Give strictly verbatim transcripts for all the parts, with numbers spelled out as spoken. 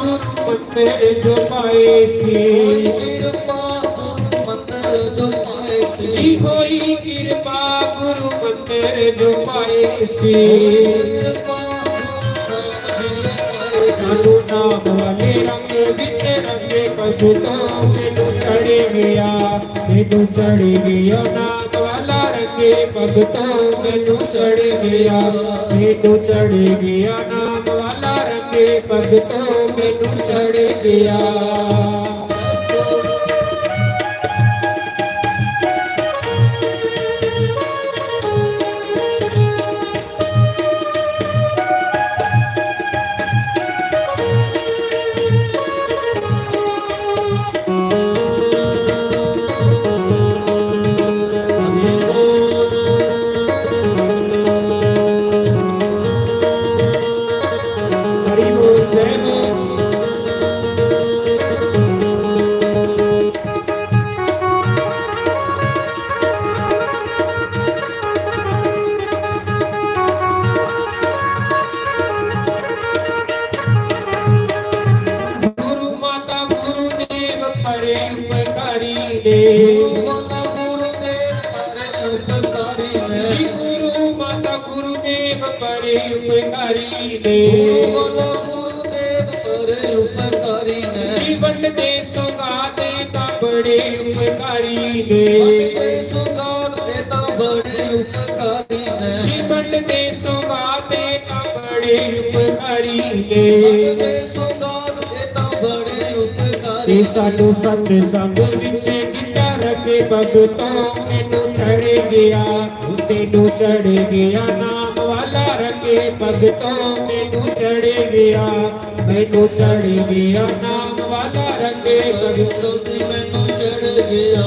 गुरु मंत्र जो पाए सी। किरपा गुरु मंत्र जो पाए सी। जी होई किरपा गुरु मंत्र जो पाए सी। सानू नाम वाले रंग विच रंगे, भगतों मैनू चढ़ गया, मैनू चढ़ गया नाम वाला रंगे, भगतों मैनू चढ़ गया, मैनू चढ़ गया नाम वाला रंगे, भगतों मैनू चढ़ गया। गुरु माता गुरुदेव परे उपकारी ने। गुरु माता गुरुदेव परे उपकारी ने। जी गुरु माता गुरुदेव परे उपकारी ने। गुरु माता गुरुदेव परे उपकारी ने। जीवन दे सौगात तां बड़े उपकारी ने। जीवन दे सौगात तां बड़े उपकारी ने। जीवन दे सौगात तां बड़े उपकारी ने। जीवन दे सौगात तां बड़े उपकारी। ए सानू सत्संग विच किट्ठा रखे, भगतों मैनू चढ़ गया, मैनू चढ़ गया नाम वाला रंगे, भगतों मैनू चढ़ गया, मैनू चढ़ गया नाम वाला रंगे, भगतों मैनू चढ़ गया।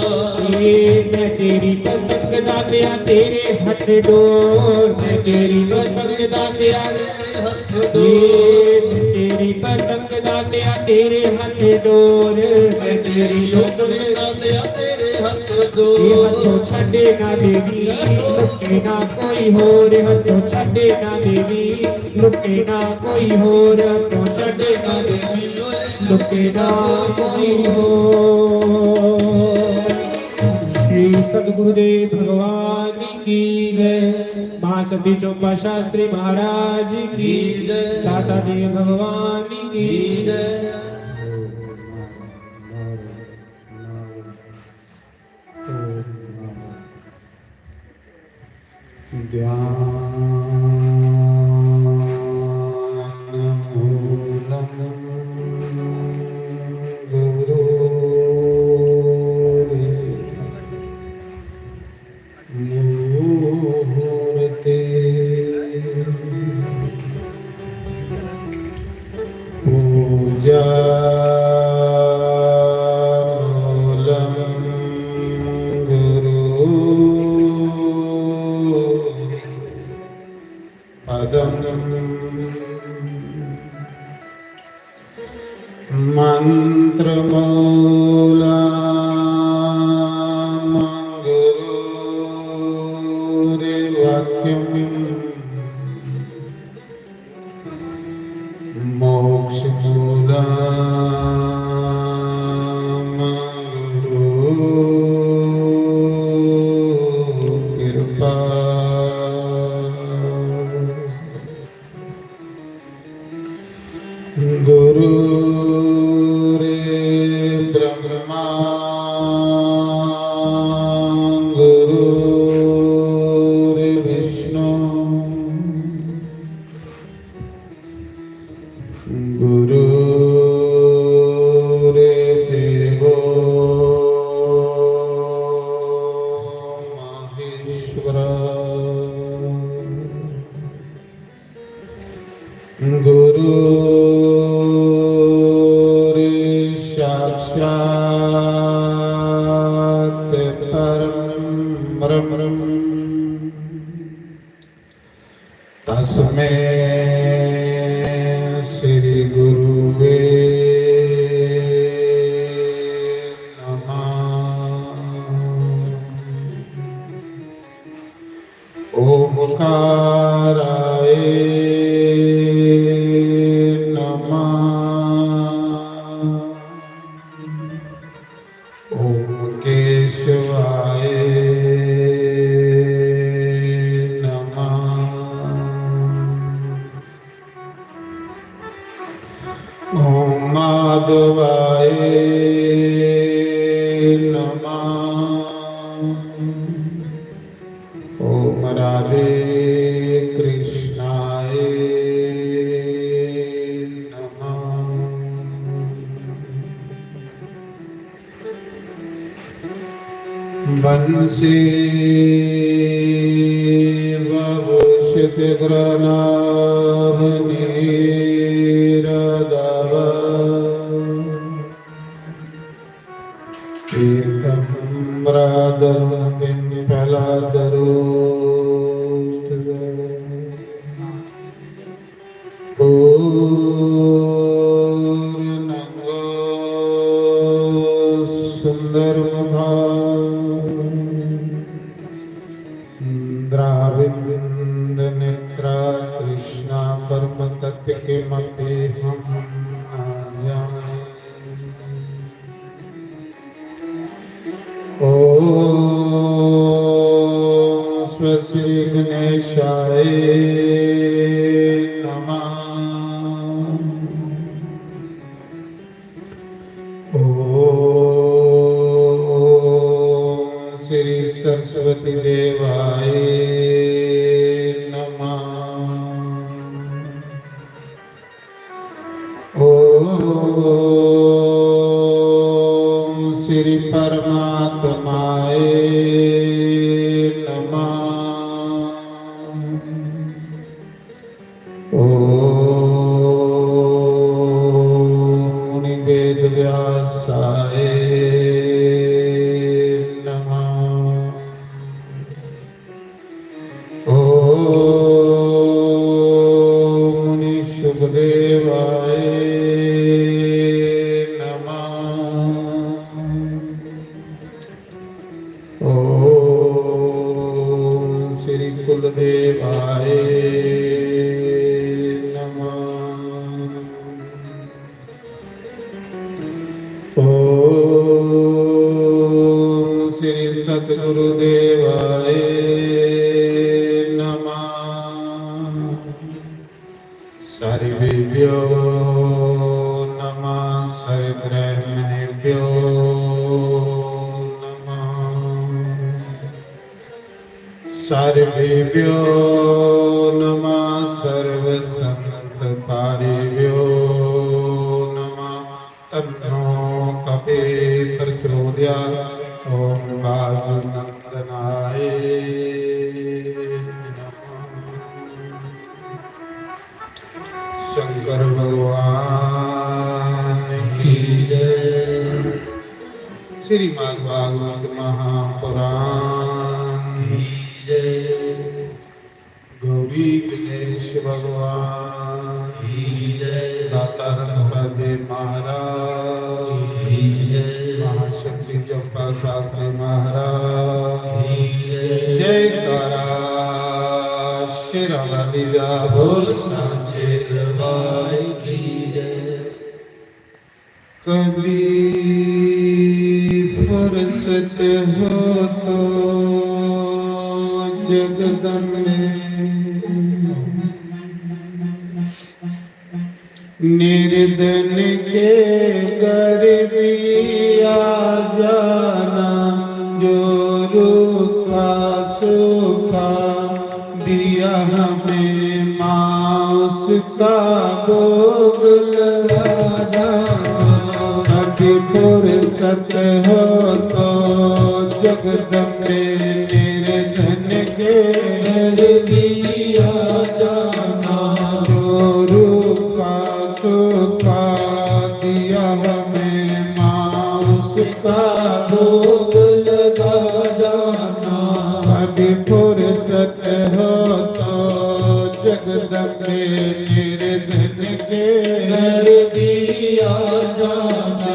ये मैं तेरी पतंग दानिया, तेरे हथ डोर, मैं तेरी पतंग दानिया, तेरे हथ डोर। ये मैं तेरी पतंग दानिया, तेरे हथ डोर, मैं तेरी लोकड़ी दानिया, तेरे हथ डोर। ये हथों छड़े ना देवी, लुटे ना कोई होर, हथों छड़े ना देवी, लुटे ना कोई होर, हथों छड़े ना देवी, लुटे ना कोई होर। श्री सतगुरुदेव भगवान की जय। महासती चोपा शास्त्री महाराज की जय। दाता देव भगवान की जय। ध्यान मूलम गुरु मूर्ति पूजा मूलम गुरु पदम मंत्रमूलम गुरुर्वाक्यम मोक्षमूलम गुरु कृपा। गुरुर्ब्रह्मा गुरुर्विष्णु गुरु ॐ माधवाय नमः। ॐ राधे कृष्णाय नमः। बंसी ववुषितगुणनाभनीरदव पीतं राधं पिम्पलादरोष्ठदव। पूर्णंगो सुंदरमुखा द्राविन्द नेत्रा कृष्णा परम तत्व किमपि हम न जाने। ॐ स्व श्री गणेशाय नमः। ॐ श्री सरस्वती देवाय नमः। ॐ श्री परमात्माय नमः। ॐ मुनि वेद व्यासाय नमः। ॐ मुनि सुखदेवाय नमः। ॐ श्री कुलदेवाय नमः। ॐ श्री सतगुरुदेवाय नमः। सर्वेभ्यो नमः, सर्वब्राह्मणेभ्यो नमः। सर्वेभ्यो नमः, सर्वसंतपारेभ्यो नमः। तन्नो कपि प्रचोदयात्। ॐ वासुनंदनाय नमः। शंकर भगवान की जय। श्रीमद् भागवत महापुराण की जय। गौरी गणेश भगवान की जय। दाता रणपति महाराज की जय। महाशक्ति चंपा शास्त्री महाराज की जय। जयकारा शेरां वाली दा बोल। सांचे दरबार की जय। कभी फुर्सत हो तो जगदम्बे, निर्धन के घर भी आ जाना, जो रूखा सूखा दिया हमें माँ, उसका भोग लगा जाना। कभी फुर्सत हो तो जगदम्बे, निर्धन के घर भी आ जाना। जो रूखा सूखा दिया हमें माँ, उसका भोग लगा जाना। कभी फुर्सत हो तो जगदम्बे, निर्धन के घर भी आ जाना।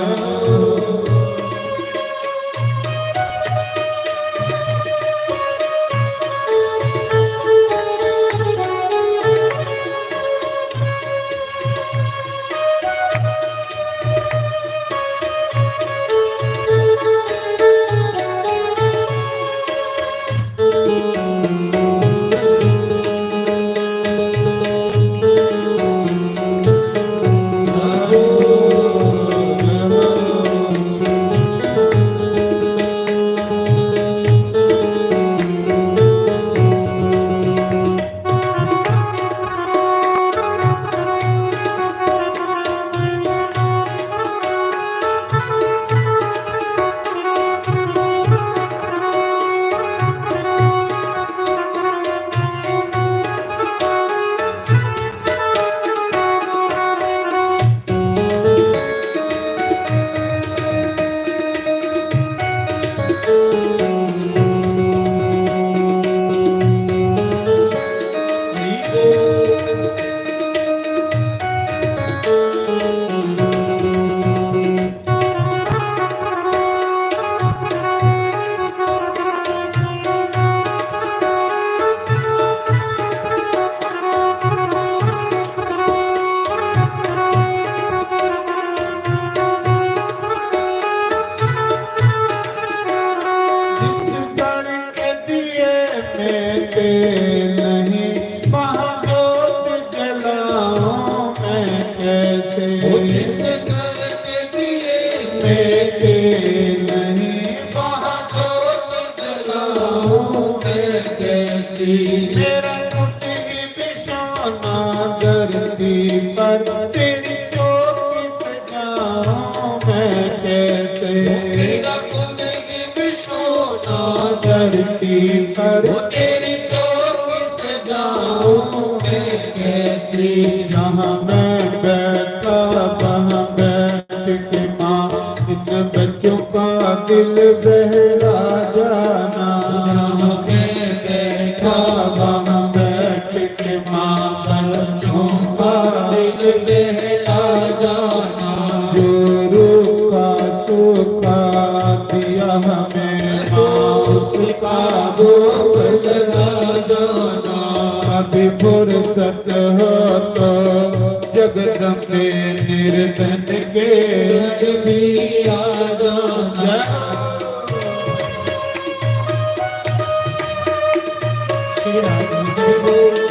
धरती दिए में के नहीं, वहाँ जोत जलाऊं मैं कैसी। मेरा खुद ही बिछौना धरती पर, तेरी चौकी सजाऊं मैं कैसे। मेरा खुद ही बिछौना धरती पर, वो तेरी चौकी सजाऊं मैं कैसी। जहाँ मैं बैठा वहाँ बैठ के माँ, इन बच्चों का दिल बहला जाना। जहाँ मैं बैठा वहाँ बैठ के माँ, बच्चों का दिल बहला जाना। जो रूखा सूखा दिया हमें माँ, उसका भोग लगा जाना। कभी फुर्सत हो तो जगदम्बे निर्धन के घर भी आ जाना। श्री राम जी की जय।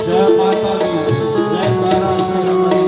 जय माता दी, जयकारा श्री हमारी।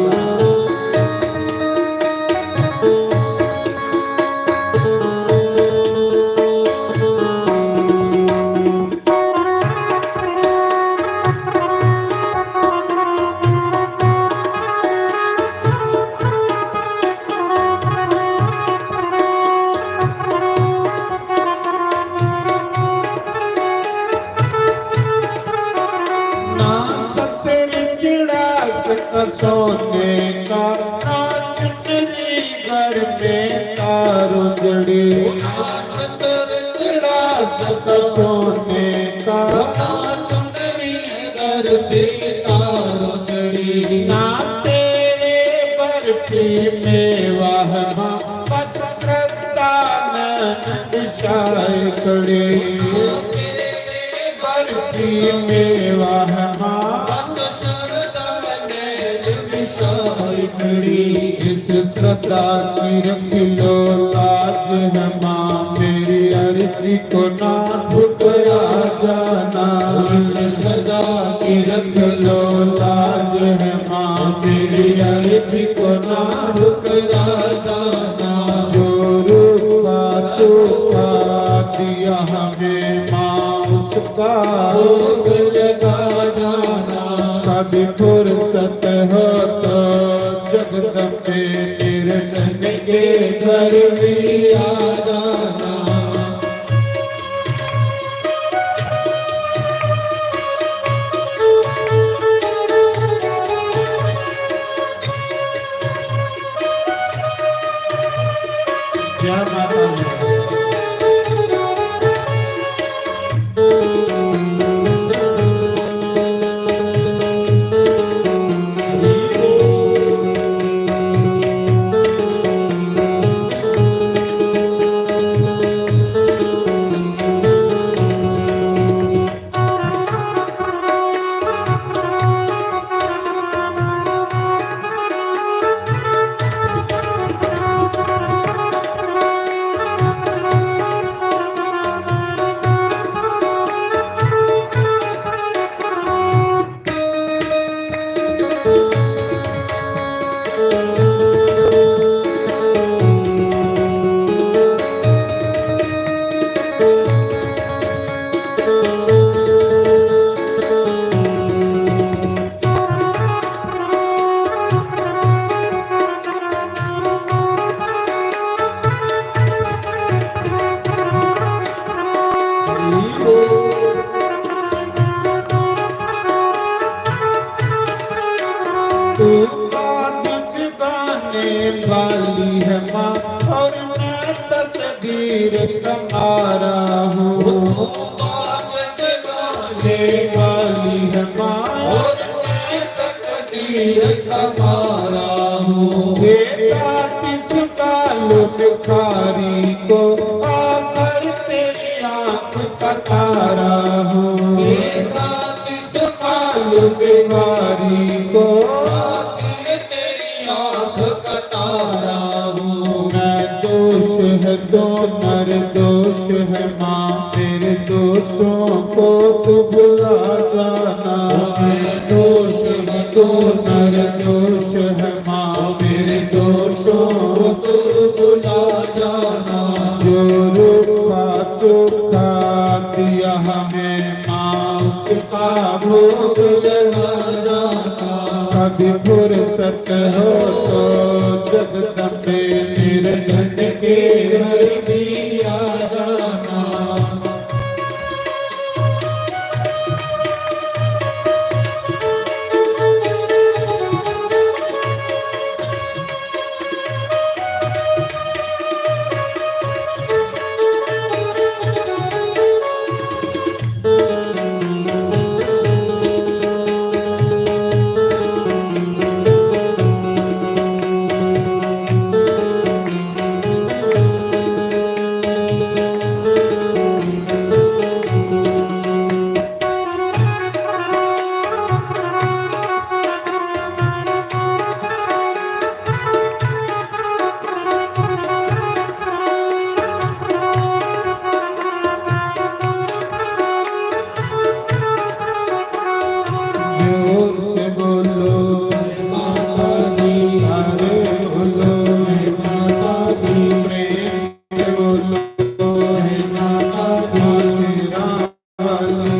ना सतरंजड़ा सका सोने का, ना चुनरी घर में तारो जड़ी। ना सतरंजड़ा सका सोने का, ना चुनरी घर में तारो जड़ी। ना तेरे बर्फी मेवा है माँ, बस श्रद्धा नैन बिछाए खड़ी। बर्फी मेवा है माँ, बस श्रद्धा नैन बिछाए खड़ी। इस श्रद्धा की रख लो लाज है माँ, मेरी अर्जी को ना ठुकरा जाना। इस श्रद्धा की रख लो लाज है माँ, मेरी अर्जी को ना ठुकरा जाना। जो रूखा सूखा दिया हमें माँ, उसका भोग लगा जाना। कभी फुर्सत हो तो जगदम्बे निर्धन के घर भी आ जाना। जय माता दी। वाली है माँ और मैं तकदीर का मारा हूँ। तू बाग जगाने वाली है माँ और मैं तकदीर का मारा हूँ। ये तैंतीस साल भिखारी को आकर तेरी आँख का तारा हूँ। ये तैंतीस साल भिखारी को आखिर तेरी आँख का तारा हूँ। मैं दोष है तो निर्दोष है माँ, मेरे दोषों को तू भुला जाना। मैं दोष है तो निर्दोष है माँ, मेरे दोषों को तू भुला जाना। जो रूखा सूखा दिया हमें माँ, उसका भोग लगा जाना। कभी फुर्सत हो तो जगदम्बे निर्धन के घर भी आ जाना। जोर से बोलो, जय माता दी। सारे बोलो, जय माता दी। प्रेम से बोलो, जय माता दी। शेरा वाली,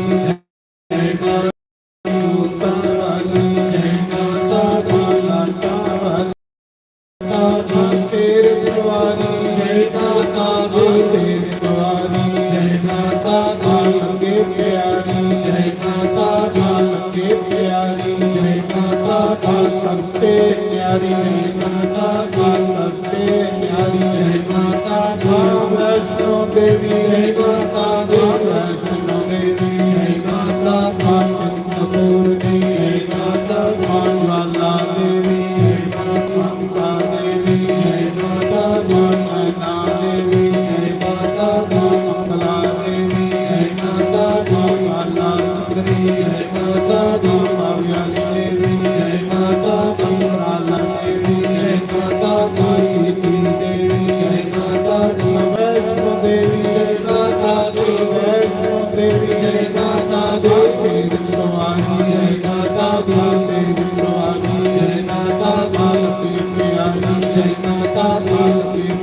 जय माता दी। जूता वाली, जय माता दी। लाटा वाली, माँ शेर सवारी, जय माता दी। शेर सवारी, जय माता दी। माँ लंगे प्यारी, जय माता दी। माँ लंगे प्यारी, जय माता दी। माँ सबसे प्यारी, जय माता दी। माँ सबसे प्यारी, जय माता दी। माँ वैष्णो देवी, जय माता दी। माँ वैष्णो देवी, जय माता दी। माँ चिंतपूर्णी, जय माता दी। माँ ज्वाला देवी, जय माता दी। मनसा देवी, जय माता दी। नैना देवी, जय माता दी। मंगला देवी, जय माता दी। बाला सुंदरी, जय माता दी। काव्या देवी, जय माता दी। राधा देवी, जय माता दी। प्रीति देवी, जय माता दी। वैष्णो देवी, जय माता दी। वैष्णो देवी, जय माता दी। शेर सवारी, जय माता दी। शेर सवारी, जय माता दी। प्यारी, जय माता दी।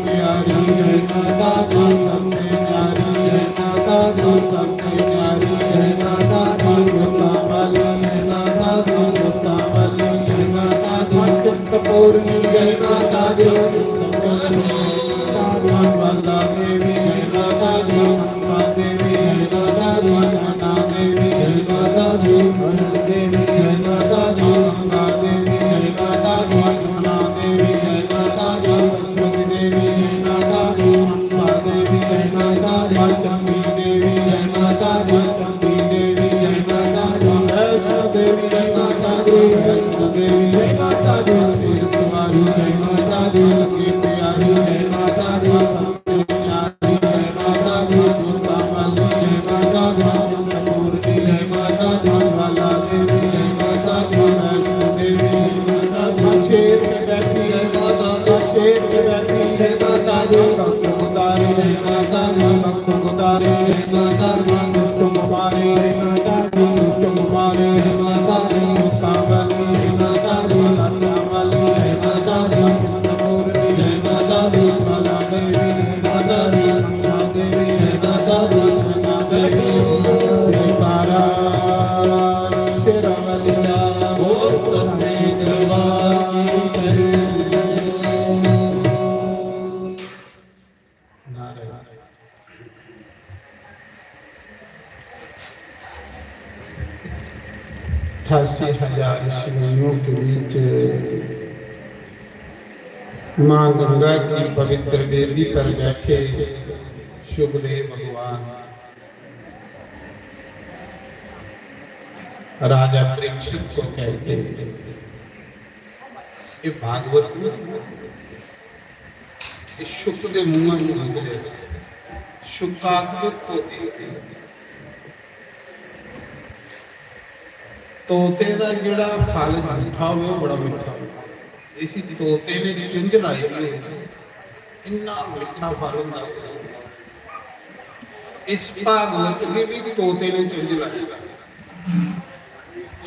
प्यारी, जय माता दी। सबसे प्यारी, जय माता दी। सबसे प्यारी, जय माता दी। जोता वाली, जय माता दी। जोता वाली, जय माता दी। चिंतपूर्णी, जय माता दी। चिंतपूर्णी, जय माता दी। बाला देवी, जय माता दी। मनसा देवी, जय माता दी। नैना देवी, जय माता दी। वरुण देवी, जय माता दी। गंगा देवी, जय माता दी। यमुना देवी, जय माता दी। सरस्वती देवी, जय माता दी। मनसा देवी, जय माता दी। चंडी देवी, जय माता दी। चंडी देवी, जय माता दी। वैष्णो देवी, जय माता दी। वैष्णो देवी, जय माता दी। शेर सवारी, जय माता दी। लंगे प्यारी, जय माता दी। सबसे प्यारी, जय माता दी। जोता वाली, जय माता दी। चिंतपूर्णी, जय माता दी। ज्वाला देवी, जय माता दी। वैष्णो देवी, जय माता दी। शेर पे बैठी, जय माता दी। शेर पे बैठी, जय माता दी। भक्त उतारे, जय माता दी। भक्त उतारे, जय माता दी। दुष्ट को मारे, जय माता दी। दुष्ट को मारे, जय माता दी। जोता वाली, जय माता दी। लाटा वाली, जय माता दी। चिंतपूर्णी, जय माता दी। ज्वाला देवी, जय माता दी। मंगला देवी, जय माता दी। नैना देवी, जयकारा शेरा वाली दा। बोल सच्चे दरबार की जय। अठासी हजार शिवलिंगों के बीच मां गंगा की पवित्र वेदी पर बैठे सुखदेव भगवान राजा परीक्षित को कहते हैं, ये भागवत में, ये शुक दे मुंह में निकले। शुक आखदे तोते, तोते दा जेड़ा फल झूठा होवे, ओह बड़ा मिठा होवे। जिसी तोते ने चुंझ लाई दी होवे, इन्ना मिठा फल होंदा। इस भागवत गी भी तोते ने चुंझ लाई।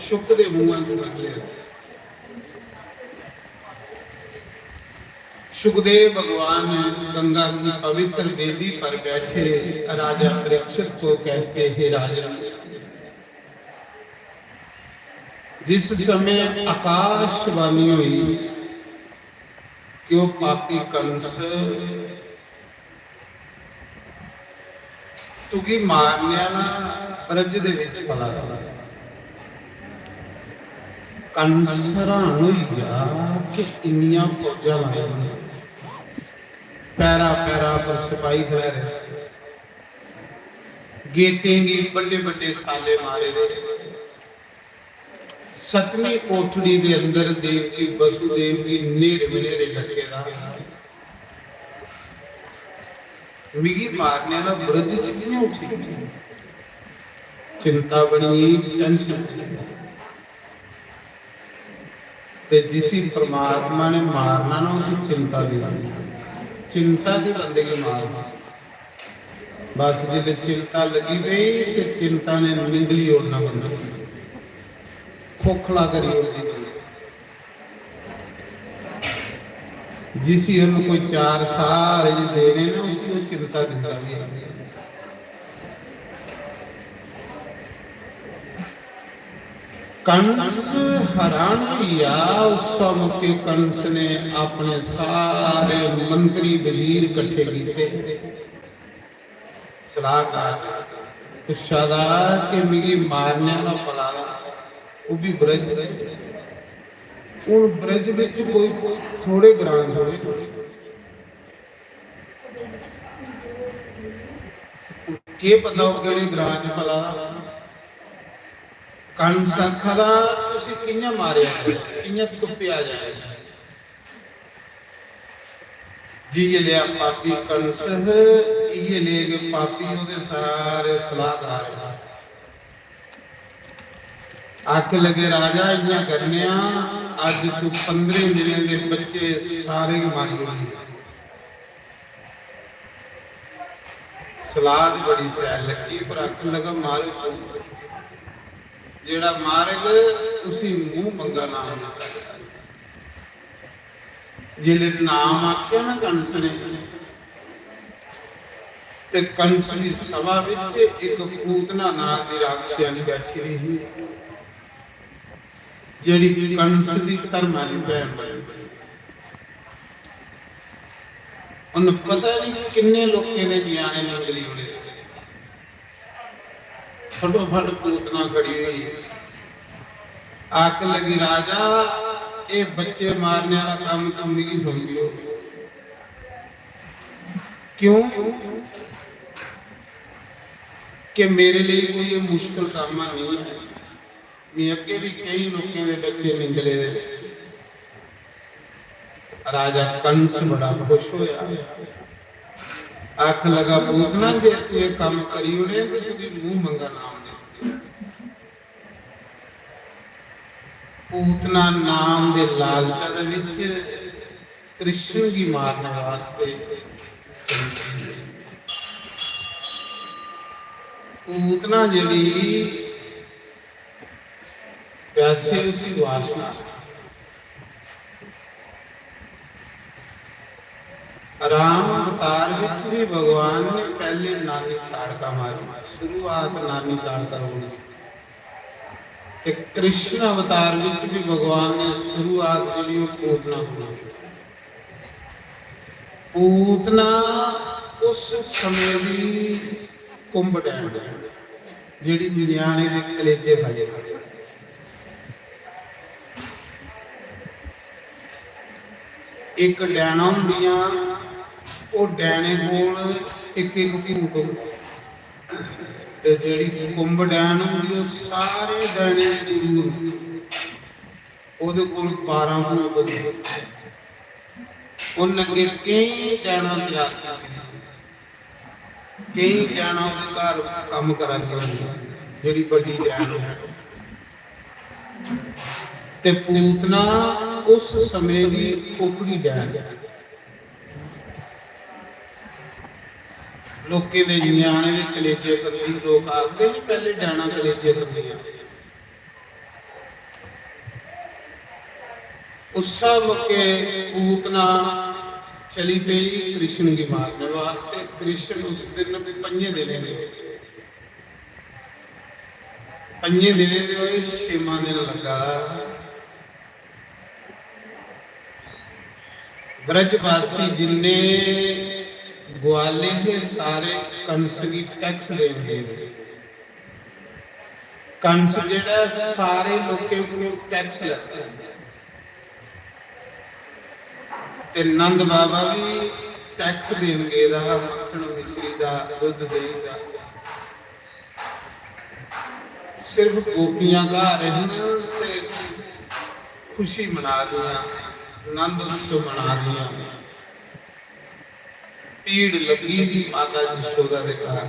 शुक दे मुंह में निकले। शुकदेव भगवान गंगा की पवित्र वेदी पर बैठे राजा परीक्षित को कहते, हे राजन, जिस समय आकाशवाणी हुई कि वह पापी कंस तुगी मारने आला ब्रज दे विच पला दा। कंस हैरान होई गया कि इन्नियां फौजां लाई दियां, पैरा पैरा पर सिपाही खड़े रहे, गेटें गी बड्डे बड्डे ताले मारे दे। सतवीं कोठड़ी दे अंदर देवकी वसुदेव गी नेरे बनेरे लटके दा। मिगी मारने दा ब्रज च कि'यां उठी? चिंता बनी, tension बनी। ते जिसी परमात्मा ने मारना ना, उसी चिंता दी, चिंता के बंदे गी मारना। बस जिसलै चिंता लगी पई ते चिंता ने निंगली ओड़ना बंदे गी, खोखला करी ओड़दी बंदे गी। जिसी उन्हें कोई चार साल ही देने ना, उसी वो चिंता दिंदा भी है। कंस हैरान होई गया। उस मौके कंस ने अपने सारे मंत्री वजीर इकट्ठे कीते, सलाहकार, पुच्छा दा कि मिगी मारने आह्ला पला दा, ओह् बी ब्रज च। हून ब्रज बिच कोई थोड़े ग्रां थोड़े, केह् पता ओह् केह्ड़े ग्रां च पला दा। कंस आखा दा, "तुसी कि'यां मारेआ जाए, कि'यां तुप्पेआ जाए?" जि'यै लेआ पापी कंस, इ'यै ले गै पापी ओह्दे सारे सलाहकार। आखन लगे, "राजा, इ'यां करने आं, अज्ज तू पंदरें दिनें दे बच्चे सारे गै मारी ओड़ने।" सलाह ते बड़ी शैल लग्गी, पर आखन लगा, "मारो तू, जेड़ा मारग, उसी मुंह मंगा नाम दित्ता जाग।" जिसलै नाम आखेआ ना कंस ने, ते कंस दी सभा विच इक पूतना नां दी राक्षसनी बैठी दी ही, जेड़ी कंस दी धर्मा दी भैन बनी। उन्न पता नहीं किन्ने लोकें दे न्याणे निंगली ओड़े। फटोफट पूतना खड़ी होई, आख लगी, "राजा, ये बच्चे मारने वाला काम तुम मिगी सौंपियो।" क्यों? कि मेरे लिए कोई ये मुश्किल काम नहीं है। मैं अगे भी कई लोगों के बच्चे निंगले दे। राजा कंस बड़ा खुश होया, आख लगा, "पूतना, जे तू ये काम करी उड़े तो तुझे मुंह मंगा नाम दे।" पूतना नाम दे लालचा दे विच कृष्ण गी मारने वास्ते चली गई। पूतना जेड़ी वैसे उसी वासना, राम अवतार विच भी भगवान ने पहले नानी ताड़का मारी, शुरुआत नानी ताड़का होनी। ते कृष्ण अवतार विच भी भगवान ने शुरुआत जेड़ी वो पूतना होनी। पूतना उस समय भी कुंभ डैन जेड़ी न्याणे दे कलेजे खाई। इक डैना होंदियां, ओह् डैने कोल इक इक भूत होंदा। ते जेह्ड़ी कुंभ डैन होंदी, ओह् सारे डैने दी गुरु होंदी। ओह्दे कोल बारां भूत होंदे। उन्न अग्गें केईं डैनां त्यार कीतियां। केईं डैनां ओह्दे घर कम्म करा दियां होंदियां, जेह्ड़ी बड्डी डैन होंदी। ते पूतना उस समें दी ओकड़ी डैन। लोकें दे ञ्याणे दे कलेजे करदी, लोक आखदे न, पैह्ले डैनां कलेजे करदियां। उस्सै मौके पूतना चली पेई कृष्ण गी मारने वास्ते। कृष्ण उस दिन पंजे दिनें दे, पंजे दिनें दे होए, छेमां दिन लग्गा दा। ब्रजवासी जिन्ने ग्वाले हे, सारे कंस गी टैक्स देन गे। कंस जेह्ड़ा ऐ, सारे लोकें कोलों टैक्स लैंदा ऐ। ते नंद बाबा बी टैक्स देन गेदा हा, मक्खन मिश्री दा, दुद्ध देही दा। सिर्फ गोपियां घर हियां ते खुशी मना दियां, नंद उत्सव मना दियां। भीड़ लग्गी दी माता जसोदा दे घर।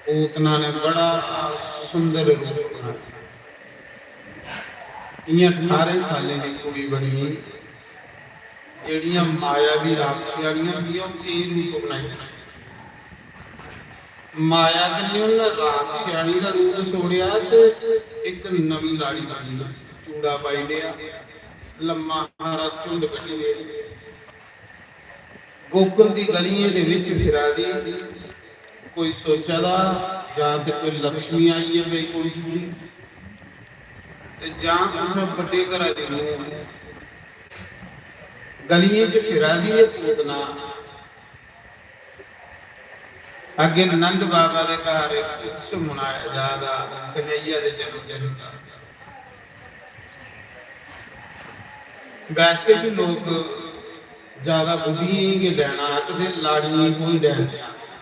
पूतना ने बड़ा सुंदर रूप बनाया। इ'यां ठारें सालें दी कुड़ी बनी, जेह्ड़ियां मायावी राक्षसानियां होंदियां, ओह् केईं रूप बनाई लैंदियां। माया कन्नै उन्न राक्षसानी दा रूप छोड़ेआ ते इक नमीं लाड़ी बनी, चूड़ा पाई लेआ, लम्मा हारा झुंड कड्ढी लेआ। गोकुल दी गलियें दे विच फिरा दी, कोई सोचा दा जां ते कोई लक्ष्मी आई ऐ बैकुंठ दी, ते जां कुसै बड्डे घरा दी नूंह ऐ। गलियें च फिरा दी ऐ पूतना। अग्गें नंद बाबा दे घर इक उत्सव मनाया जा दा कन्हैया दे जन्मदिन दा। वैसे भी लोक ज्यादा बुड्ढियें गी गै डैना आखदे, लाड़ियें गी कोई डैन नेईं आखदा।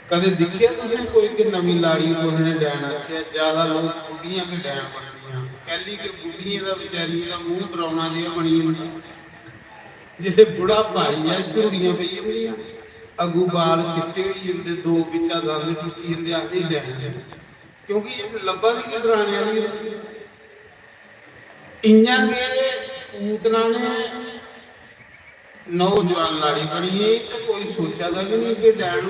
कदें दिक्खेआ तुसें कोई कि नमीं लाड़ी कुसै ने डैन आखेआ? ज्यादा लोक बुड्ढियां गै डैन बनदियां। कैल्ली के बुड्ढियें दा, बचैरियें दा मूंह डरौना जेहा बनी जंदा। जिसलै बुढ़ापा आई जाए, झुर्रियां पेई जंदियां, अग्गू बाल चिट्टे होई जंदे, दो बिच्चा दंद टुट्टी जंदे, आखदे डैन। क्योंकि एह् लब्भा दी गै डराने आह्ली होंदी। इ'यां गै पूतना ने नौजवान लाड़ी बनी गेई ते कोई सोचा दा गै नेईं कि डैन,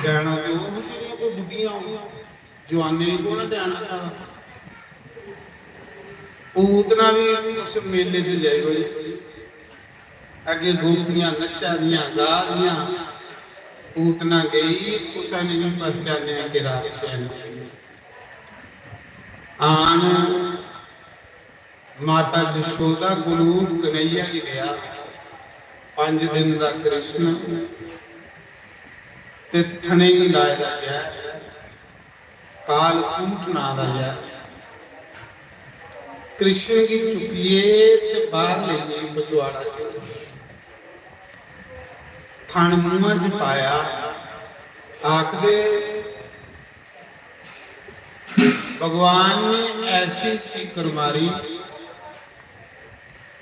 डैन ते ओह् जेह्ड़ियां कोई बुड्ढियां होन, जवानें गी कौन डैन आखा दा? पूतना बी उस मेले च जाई बड़ी। अग्गें गोपियां नच्चा दियां, गा दियां। पूतना गेई, कुसै ने बी पहचानेआ कि राक्षस ऐ। आन माता जशोदा कोलू कन्हैया गी लेआ, पंज दिन दा कृष्ण ते थने गी लाए दा गै कालकूट नां दा गै कृष्ण गी चुक्कियै ते बाहर लेई गे पचवाड़ा च। थन मुंहा च पाया, आखदे भगवान ने ऐसी सीकर मारी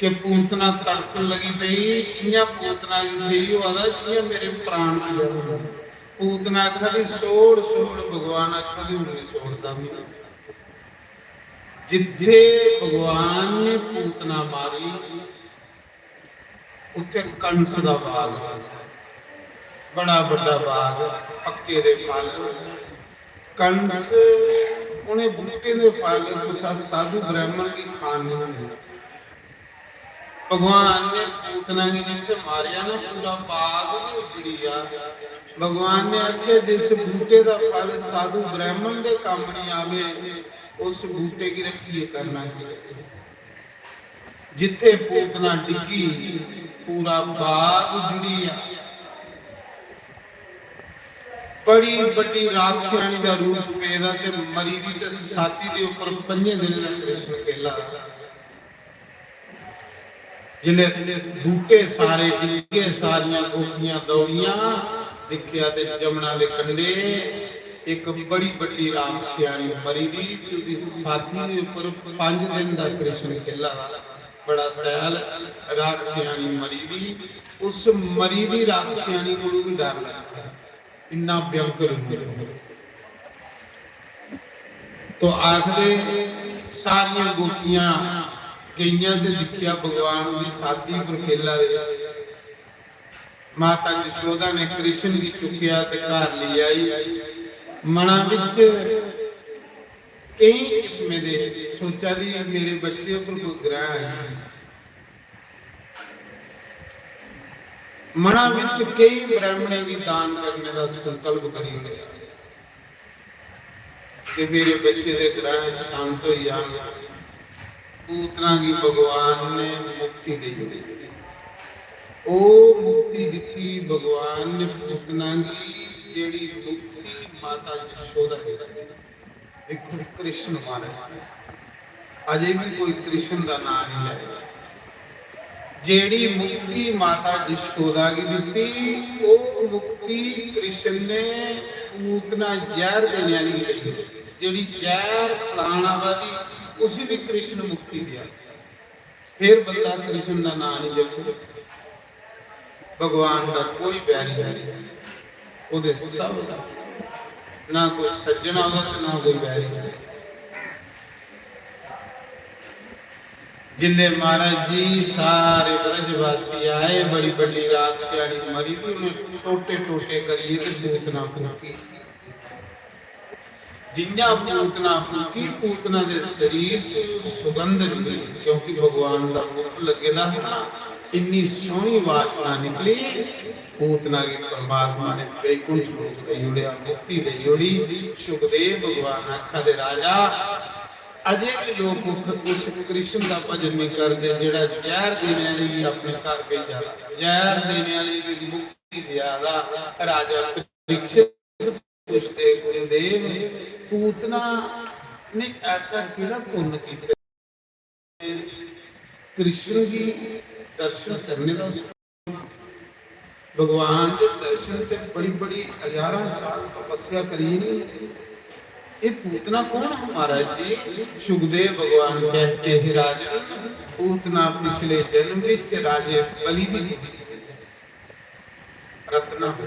कि पूतना तड़फन लगी पेई। इ'यां पूतना गी सेही होआ दा जि'यां मेरे प्राण छुड़े होन। पूतना आखा दी, "सोड़, सोड़।" भगवान आखा दे, "हून नहीं छोड़दा मैं।" जित्थे भगवान ने पूतना मारी, उत्थे कंस दा बाग, बड़ा बड्डा बाग, पक्के दे फल। कंस उ'नें बूह्टें दे फल कुसै साधु ब्राह्मण गी खान नहीं दिंदा। भगवान ने पूतना गी जित्थे मारेआ ना, पूरा बाग भी उजड़ी गेआ। भगवान ने आखेआ, "जिस बूह्टे दा फल साधु ब्राह्मण दे कम्म नहीं आवे, उस बूह्टे गी रक्खियै करना केह्?" जित्थे पूतना डिग्गी, पूरा बाग उजड़ी गेआ। बड़ी बड्डी राक्षसानी दा रूप पेदा ते मरी दी ते छाती दे उप्पर पंजे दिनें दा कृष्ण केला। जिसलै बूटे सारे डिग्गे, सारियां गोपियां दौड़ियां, दिक्खेआ ते जमुना दे कंढे इक बड़ी बड्डी राक्षियाणी मरी दी, ते ओह्दी साथी दे उप्पर पंज दिन दा कृष्ण खेला दा। बड़ा सैल, राक्षियाणी मरी दी, उस मरी दी राक्षियाणी कोलू भी डर लगदा, इन्ना भयंकर रूप। तो आखदे, सारियां गोपियां गेइयां ते दिक्खेआ भगवान दी साथी पर खेला दे। माता जशोदा ने कृष्ण गी चुक्केआ ते घर लेई आई। मना बिच केई किस्में दे सोचा दी, मेरे बच्चे उप्पर कोई ग्रह आई। मना बिच केई ब्राह्मणें गी दान करने दा संकल्प करी ओड़ेआ कि मेरे बच्चे दे ग्रह शांत होई जान। पूतना गी भगवान ने मुक्ति देई ओड़ी। ओह् मुक्ति दित्ती भगवान ने पूतना गी, जेह्ड़ी मुक्ति माता यशोदा गी दित्ती। देखो, कृष्ण महाराज अजे भी कोई कृष्ण दा नाम नहीं लै। जेड़ी मुक्ति माता यशोदा गी दित्ती, ओह मुक्ति कृष्ण ने पूतना जहर देने वाली गी देई। जेड़ी जहर खलाना वाली, उसी भी कृष्ण मुक्ति दिया। फिर बंदा कृष्ण दा नाम नहीं जपदा। भगवान दा कोई बैरी नहीं, ओह्दे सब दा, ना कोई सज्जन ओह्दा ते ना कोई बैरी। जिल्ले महाराज जी सारे ब्रजवासी आए, बड़ी बड्डी राक्षियाणी मरी दी, उन्हें टोटे टोटे करिए ते पूतना फूकी। जियां पूतना फूकी, पूतना दे शरीर च सुगंध निकली, क्योंकि भगवान दा मुख लग्गे दा हा ना, इन्नी सोहनी वासना निकली। पूतना गी परमात्मा ने बैकुंठ लोक देई ओड़ेआ, मुक्ति देई ओड़ी। सुखदेव भगवान आखा दे, राजा, अजे भी लोक उस, उस कृष्ण दा भजन नहीं करदे, जेड़ा जहर देने वाली गी अपने घर भेजा दा, जहर देने वाली गी मुक्ति देआ दा। राजा परीक्षित पुछदे, गुरुदेव, पूतना ने ऐसा केड़ा पुन्न कीता, कृष्ण गी दर्शन करने दा उस, भगवान दे दर्शन ते बड़ी बड़ी हजारां साल तपस्या करिए नहीं। ये पूतना कौन है महाराज जी? सुखदेव भगवान कहते हैं, राजन, पूतना पिछले जन्म विच राजे बलि दी कुड़ी। रत्ना।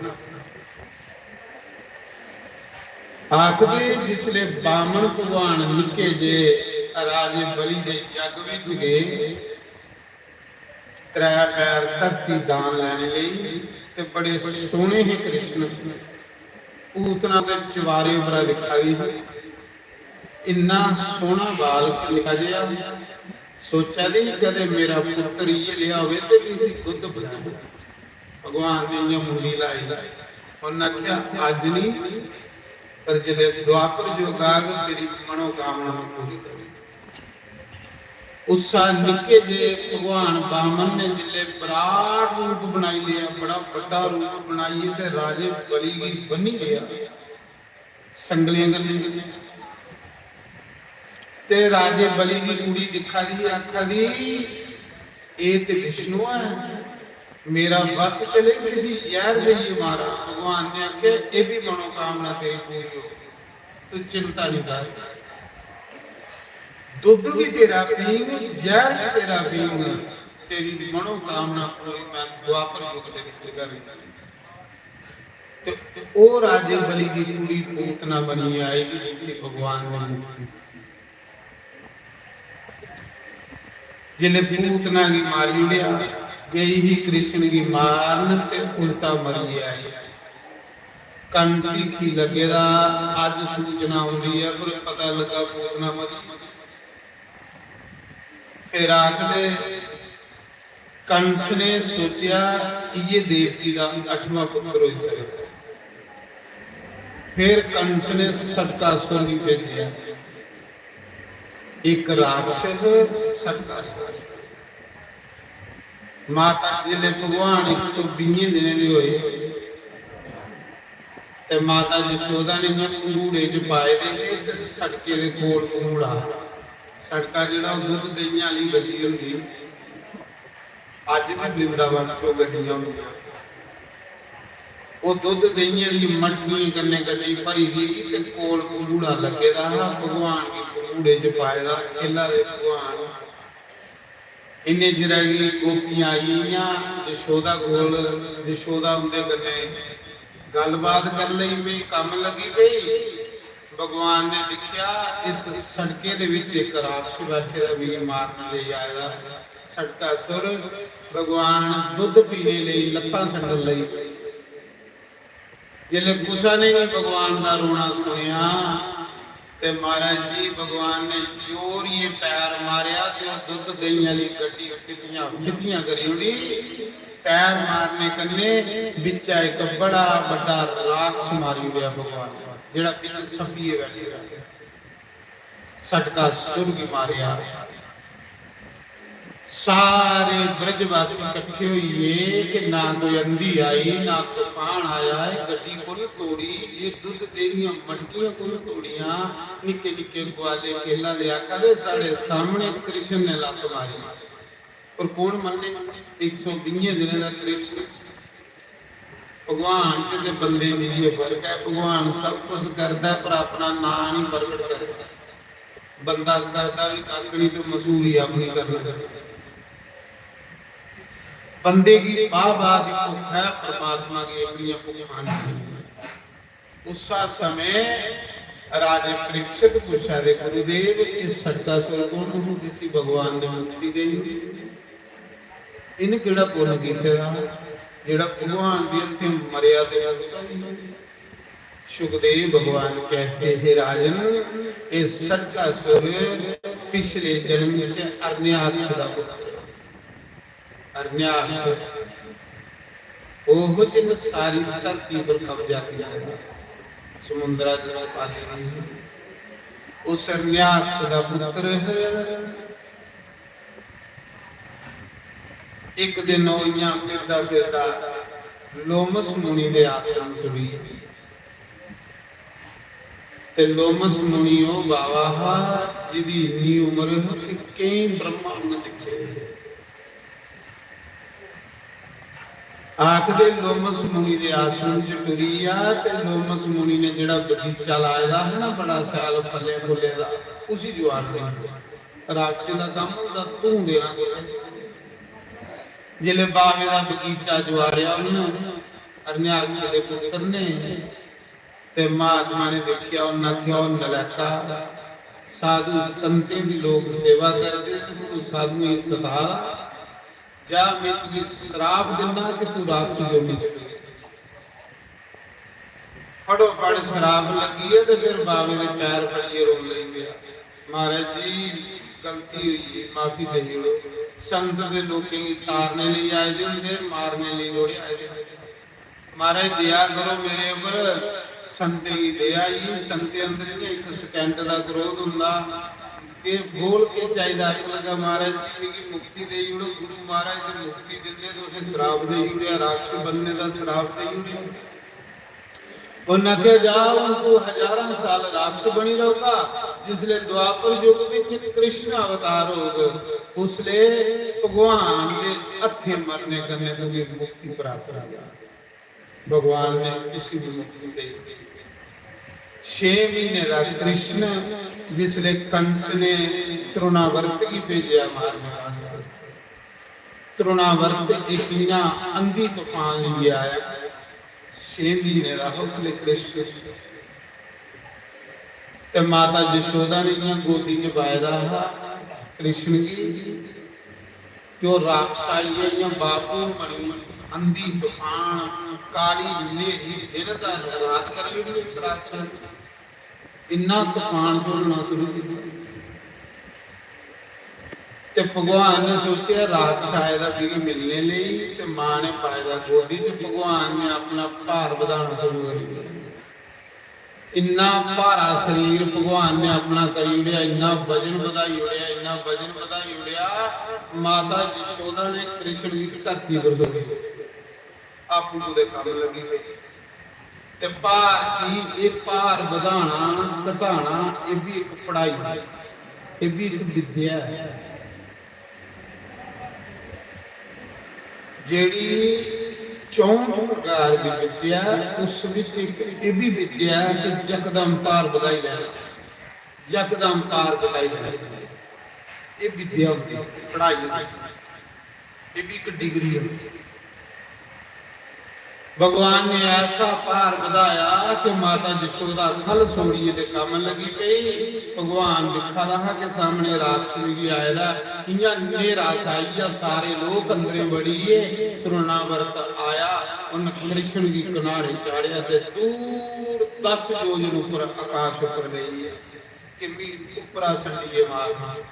आखदे, जिसले बामन भगवान निक्के जे राजे बलि दे जग विच गए, त्रै पैर धरती दान लैने लेई, ते बड़े सोहने हे कृष्ण। पूतना दे चबारे उप्परा दिक्खा दी ही, इन्ना सोहना बालक निक्का जेहा। सोचा दी, कदें मेरा पुत्तर इयै लेहा होवे ते इसी दुद्ध पलैं। भगवान ने इयां मुंडी लाई। उन्नै आखेआ, "अज्ज नहीं, पर जिसलै द्वापर युग आग, तेरी मनोकामना में पूरी करूं।" उस्सा निक्के जे भगवान बामन ने जिसलै विराट रूप बनाई लिया, बड़ा बड्डा रूप बनाइयै ते राजे बलि गी बन्नी लेआ। संगलियां कन्नै। ते राजे बलि दी कुड़ी दिक्खा दी, आखा दी, "एह् ते विष्णु ऐ, मेरा बस चले ते इसी जैह्र देइयै मारां।" भगवान ने आखेआ, "एह् बी मनोकामना तेरी पूरी होग, तू चिंता निं कर। दुद्ध बी तेरा पींग, जैह्र बी तेरा पींग, तेरी मनोकामना पूरी मैं द्वापर युग दे विच करूंगा।" ते ओह राजे बलि दी कुड़ी पूतना बनियै आई दी, जिसी भगवान ने मुक्ति दित्ती। जिसलै पूतना गी मारी ओड़ेआ, गई ही कृष्ण गी मारन ते उल्टा मरियै आई। कंस गी लग्गे दा, अज्ज सूचना औंदी ऐ, पर पता लग्गा पूतना मरी। फिर आखदे, कंस ने सोचेआ, "इ'यै देवकी दा अठवां पुत्र होई सकदा।" फिर कंस ने सटकासुर गी भेजेआ, इक राक्षस सटकासुर। माता जिसलै भगवान इक सौ बीहें दिनें दे होए, ते माता यशोदा ने इ'यां पंघूड़े च पाए दे हे ते सटके दे कोल पंघूड़ा हा। सटका जेह्ड़ा ओह् दुद्ध देहियां आह्ली गड्डी होंदी, अज्ज बी वृंदावन च ओह् गड्डियां होंदियां। ओह् दुद्ध देहियें दी मटकियें कन्नै गड्डी भरी दी ही ते कोल पंघूड़ा लग्गे दा हा। भगवान गी पंघूड़े च पाए दा, खेला दे भगवान। इन्ने चिरै गी गोपियां आई गेइयां जशोदा कोल। जशोदा उं'दे कन्नै गल्लबात करन लगी पेई, कम्म लगी पेई। भगवान ने दिक्खेआ, इस सड़के दे बिच इक राक्षस बैठे दा, मिगी मारन लेई आए दा। सड़का सुर भगवान दुद्ध पीने लेई लत्तां संडन लगी पे। जिसलै कुसै ने भी भगवान दा रोना सुनेआ ते महाराज जी, भगवान ने जोरिये पैर मारेआ ते ओह् दुद्ध देही आह्ली गड्डी फितियां फितियां करी ओड़ी। पैर मारने कन्नै बिच्चा इक बड़ा बड्डा राक्ष मारी ओड़ेआ भगवान ने, जेह्ड़ा बिच सप्पियै बैठे दा। सटका सुर गी मारेआ। सारे ब्रजवासी कट्ठे होइए कि ना कोई अंधी आई, ना तूफान आया, एह् गड्डी कु'न तोड़ी, एह् दुद्ध देहियां मटकियां कु'न तोड़ियां, निक्के निक्के ग्वाले खेला दे, आखा दे, "साढ़े सामने कृष्ण ने लत्त मारी।" पर कौन मन्ने? इक सौ बीहें दिनें दा कृष्ण। भगवान च ते बंदे च इ'यै फर्क ऐ। भगवान सब कुछ करदा ऐ, पर अपना नां नहीं प्रगट करदा। बंदा करदा भी कक्ख नहीं ते मसूरी अपनी करना चांहदा। बंदे गी बाह बाह दी भुख है, परमात्मा गी अपनियां भुखां नहीं। उस्सा समें राजे परीक्षित पुच्छा दे, "गुरुदेव, इस सटका सुर कौन हूँ जिसी भगवान ने मुक्ति देनी? इन्हें केड़ा पुन्न कीते दा जेड़ा भगवान दे हत्थें मरेआ ते मुक्त होई?" सुखदेव भगवान कहते, "हे राजन, ये सटका सुर पिछले जन्म च अरण्याक्ष दा पुत्र।" अरण्याक्ष ओह जिन सारी धरती पर कब्जा किया, समुद्रा च सपाले नहीं। उस अरण्याक्ष दा पुत्र है। एक दिन ओह इयां फिरदा फिरदा लोमस मुनि दे आश्रम टुरी। ते लोमस मुनि ओह बाबा हा जिदी इन्नी उम्र ही कि केई ब्रह्मांड दिक्खे। आखदे लोमस मुनि दे आश्रम च टुरी आ ते लोमस मुनि ने जेड़ा बगीचा लाए दा हा ना, बड़ा शैल फलें फुल्लें दा, उसी जुआड़ देना। राक्षस दा कम्म होंदा धूं देना कुसै। जिसलै बावे दा बगीचा जुआड़ेआ उन्नै अरण्याक्ष दे पुत्र ने, ते महात्मा ने दिक्खेआ, उन्नै आखेआ, "ओह् नलैका, साधु संतें दी लोक सेवा करदे, तू साधुएं गी सता, जा, में तुगी श्राप दिन्ना कि तू राक्षस योनि च पेई।" फटोफट श्राप लग्गी गे ते फिर बावे दे पैर फड़ियै रोन लगी पेआ, "महाराज जी, गलती होई गेई, माफी देई ओड़ो। संत दे लोकें गी तारने लेई आए दे होंदे, मारने लेई थोड़े आए दे होंदे।" महाराज, दया करो मेरे उप्पर, संतें गी दया ही, संतें अंदर इ'यां इक second दा क्रोध होंदा, के बोल के चाहिदा, इक लगा, "महाराज जी, मिगी मुक्ति देई ओड़ो, गुरु महाराज ते मुक्ति दिंदे, तुसें श्राप देई ओड़ेआ, राक्षस बनने दा श्राप देई ओड़ेआ।" उन्नै आखेआ, "जा, हून तू हजारां साल राक्षस बनी रौह्गा, जिसलै द्वापर युग बिच कृष्ण अवतार होग, उसलै भगवान दे हत्थें मरने कन्नै तुगी मुक्ति प्राप्त होई जाग।" भगवान ने उसी भी मुक्ति देई। छे महीने दा कृष्ण जिसले कंस ने तृणावर्त गी भेजेआ मारने वास्तै, तृणावर्त इक इ'यां अंधी तूफान लेइयै आया। छे महीने दा हा उसले कृष्ण। ते माता जशोदा ने इ'यां गोदी च पाए दा हा कृष्ण गी। ते ओह् राक्षस आई गेआ, इ'यां बाबू बनी, अंधी तूफान, काली न्हेरी, दिन दा रात करी ओड़ी उस राक्षस ने। इन्ना तूफान झोलना शुरू कीता। ते भगवान ने सोचेआ, "राक्षस आए दा मिगी मिलने लेई।" ते मां ने पाए दा गोदी च, भगवान ने अपना भार बधाना शुरू करी दित्ता। इन्ना भारा शरीर भगवान ने अपना करी ओड़ेआ, इन्ना वजन बधाई ओड़ेआ, इन्ना वजन बधाई ओड़ेआ, माता यशोदा ने कृष्ण गी धरती पर सुट्टी ओड़ेआ। आपूं कुतै कम्म लगी पेई। ते भार गी, एह् भार बधाना, घटाना, एह् बी इक पढ़ाई ऐ, एह् बी इक विद्या ऐ। जेह्ड़ी चौंठ प्रकार दी विद्या, उस विच इक एह् बी विद्या ऐ कि जकदम भार बधाई लैना, जकदम भार बधाई लैना। एह् विद्या होंदी, पढ़ाई होंदी, एह् बी इक डिग्री होंदी। भगवान ने ऐसा भार बधाया कि माता जशोदा खल सोड़ियै ते कम्म लगी पेई। भगवान दिक्खा दा हा कि सामने राक्षस मिगी आए दा, इ'यां न्हेरा छाई गेआ, सारे लोक अंदरें बड़ी गे। तृणावर्त आया, उन्न कृष्ण गी कन्हाड़े चाढ़ेआ ते दूर दस योजन उप्पर आकाश उप्पर लेई गे कि मी उप्परा संडिये मार।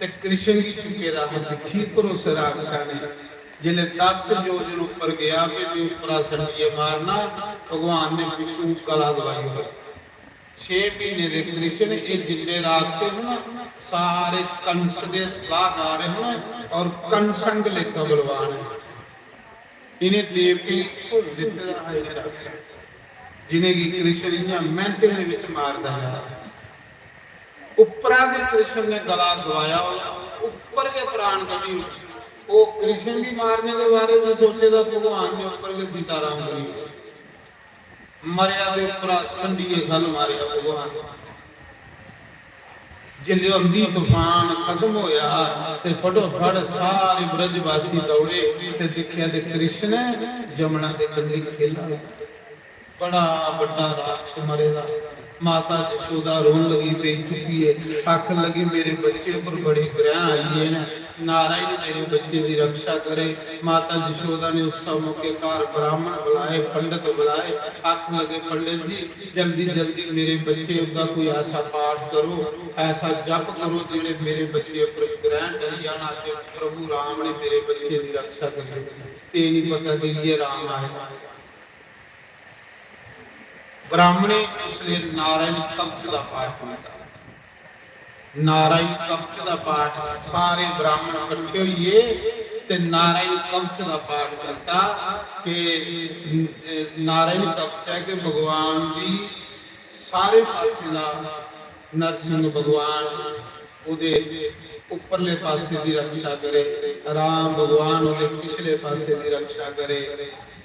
ते कृष्ण गी चुके दा हा पिट्ठी पर उस राक्षसा ने। जिसले दस योजन उप्पर गया, फिर भी उप्परा संडिये मारना, भगवान ने पिच्छों गला दबाई ओड़ेआ। छे महीने दे कृष्ण, ये जिन्ने राक्षस ना, सारे कंस दे सलाहकार हैं और कंसंग लेखा बलवान हैं। इन्हें देवतें गी धुन दिते दा हा, इन्हें राक्षस, जिन्हेंगी कृष्ण इ'यां मिंटें दे विच मारदा हा। उप्परा गै कृष्ण ने गला दबाया, उप्पर गै प्राण कड्ढी ओड़े। ओह् कृष्ण गी मारने दे बारे च सोचे दा, भगवान ने उप्पर गै सीताराम करी ओड़े। मरेआ दे उप्परा संडिये खल मारेआ भगवान। जिसलै अंधी तूफान खत्म होया ते फटोफट सारे ब्रजवासी दौड़े ते दिक्खेआ ते कृष्ण जमुना दे कंढे खेला। बड़ा बड्डा राक्षस मरे दा। माता जशोदा रोन लगी पेई चुप्पियै, आखन लगी, मेरे बच्चे पर बड़े ग्रह आई गे न, नारायण मेरे बच्चे दी रक्षा करे। माता जशोदा ने उस मौके घर ब्राह्मण बुलाए, पंडित बुलाए, आखन लगे, पंडित जी, जल्दी जल्दी मेरे बच्चे उदा कोई ऐसा पाठ करो, ऐसा जप करो, जेह्ड़े मेरे बच्चे उप्पर ग्रह टली जाना, ते प्रभु राम ने मेरे बच्चे दी रक्षा करी। ते नहीं पता कि ये राम आए। ब्राह्मणे उसले नारायण कवच दा पाठ कीता। नारायण कवच दा पाठ, सारे ब्राह्मण इकट्ठे होइए ते नारायण कवच दा पाठ करता। ते नारायण कवच है कि भगवान दी सारे पासे दा, नरसिंह भगवान ओदे उपरले पासे दी रक्षा करे, राम भगवान ओदे पिछले पासे दी रक्षा करे,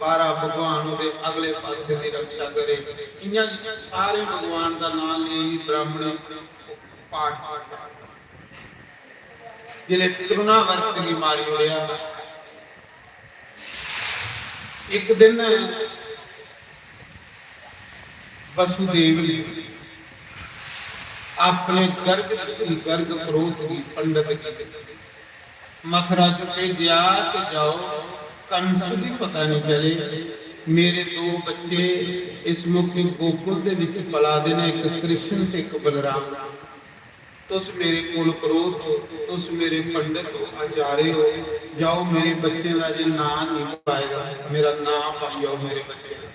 बारा भगवान ओदे अगले पासे दी रक्षा करे। इ'यां सारे भगवान दा नाम लेई ब्राह्मण पाठ करदा। जिसलै तृणावर्त गी मारी ओड़ेआ, इक दिन वसुदेव ने अपने गर्ग ऋषि गर्ग क्रोध गी, पंडित गी मथुरा च भेजेआ कि जाओ, कंस गी पता नहीं चले, मेरे दो बच्चे इस मौके गोकुल दे विच पला दे न, इक कृष्ण ते इक बलराम। तुस मेरे कुल पुरोहित हो, तुस मेरे पंडित हो, आचार्य हो, जाओ मेरे बच्चें दा जे नांऽ नहीं पाए दा, मेरा नांऽ पाई आओ मेरे बच्चें दा।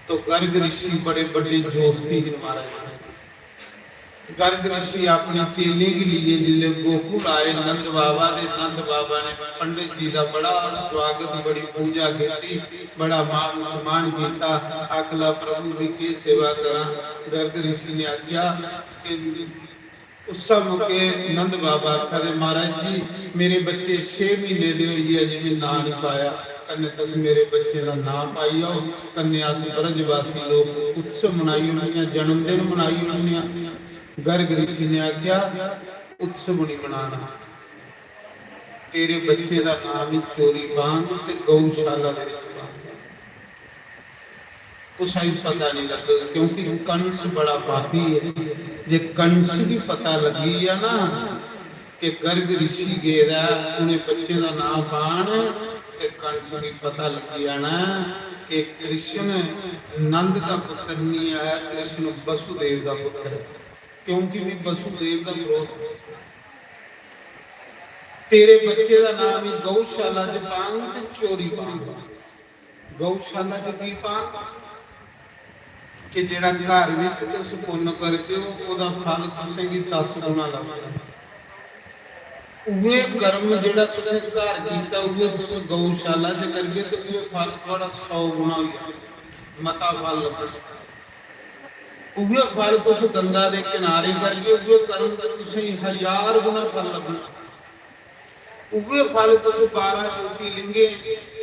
तो गर्ग ऋषि बड़े बड़े जोस्ती हे महाराज। गर्ग ऋषि अपने चेले गी लिए जिसले गोकुल आए नंद बाबा दे, नंद बाबा ने पंडित जी का बड़ा स्वागत, बड़ी पूजा की, बड़ा मान सम्मान किया। आखला, प्रभु की के सेवा करा? गर्ग ऋषि ने आख्या कि उस मौके नंद बाबा आखा दे, महाराज जी, मेरे बच्चे छे महीने दे होइयै अजें में नांऽ नहीं पाया, कन्नै तुस मेरे बच्चे दा नांऽ पाई आओ, कन्नै अस ब्रजवासी लोक उत्सव मनाई ओड़ने आं, जन्मदिन मनाई ओड़ने आं। गर्ग ऋषि ने आख्या, उत्सव नहीं मनाना, तेरे बच्चे दा नांऽ भी चोरी पांग ते गौशाला दे विच पांग। कुसै गी पता नहीं लगग, क्योंकि कंस बड़ा पापी है। जे कंस गी पता लगी गया ना कि गर्ग ऋषि गेदा है, उन्हें बच्चे दा नांऽ पान, ते कंस गी पता लगी जाना कि कृष्ण नंद का पुत्र नहीं है, कृष्ण वसुदेव का पुत्र है, क्योंकि भी वसुदेव का क्रोध। तेरे बच्चे का नाम ही गौशाला च पांग ते चोरी पांग। गौशाला च की पां? कि जेड़ा घर विच तुस पुन्न करदे हो, ओदा फल तुसेंगी दस गुणा लभदा। उए कर्म जेड़ा तुसें घर कीता, उए तुस गौशाला च करगे, ते उए फल थुआड़ा सौ गुणा होई जाना, मता फल लभना। उए फल तुस गंगा दे किनारे करगे, उए कर्म ते तुसेंगी हजार गुणा फल लभना। उ'ऐ फल तुस बारां ज्योतिर्लिंगें,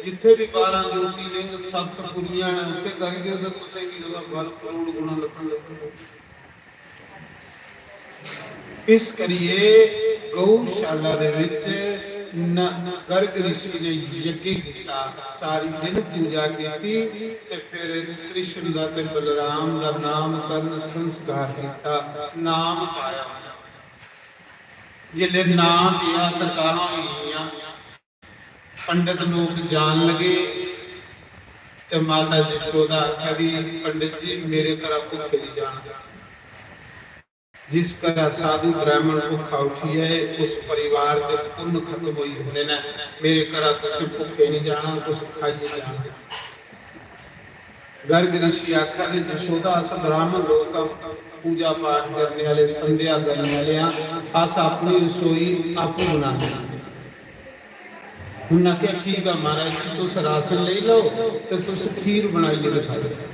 जित्थै बी बारां ज्योतिर्लिंग सप्त पुरियां न, उत्थै करगे ते तुसेंगी ओह्दा फल करोड़ गुणा लब्भन लग्गी पौग। इस करियै गौशाला दे विच न-, गर्ग ऋषि ने यज्ञ कीता, सारी दिन पूजा कीती ते फिर कृष्ण दा ते बलराम दा नामकरण संस्कार कीता, नाम पाया। जिसलै नाम पेआ, तरकालां होई गेइयां, पंडित लोक जान लगे ते माता यशोदा आखा दी, "पंडित जी, मेरे घरा भुक्खे नहीं जाना।" जिस घरा साधु ब्राह्मण भुक्खा उठी है, उस परिवार दे पुन्न खत्म होई होंदे ने। मेरे घरा तुसें भुक्खे नहीं जाना, तुस खाइयै जाना। गर्ग ऋषि आखा दे, "यशोदा, अस ब्राह्मण लोक आं, पूजा पाठ करने वाले, संध्या करने वाले आं, अस अपनी रसोई आपूं बनाने आं।" उन्हें आखेआ, "ठीक है महाराज जी, तुस राशन ले लो ते तुस खीर बनाइए दिखाओ।"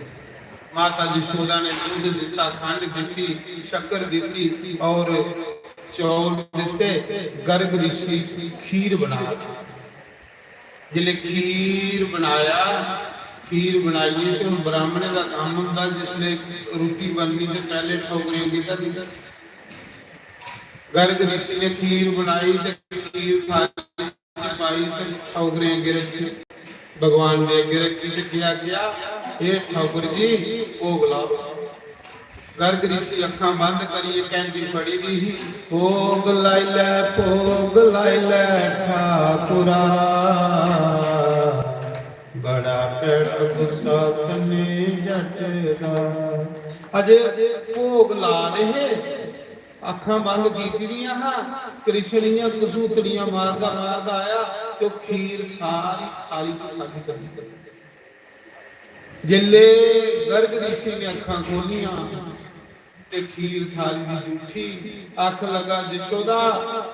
माता यशोदा ने दूध दिता, खंड दिती, शक्कर दिती और चौल दिते। गर्ग ऋषि खीर बनाया। जिसले खीर बनाया, खीर बनाइए ते हुन ब्राह्मणें दा कम्म हुंदा, जिसले रुट्टी बननी ते पैहले ठौकरें गी धरनी। गर्ग ऋषि ने खीर बनाई ते खीर थाली च पाई ते ठौकरें अग्गें रक्खी, भगवान दे अग्गें रक्खी ते केह् आखेआ, "हे ठौकर जी, भोग लाओ।" गर्ग ऋषि अक्खां बंद करियै घैंटी फड़ी दी ही, "भोग लाई लै, भोग लाई लै ठाकुरा, बड़ा भैड़ा गुस्सा कन्नै जट दा।" अजे भोग ला दे हे, अक्खां बंद कीती दियां हा, कृष्ण इयां घसूतड़ियां मारदा मारदा आया ते ओह् खीर सारी थाली च खाली करी दित्ती। जिसले गर्ग ऋषि ने अक्खां खोलियां ते खीर थाली दी जूठी, आखन लगा, "यशोदा,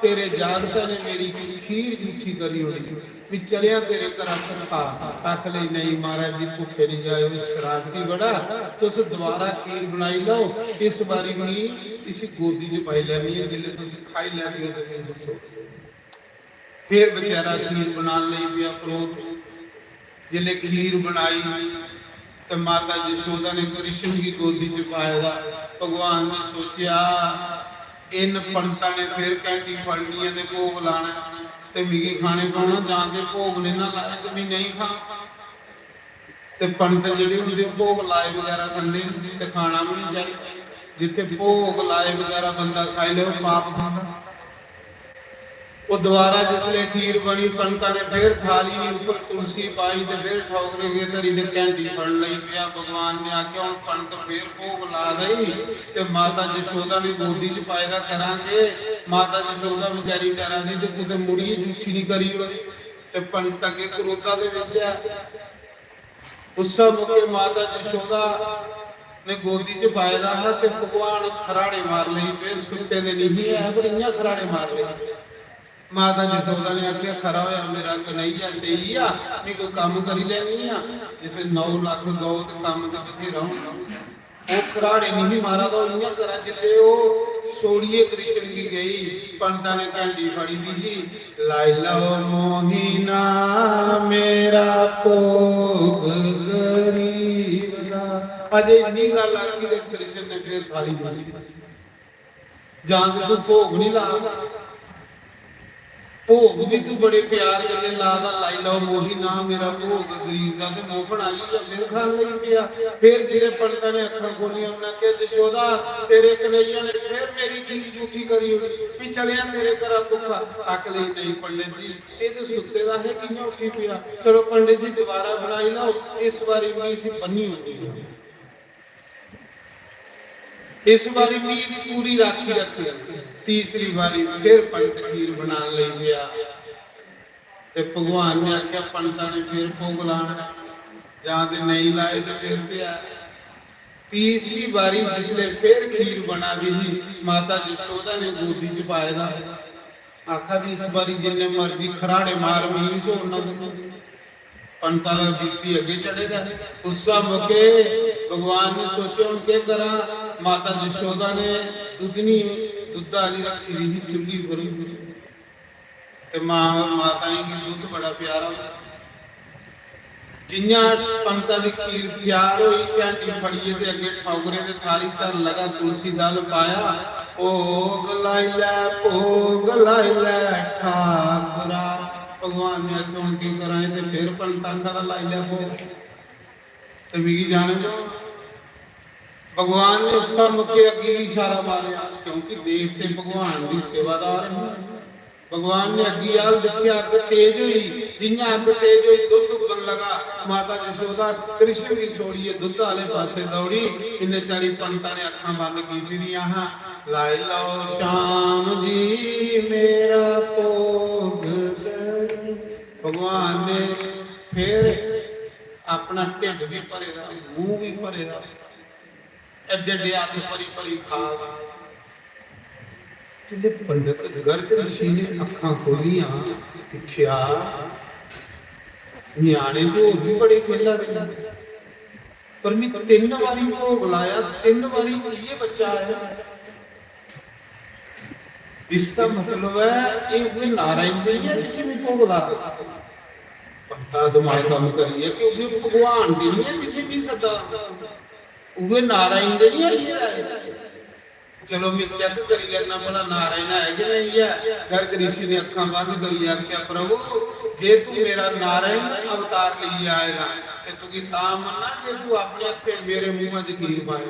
तेरे जागतै ने मेरी खीर जूठी करी ओड़ी।" "मैं चलेआ तेरे घरा भुक्खा।" आखन लगी, "नहीं महाराज जी, भुक्खे नहीं जाएओ, शरारती बड़ा, तुस दोबारा खीर बनाई लैओ, इस बारी मैं इसी गोदी च पाई लैनी ऐ, जिसलै तुस खाई लैगे ते मैं इसी सो।" फिर बेचारा खीर बनान लगी पेआ, परोह्त। जिसलै खीर बनाई ते माता यशोदा ने कृष्ण गी गोदी च पाए दा। भगवान ने सोचेआ, "इन पंडता ने फिर घैंटी फड़नी ऐ ते भोग लाना ऐ ते मिगी खाने पौना, जां ते भोग नेईं ना लाए ते में नेईं खां।" ते पंडत जेह्ड़े होंदे, ओह् भोग लाए बगैरा खंदे न ते खाना बी निं चाहिदा। जित्थै भोग लाए बगैरा बंदा खाई लै, ओह् पाप खंदा। ओह् दोबारा जिसलै खीर बनी, पंडता ने फिर थाली उप्पर तुलसी पाई ते फिर ठौकरे गे धरी ते घैंटी फड़न लगी पेआ। भगवान ने आखेआ, "हून पंडत फिर भोग ला गई।" ते माता यशोदा ने गोदी च पाए दा करां केह्? माता यशोदा बेचारी डरा दी ते कुतै मुड़ियै जूठी निं करी ओड़े। ते पंडत अग्गें क्रोधा दे बिच ऐ। उस्सै मौके माता यशोदा ने गोदी च पाए दा हा ते भगवान खराड़े मार लगी पे। सुत्ते दे नहीं है, पर इयां खराड़े मार लगी पे। माता यशोदा ने आखेआ, "खरा होया मेरा कन्हैया सेई आ, मी कोई कम्म करी लैनी आ।" जिसे नौ लख गौ ते कम्म ते बथेरा होना। ओह् खराड़े नहीं मारा दा, ओह् इयां करा, जिसले ओह् छोड़ियै कृष्ण गी गई, पंडता ने घैंटी फड़ी दी ही, "लाई लैओ मोहिना मेरा भोग गरीब दा।" अजे इन्नी गल्ल आखी ते कृष्ण ने फिर थाली मंगी, "जां ते तू भोग नहीं ला, भोग भी तू बड़े प्यार कन्नै ला दा, लाई लैओ मोहिना मेरा भोग गरीब दा।" ते मोहन आई गेआ, फिर खान लगी पेआ। फिर जिसले पंडता ने अक्खां खोलियां, उन्हें आखेआ, "यशोदा, तेरे कन्हैया ने फिर मेरी खीर जूठी करी ओड़ी, भी चलेआ तेरे घरा भुक्खा।" आखन लगी, "नहीं पंडित जी, ये तो सुत्ते दा है, कियां उठी पेआ? चलो पंडित जी, दोबारा बनाई लाओ, इस बारी भी इसी बन्नी ओड़नी है।" इस बारी भी एह्दी पूरी राखी रक्खनी। तीसरी बारी फिर पंडत खीर बनान लगी पेआ ते भगवान ने आखेआ, "पंडता ने फिर भोग लाना, जां ते नेईं लाए ते फिर ते ऐ।" तीसरी बारी जिसले फिर खीर बना दी ही, माता यशोदा ने गोदी च पाए दा, आखा दी, "इस बारी जिन्ने मर्जी खराड़े मार, मिगी नहीं छोड़ना तू।" पंडता दा बीपी अग्गे चढ़े दा। उस्सै मौके भगवान ने सोचेआ, "हून केह् करां?" माता यशोदा ने दुद्धनी, दुद्धा आह्ली रक्खी दी ही चुल्ली पर। ते मां और माताएं गी दुद्ध बड़ा प्यारा होंदा। जि'यां पंता दी खीर त्यार होई, घैंटी फड़ियै ते अग्गें ठौगरे ते थाली धर लगा, तुलसी दल पाया, भोग लाई लै, भोग लाई लै ठाकुरा। भगवान ने आखेआ, "हून केह् करां?" ते फिर पंता आखा दा, "लाई लै भोग।" ते मिगी जाने दो। भगवान ने उस्सै मौके अग्गी गी इशारा मारेआ, क्योंकि देवते भगवान दी सेवादार न। भगवान ने अग्गी आल दिक्खेआ, अग्ग तेज होई, जि'यां अग्ग तेज होई, दुद्ध उब्बन लगा। माता जशोदा कृष्ण गी छोड़ियै दुद्ध आह्ले पासै दौड़ी। इन्ने चाल्ली पंता ने अक्खां बंद कीती दियां हां। "लाई लैओ श्याम जी मेरा भोग करी।" भगवान ने फिर अपना ढिड्ड भी भरे दा, मूंह भी भरे दा, एड्डे एड्डे हत्थ भरी भरी खा दा। जिसलै पंडित गर्ग ऋषि ने अक्खां खोलियां, दिक्खेआ, ञ्याणे ते होर बी बड़े खेला दे न, पर मैं तिन्न बारी भोग लाया, तिन्न बारी इ'यै बच्चा आया। इसदा मतलब ऐ, एह् उ'ऐ नारायण ते निं ऐ जिसी मैं भोग ला दा। पंता दमाग कम्म करियै कि उ'ऐ भगवान ते निं ऐ जिसी मैं सद्दा दा। उ'ऐ नारायण ते निं आई गेआ ऐ। चलो, मैं चेक करी लैना भला नारायण है कि नेईं ऐ। गर्ग ऋषि ने अक्खां बंद करियै आखेआ, "प्रभु, जे तू मेरा नारायण अवतार लेइयै आए दा, ते तुगी तां मन्ना जे तू अपने हत्थें मेरे मूंहा च खीर पाए।"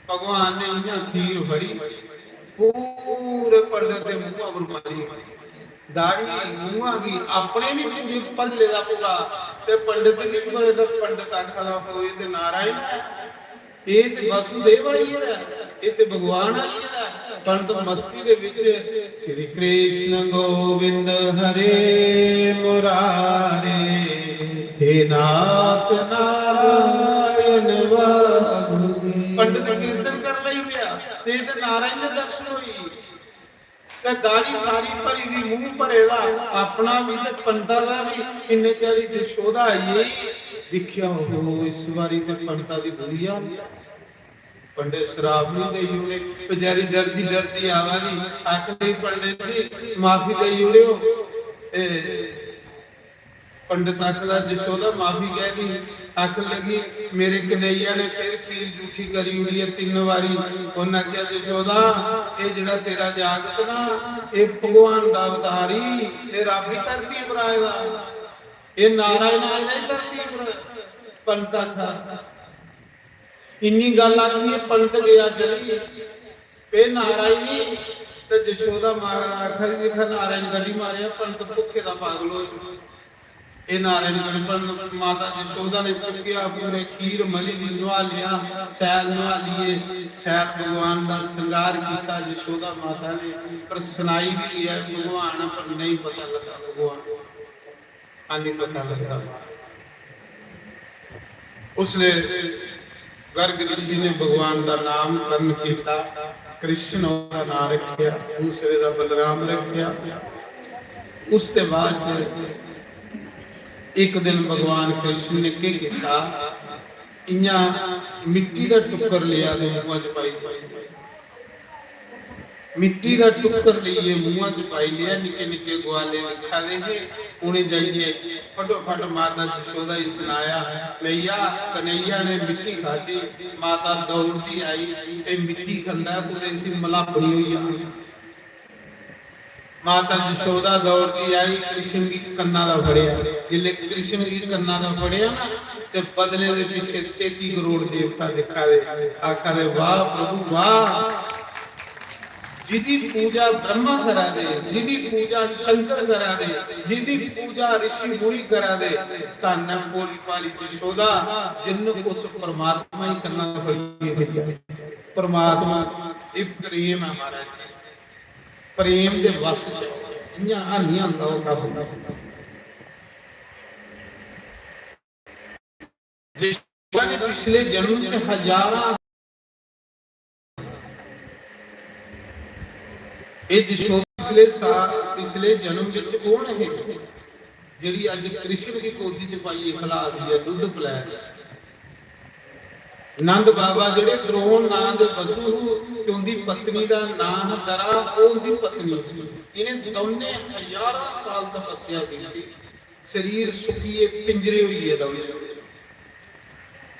भगवान ने इ'यां खीर फड़ी, पूरे पंडित दे मूंहा पर मारी, दाढ़ी, मूंहा गी, अपने भी पूरे भल्ले दा पूरा, ते पंडित गी भी भरे दा। पंडित आखा दा, "होए ते नारायण ऐ, एह् ते वासुदेव आई गेदा ऐ, एह् ते भगवान आई गेदा ऐ।" पंडित मस्ती दे विच श्री कृष्ण गोविंद हरे मुरारे, हे नाथ नारायण वासुदेव। पंडित कीर्तन कर लई पिया, ते इधर नारायण दे दर्शन होई। ते दाढ़ी सारी भरी दी, मूंह भरे दा, अपना भी ते पंडा दा भी। इन्ने चिर जशोदा आई गेई, दिक्खेआ, "ओहो, इस बारी ते पंडा दी बुरी हाल।" पंडित श्राप नहीं देई ओड़े, बेचारी डरदी डरदी आवा दी, आखन लगी, "पंडित जी, माफी देई ओड़ेओ।" ते पंडित आखदा, "जशोदा, माफी कह दी?" आखन लगी, "मेरे कन्हैया ने फिर खीर जूठी करी ओड़ी ऐ तिन्न बारी।" उन्नै आखेआ, "जशोदा, एह् जेह्ड़ा तेरा जागत ना, एह् भगवान दा अवतार ई, एह् रब ई धरती पर आए दा, एह् नारायण आए दा ई धरती पर।" पंत आखा, इन्नी गल्ल आखियै पंत गेआ चली। "ए नारायणी।" ते जशोदा माता आखा दी, "दिक्खा, नारायण कड्ढी मारेआ, पंत भुक्खे दा पागल होए।" ए नारायण कड्ढी, पंत, माता जशोदा ने चुक्केआ, पूरे खीर मली दी, नुहालेआ, शैल नुहालियै, शैल भगवान दा श्रृंगार कीता जशोदा माता ने। पर सनाई बी लेआ भगवान, पर नेईं पता लगा भगवान। हाली पता लगदा। उसले गर्ग ऋषि ने भगवान दा नामकरण कीता, कृष्ण ओह्दा नां रखेआ, दूसरे दा बलराम रखेआ। उसदे बाद च इक दिन भगवान कृष्ण ने केह् कीता, इ'यां मिट्टी दा टुक्कर लेआ ते मूंहा च पाई, पाई, पाई। मिट्टी दा टुक्कर लेइयै मूंहा च पाई लेआ। निक्के निक्के ग्वाले दिक्खा दे हे, उ'नें जाइयै फटोफट माता जशोदा गी सनाया, "मैया, कन्हैया ने मिट्टी खाद्धी।" माता दौड़दी आई, "ते मिट्टी खंदा ऐ, कुतै इसी मलापनी होई जा।" माता जशोदा दौड़दी आई, कृष्ण गी कन्ना दा फड़ेआ। जिसले कृष्ण गी कन्ना दा फड़ेआ ना, ते बदले दे पिच्छे तेती करोड़ देवता दिक्खा दे, आखा दे, "वाह प्रभु वाह, जिदी पूजा ब्रह्मा करा दे, जिदी पूजा शंकर करा दे, जिदी पूजा ऋषि मुनि करा दे, धन्न ऐ भोली भाली जशोदा, जिन्न उस परमात्मा गी कन्ना दा फड़ियै भेजेआ।" परमात्मा, एह् प्रेम ऐ महाराज जी। प्रेम दे वश च इ'यां हानी आंदा ओह् कम्म। जशोदा ने पिछले जन्म च हजारां, एह् जशोदा पिछले साल, पिछले जन्म विच ओह् न हे जेह्ड़ी अज्ज कृष्ण दी गोदी च पाइयै खला दी ऐ, दुद्ध पलै दी। नंद बाबा जेह्ड़े द्रोण नां दे बसु हू ते उंदी पत्नी दा नां हा दरा, ओह् उंदी पत्नी ही। इ'नें दौनें हजारां साल तपस्या कीती, शरीर सुक्कियै पिंजरे होई गेदा उ'नें।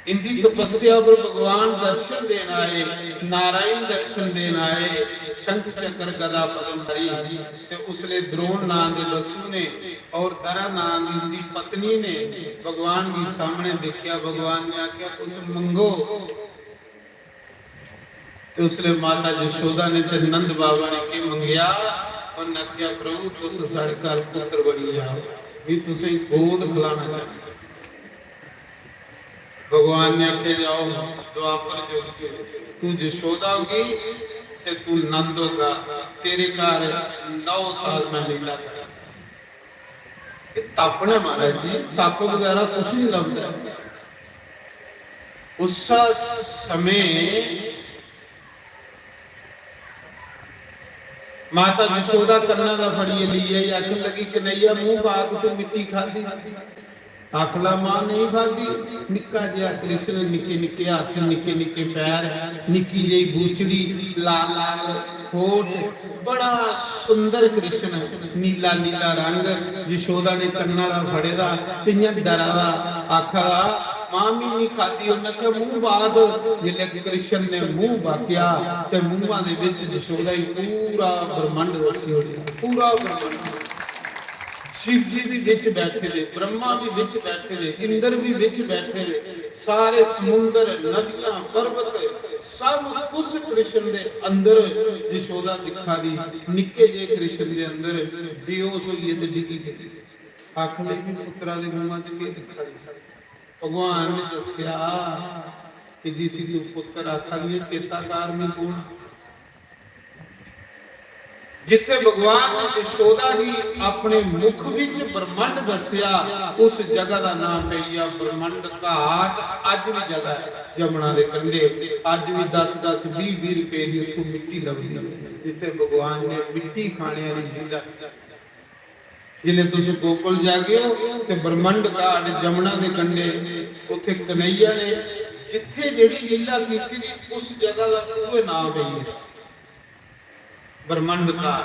इंदी तपस्या पर भगवान दर्शन देन आए, नारायण दर्शन देन आए, शंख चक्र गदा पद्म धारी। ते उसले द्रोण नां दे बसु ने और दरा नां दी उंदी पत्नी ने भगवान गी सामने दिक्खेआ। भगवान ने आखेआ, "कुछ मंगो।" ते उसले माता जशोदा ने ते नंद बाबा ने केह् मंगेआ? उन्हें आखेआ, "प्रभु, तुस साढ़े घर पुत्र बनी जाओ, भी तुसें गोद खिलाना चाहते।" भगवान ने आखेआ, "जाओ, द्वापर युग च तू जशोदा होगी ते तू नंद होगा, तेरे घर नौ साल मैं लीला करूंगा।" ये तप ने महाराज जी, तप बगैरा कुछ नहीं लभदा। उस समय माता जशोदा कन्ना दा फड़ियै लेई आई, आखन लगी, "कन्हैया, मूंह बाग तू मिट्टी खादी।" आखला, "मां, नहीं खादी।" निक्का जिहा कृष्ण, निक्के निक्के हत्थ, निक्के निक्के पैर, निक्की जेही बूचड़ी, लाल लाल होठ, बड़ा सुंदर कृष्ण, नीला नीला रंग। जशोदा ने कन्ना दा फड़े दा, ते इ'यां डरा दा, आखा दा, "मां, मी नहीं खादी।" उन्हें आखेआ, "मूंह बाग।" जिसले कृष्ण ने मूंह बाकेआ, ते मूंहा दे विच जशोदा ही पूरा ब्रह्मांड दस्सी ओड़ेआ, पूरा ब्रह्मांड। शिव जी भी विच बैठे दे, ब्रह्मा भी विच बैठे दे, इंद्र भी विच बैठे दे, सारे समुंदर, नदियां, पर्वत, सब कुछ कृष्ण दे अंदर। जशोदा दिक्खा दी, निक्के जे कृष्ण दे अंदर बेहोश होइयै ते डिग्गी पेई। आखन लगी, "पुत्तरा दे मुंहा च केह् दिक्खा दी?" भगवान ने दस्सेआ कि जिसी तू पुत्तर आखा दी ऐ, चेता कर, मैं कौन? जिथे भगवान ने जशोदा गी अपने मुख विच ब्रह्मांड दस्सेआ, उस जगह दा नाम पई गेआ ब्रह्मांड घाट। अज भी जगह है जमुना दे कंढे, अज भी दस दस, बीह बीह रुपए दी उत्थों मिट्टी लभदी है, जिथे भगवान ने मिट्टी खाने वाली लीला। जिसले तुस गोकुल जागे हो ते ब्रह्मांड घाट जमुना दे कंढे, उत्थे कन्हैया ने जिथे जेड़ी लीला कीती दी, उस जगह दा उहे नाम पई गेआ। ब्रह्मांड का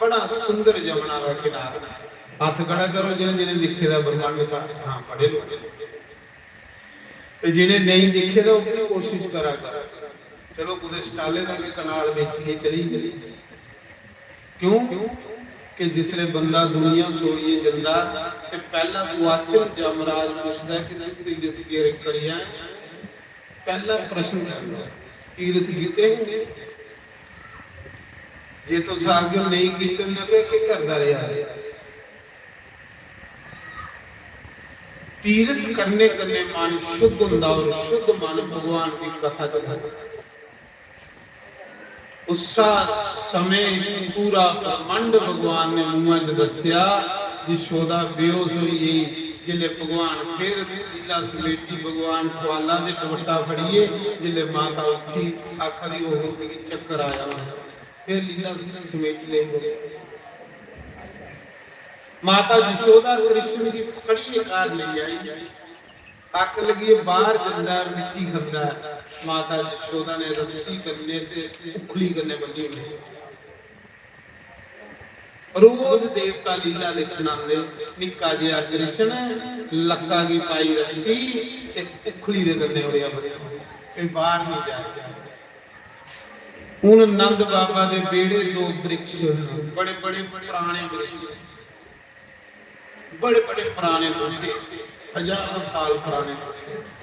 बड़ा सुंदर जमुना का किनारा। हाथ खड़ा करो जिन्हें जिन्हें दिखे दा ब्रह्मांड का। हाँ, बड़े लोग। ते जिन्हें नहीं दिखे दा, ओह् भी कोशिश करा कर। चलो, कुतै स्टाले दा गै कनाल बेचियै चली चली। क्यों? कि जिसले बंदा दुनिया छोड़ियै जंदा, ते पैह्ला गुआचन जमराज पुछदा कि तू तीरथ केह्ड़े करी आया? पैह्ला प्रश्न करदा, "तीरथ कीते हे?" जे तुस आखगे नेईं कीते, उन्नै आखेआ, "केह् करदा रेहा?" तीरथ करने कन्नै मन शुद्ध होंदा और शुद्ध मन भगवान दी कथा च लगदा। उस्सा समें पूरा ब्रह्मांड भगवान ने मुंहा च दस्सेआ। जशोदा बेहोश होई गेई। जिसले भगवान फिर लीला समेटी, भगवान ठुआला ते दुपट्टा फड़िए, जिसले माता उठी, आखा दी, "ओहो, मिगी चक्कर आया।" फिर लीला समेटी लेई। माता जशोदा कृष्ण गी फड़िए घर लेई आई। आखन लगी, "एह् बाहर जंदा ऐ, मिट्टी खंदा ऐ।" माता जशोदा ने रस्सी कन्नै ते उखली कन्नै बन्नी ओड़ेआ। रोज देवता लीला दिक्खन आंदे। निक्का जेहा कृष्ण, लक्का गी पाई रस्सी ते उखली दे कन्नै ओड़ेआ बन्नी। कोई बाहर नहीं जाए। हुन नंद बाबा दे बेहड़े दो वृक्ष न, बड़े बड़े पुराने वृक्ष, बड़े बड़े पुराने बूटे, हजारों साल पुराने बूटे।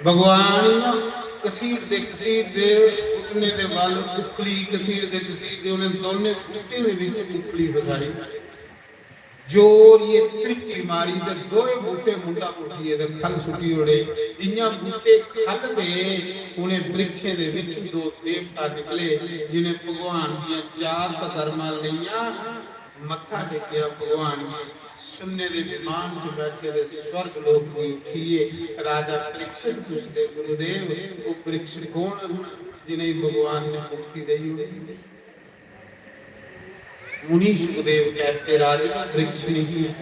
भगवान ना घसीटदे घसीटदे घुटने दे बल उखली घसीटदे घसीटदे उन्हें दोनों बूटे दे विच उखली फसाई। जोर ये त्रिट्टी मारी ते दोए बूटे मुंडा पुट्टियै ते खल सुट्टी ओड़े। जियां बूटे खल दे, उ'नें वृक्षें दे विच दो देवता निकले, जिन्हें भगवान दियां चार पकर्मां लेइयां, मत्था टेकेआ भगवान गी। सुन्ने दे विमान च बैठे दे स्वर्ग लोक गी उठिए राजा परीक्षित पुछदे, "गुरुदेव, वो वृक्ष कौन, जिन्हें भगवान ने मुक्ति देई ओड़ी?" मुनि सुखदेव कहते, "राजन, वृक्ष नहीं है,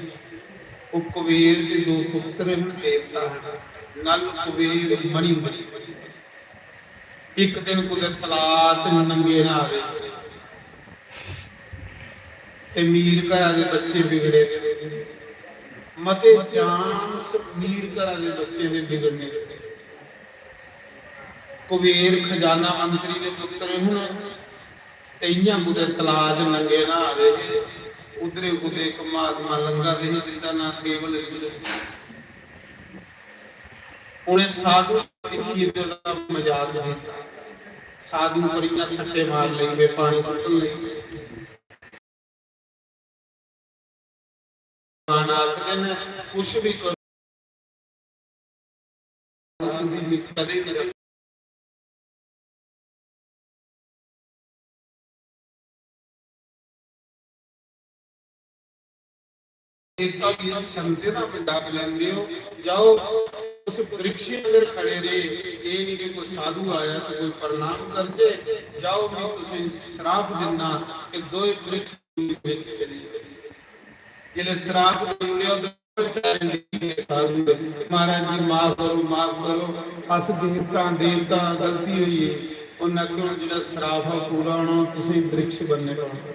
ओह् कुबेर दे दो पुत्तर हन, देवता हन, नल कुबेर मणि। इक दिन कुतै तलाऽ च नंगे न्हाऽ दे ते मीर घरा दे बच्चे बिगड़े दे। मते चांस मीर घरा दे बच्चें दे बिगड़ने दे। कुबेर खजाना मंत्री दे पुत्तर हन ते इ'यां कुतै तलाऽ च नंगे न्हाऽ दे हे। उद्धरे कुतै इक महात्मा लंघा दे हे जिंदा नांऽ केवल ऋषि। उ'नें साधु गी दिक्खियै ते ओह्दा मजाक कीता। साधु पर इ'यां सट्टे मार लेई पे, पानी सुट्टन लेई पे। भगवान आखदे न, "कुछ भी करो, तुम कदें मेरा देवता भी इस संते दा मजाक लैंदे हो। जाओ, उस वृक्ष अगर खड़े रहे, ये नहीं कि कोई साधु आया तो कोई प्रणाम करजे। जाओ, मैं तुसें श्राप दिंदा कि दोए वृक्ष लेके चली जाओ।" जिसलै श्राप देई ओड़ेआ, उद्धर पैरें डिग्गी गे साधु दे, "महाराज जी, माफ करो, माफ करो, अस देवता, देवता, गलती होई गेई।" उन्नै आखेआ, "हून जेह्ड़ा श्राप ऐ, ओह् पूरा होना, हून तुसें वृक्ष बनने पौना।"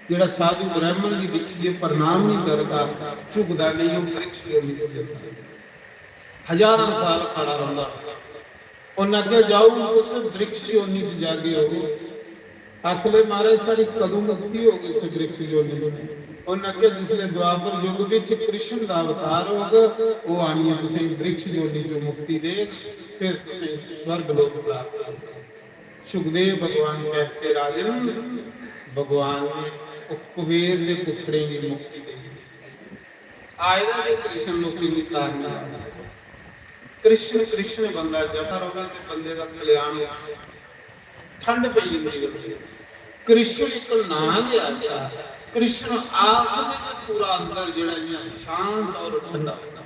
जेह्ड़ा साधु ब्राह्मण गी दिक्खियै प्रणाम नहीं करदा, झुकदा नहीं, ओह् वृक्ष दे नीचे जंदा। हजारां साल खड़ा रौंह्दा। उन्नै आखेआ, "जाओ, तुस वृक्ष योनि च जागे ओ।" आखले, "महाराज, साढ़ी कदूं मुक्ति होग इस वृक्ष योनि च?" उन्नै आखेआ, "जिसलै द्वापर युग बिच कृष्ण दा अवतार होग, ओह् आनियै तुसेंगी वृक्ष योनि चों मुक्ति देग, फिर तुसेंगी स्वर्ग लोक प्राप्त होग।" सुखदेव भगवान कहते, "राजन, भगवान ने ओह् कुबेर दे पुत्रें गी मुक्ति देई।" आए दा गै कृष्ण लोकें गी तारने आस्तै। कृष्ण, कृष्ण बंदा जपदा र'वै ते बंदे दा कल्याण होई जंदा। ठंड पेई जंदी बंदे गी। कृष्ण इक नांऽ गै ऐसा। कृष्ण आखदे गै पूरा अंदर जेह्ड़ा इ'यां शांत और ठंडा होंदा।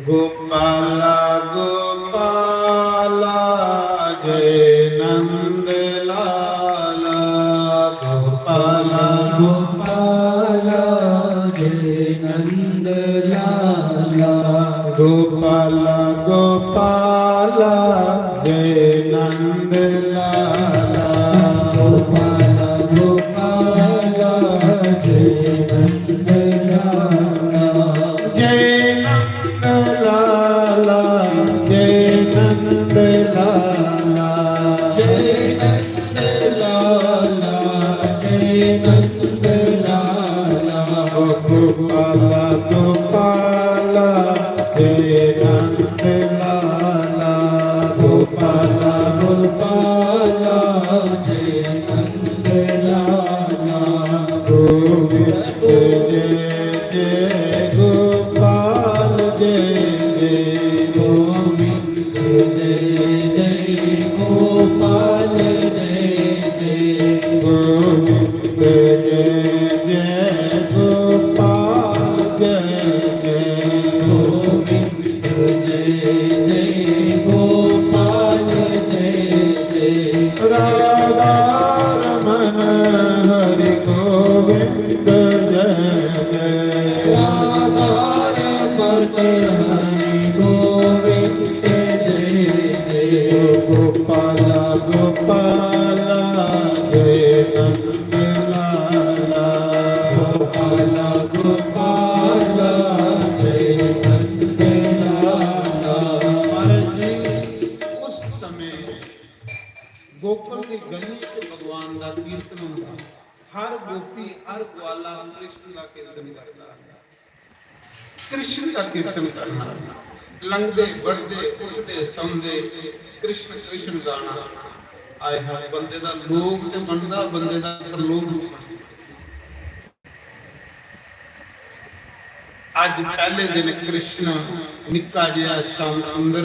गोपाला, गोपाला, जय नंद लाला। गोपाला, गोपाला, जय नंद लाला। गोपाला, गोपाला, जय नंद लाला। गोपाला, गोपाला, जय नंद लाला। जय नंद लाला, जय नंद लाला। जय नंद लाला, जय नंद लाला। ओ गोपाला, गोपाला, जय नंद लाला। गोपाला, गोपाला, जय नंद लाला। गोविंद जय जय गोपाल जय जय। गोविंद जय जय गोपाल जय जय। गोविंद जय जय गोपाल जय जय। गोविंद जय जय गोपाल जय जय। राधा रमन हरि गोविंद जय जय। राधा रमन हरि गोविंद जय जय। गोपाला गोपाला जय नंद लाला। गोपाला गोपाला जय नंद लाला। महाराज जी, उस समय गोकुल दी गलियें च भगवान दा कीर्तन होंदा। हर गोपी, हर ग्वाला कृष्ण दा कीर्तन करदा। कृष्ण दा कीर्तन करना। लंघदे, बड़दे, उठदे, सौंदे, कृष्ण, कृष्ण गाना। आए हाय, बंदे दा लोक ते बनदा, बंदे दा परलोक बी बनदा। अज्ज पैह्ले दिन कृष्ण, निक्का जेहा श्याम सुंदर,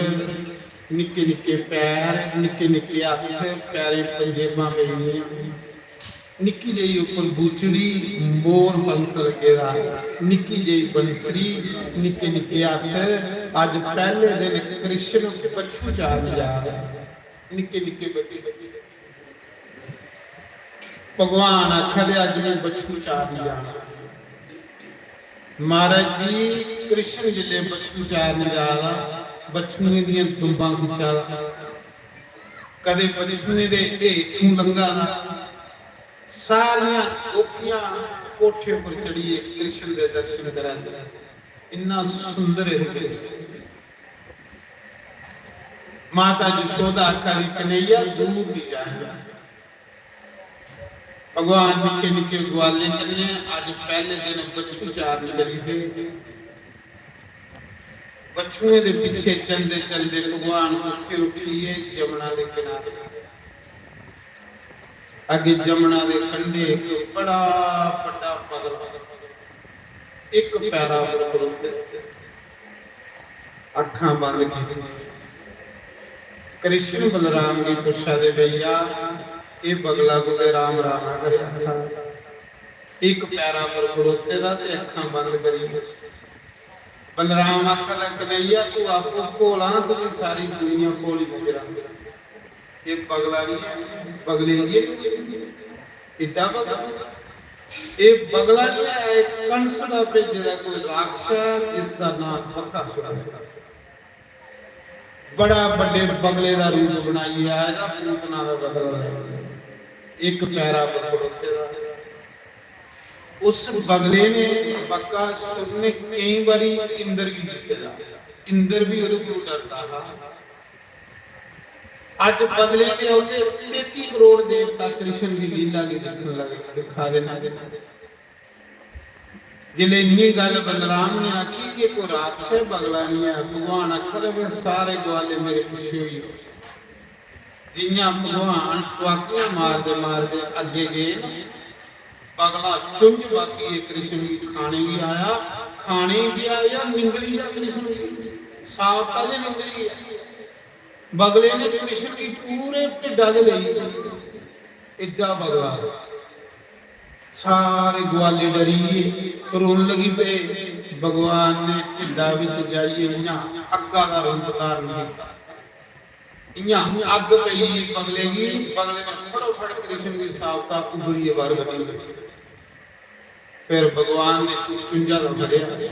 निक्के निक्के पैर, निक्के निक्के हत्थ, पैरें पंजेबां पेदियां, निक्की जेही उप्पर बूचड़ी, मोर पंख लग्गे दा, निक्की जेही बंसरी, निक्के निक्के हत्थ। अज्ज पैह्ले दिन कृष्ण बच्छु चारन जा रहे, निक्के निक्के बच्छु। भगवान आखा दे, "अज्ज में बच्छु चारन जाना।" महाराज जी, कृष्ण जिसलै बच्छु चारन जा दा, बच्छुएं दियां दुंबां खिच्चा दा, कदें बच्छुएं दे हेठों लंघा दा, सारियां गोपियां कोठे उप्पर चढ़ियै कृष्ण दे दर्शन करा दियां। इन्ना सुंदर ऐ कृष्ण। माता यशोदा आखा दी, "कन्हैया, दूर नहीं जाना।" भगवान निक्के निक्के ग्वालें कन्नै अज्ज पैह्ले दिन बच्छु चारन चली पे। बच्छुएं दे पिच्छे चलदे चलदे भगवान उत्थे उठियै जमुना दे किनारे। अग्गे जमुना दे कंढे इक बड़ा बड्डा बगला, इक पैरा पर खड़ोते, अक्खां बंद कीतियां। कृष्ण बलराम गी पुच्छा दे, "भैया, एह् बगला कुतै राम राणा करेआ खड़ा, इक पैरा पर खड़ोते दा ते अक्खां बंद करी।" बलराम आखा दा, "कन्हैया, तू आपूं भोला, तुझी सारी दुनिया भोली नजर आंदी। एह् बगला नहीं है, बगले इ'यै, एड्डा बगला, एह् बगला नहीं है, एह् कंस दा भेजे दा कोई राक्षस, जिसदा नाम बकासुर है। बड़ा बड्डे बगले दा रूप बनाइयै आए दा, पूतना दा बदला लैने। इक पैरा पर खड़ोते दा।" उस बगले ने, बकासुर ने केईं बारी इंद्र गी जित्ते दा। इंद्र भी ओह्दे कोला डरदा हा। अज्ज बगले दे औंदे तेती करोड़ देवता कृष्ण दी लीला गी दिक्खन लगे, दिक्खा दे न। जिसलै इन्नी गल्ल बलराम ने आखी कि कोई राक्षस बगला नहीं है, भगवान आखा दे, "फिर सारे ग्वाले मेरे पिच्छे होई जाओ।" जियां भगवान टुआकियां मारदे मारदे अग्गे गे न, बगला चुंझ बाकी कृष्ण गी खाने गी आया, खाने गी आया, निंगली गेआ कृष्ण गी, साफ पैह्ले निंगली गेआ। बगले ने कृष्ण गी पूरे ढिड्डा दे लेई, एड्डा बगला। सारे ग्वाले डरी गे, रोन लगी पे। भगवान ने ढिड्डा बिच जाइयै इ'यां अग्गा दा रूप धारण कीता। इ'यां अग्ग पेई बगले गी, बगले ने फटोफट कृष्ण गी साबता उबलियै बाहर कड्ढी ओड़ेआ। फिर भगवान ने तू चुंझा दा फड़ेआ,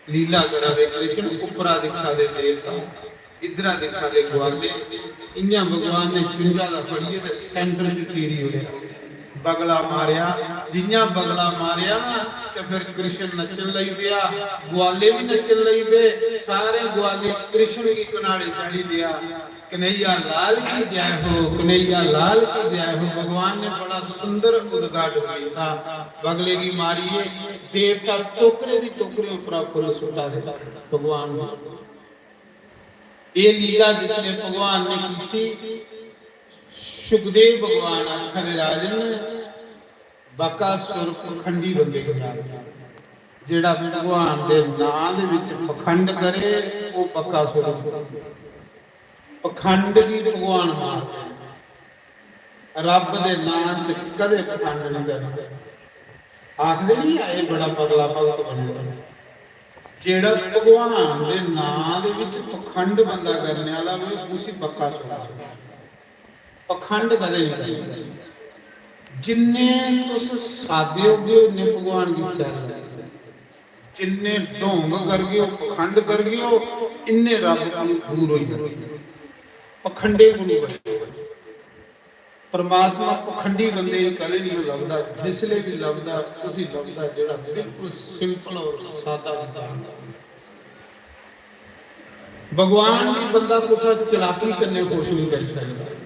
लीला करा दे कृष्ण, उप्परा दिक्खा दे देवता, इद्धरा दिक्खा दे ग्वाले। इ'यां भगवान ने चुंझा दा फड़ियै ते center च चीरी ओड़ेआ। बगला मारेआ, जि'यां बगला मारेआ ना, ते फिर कृष्ण नच्चन लगी पेआ, ग्वाले भी नच्चन लगी पे, सारे ग्वाले कृष्ण गी कनाड़े चाढ़ी लेआ। कन्हैया लाल की जय हो, कन्हैया लाल की जय हो। भगवान ने बड़ा सुंदर उद्घाटन किया। बगले की मारिए देवता टोकरे दी टोकरे ऊपरा फुल सुट्टा दे भगवान ने। ये लीला जिसने भगवान ने की थी, सुखदेव भगवान आखा दे, "राजन, बकासुर पखंडी बंदे को याद, जेड़ा भगवान दे नां दे विच पखंड करे, वो बकासुर।" पखंड गी भगवान मारदे न। रब दे नां च कदें पखंड नहीं करना। आखदे नहीं, "एह् बड़ा पगला भगत बने दा।" जेड़ा भगवान दे नां दे विच पखंड बंदा करने वाला होवे, उसी बकासुर आखदे। पखंड कदें नहीं करना। जिन्ने तुस सादे होगे, उन्ने भगवान गी सैल लगदा। जिन्ने ढोंग करगे ओ, पखंड करगे ओ, इन्ने रब कोलू दूर होई जागे। पखंडे कोलू बचो। परमात्मा पखंडी बंदे गी कदें नहीं लभदा, जिसले भी लभदा, उसी लभदा जेड़ा बिल्कुल simple और सादा इंसान। भगवान गी बंदा कुसै चलाकी कन्नै खुश नहीं करी सकदा।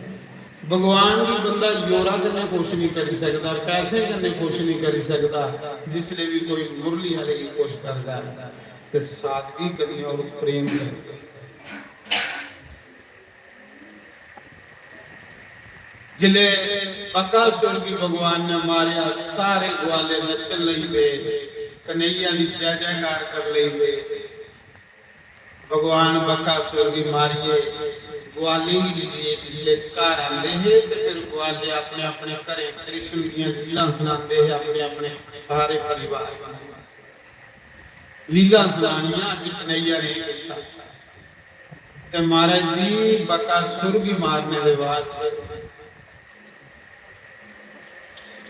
भगवान गी बंदा जोरा कन्नै खुश नहीं करी सकदा, पैसे कन्नै खुश नहीं करी सकदा। जिसले भी कोई मुरली आह्ले गी खुश करदा ऐ, ते सादगी कन्नै और प्रेम कन्नै। जिसले बकासुर गी भगवान ने मारेआ, सारे ग्वाले नच्चन लगी पे, कन्हैया दी जय जयकार कर लगी पे। भगवान बकासुर गी मारियै ग्वालें गी लेइयै जिसलै घर आंदे हे ते फिर ग्वाले अपने अपने घरें कृष्ण दियां लीलां सनांदे हे, अपने अपने सारे परिवार गी लीलां सनानियां। अज्ज कन्हैया ने एह् कीता। ते महाराज जी, बकासुर गी मारने दे बाद च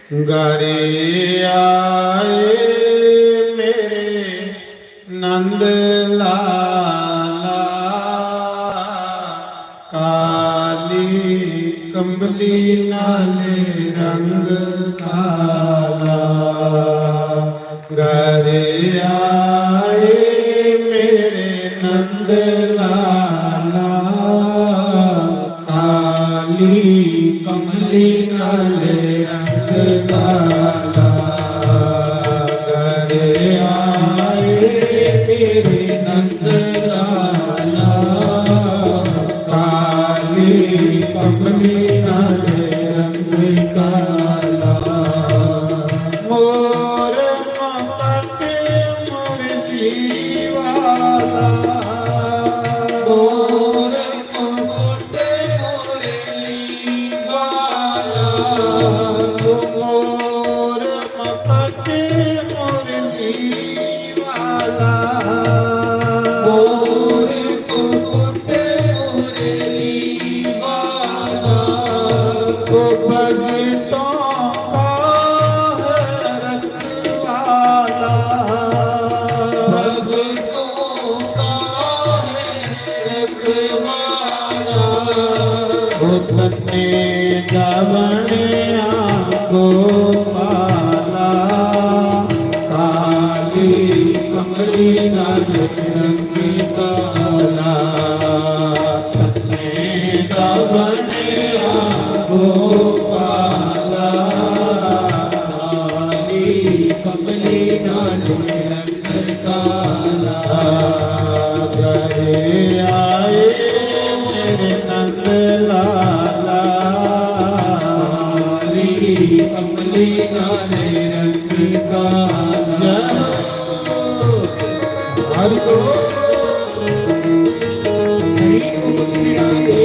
घरे आए मेरे नंद लाला, काली कंबली नाले रंग काला। घरे आए मेरे नंद लाला, काली कंबली काले रंग काला। घरे आए मेरे नंद लाला, काली कंबली काले रंग काला। मोर मुकुट मुरली वाला, मोर मुकुट मुरली वाला, मोर मुकुट मुरली वाला। मोर मुकुट मुरली वाला। ओ भगतों का है रखवाला। भगतों का है रखवाला। ओ तन्ने दावणिया गोपाला, काली कंबली नाले रंग काला। तन्ने दावणिया गोपाला, काली कंबली नाले रंग काला। घरे आए मेरे नंद लाला, काली कंबली काले रंग काला। हरि बोल। हरि बोल श्री राधे।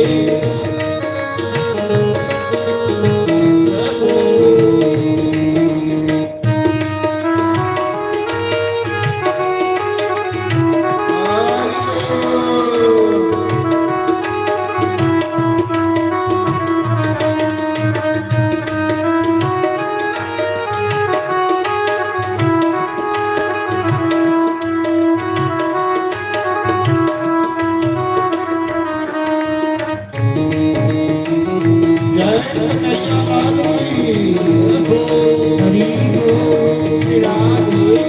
जय कन्हैया लाल की। हरि बोल श्री राधे।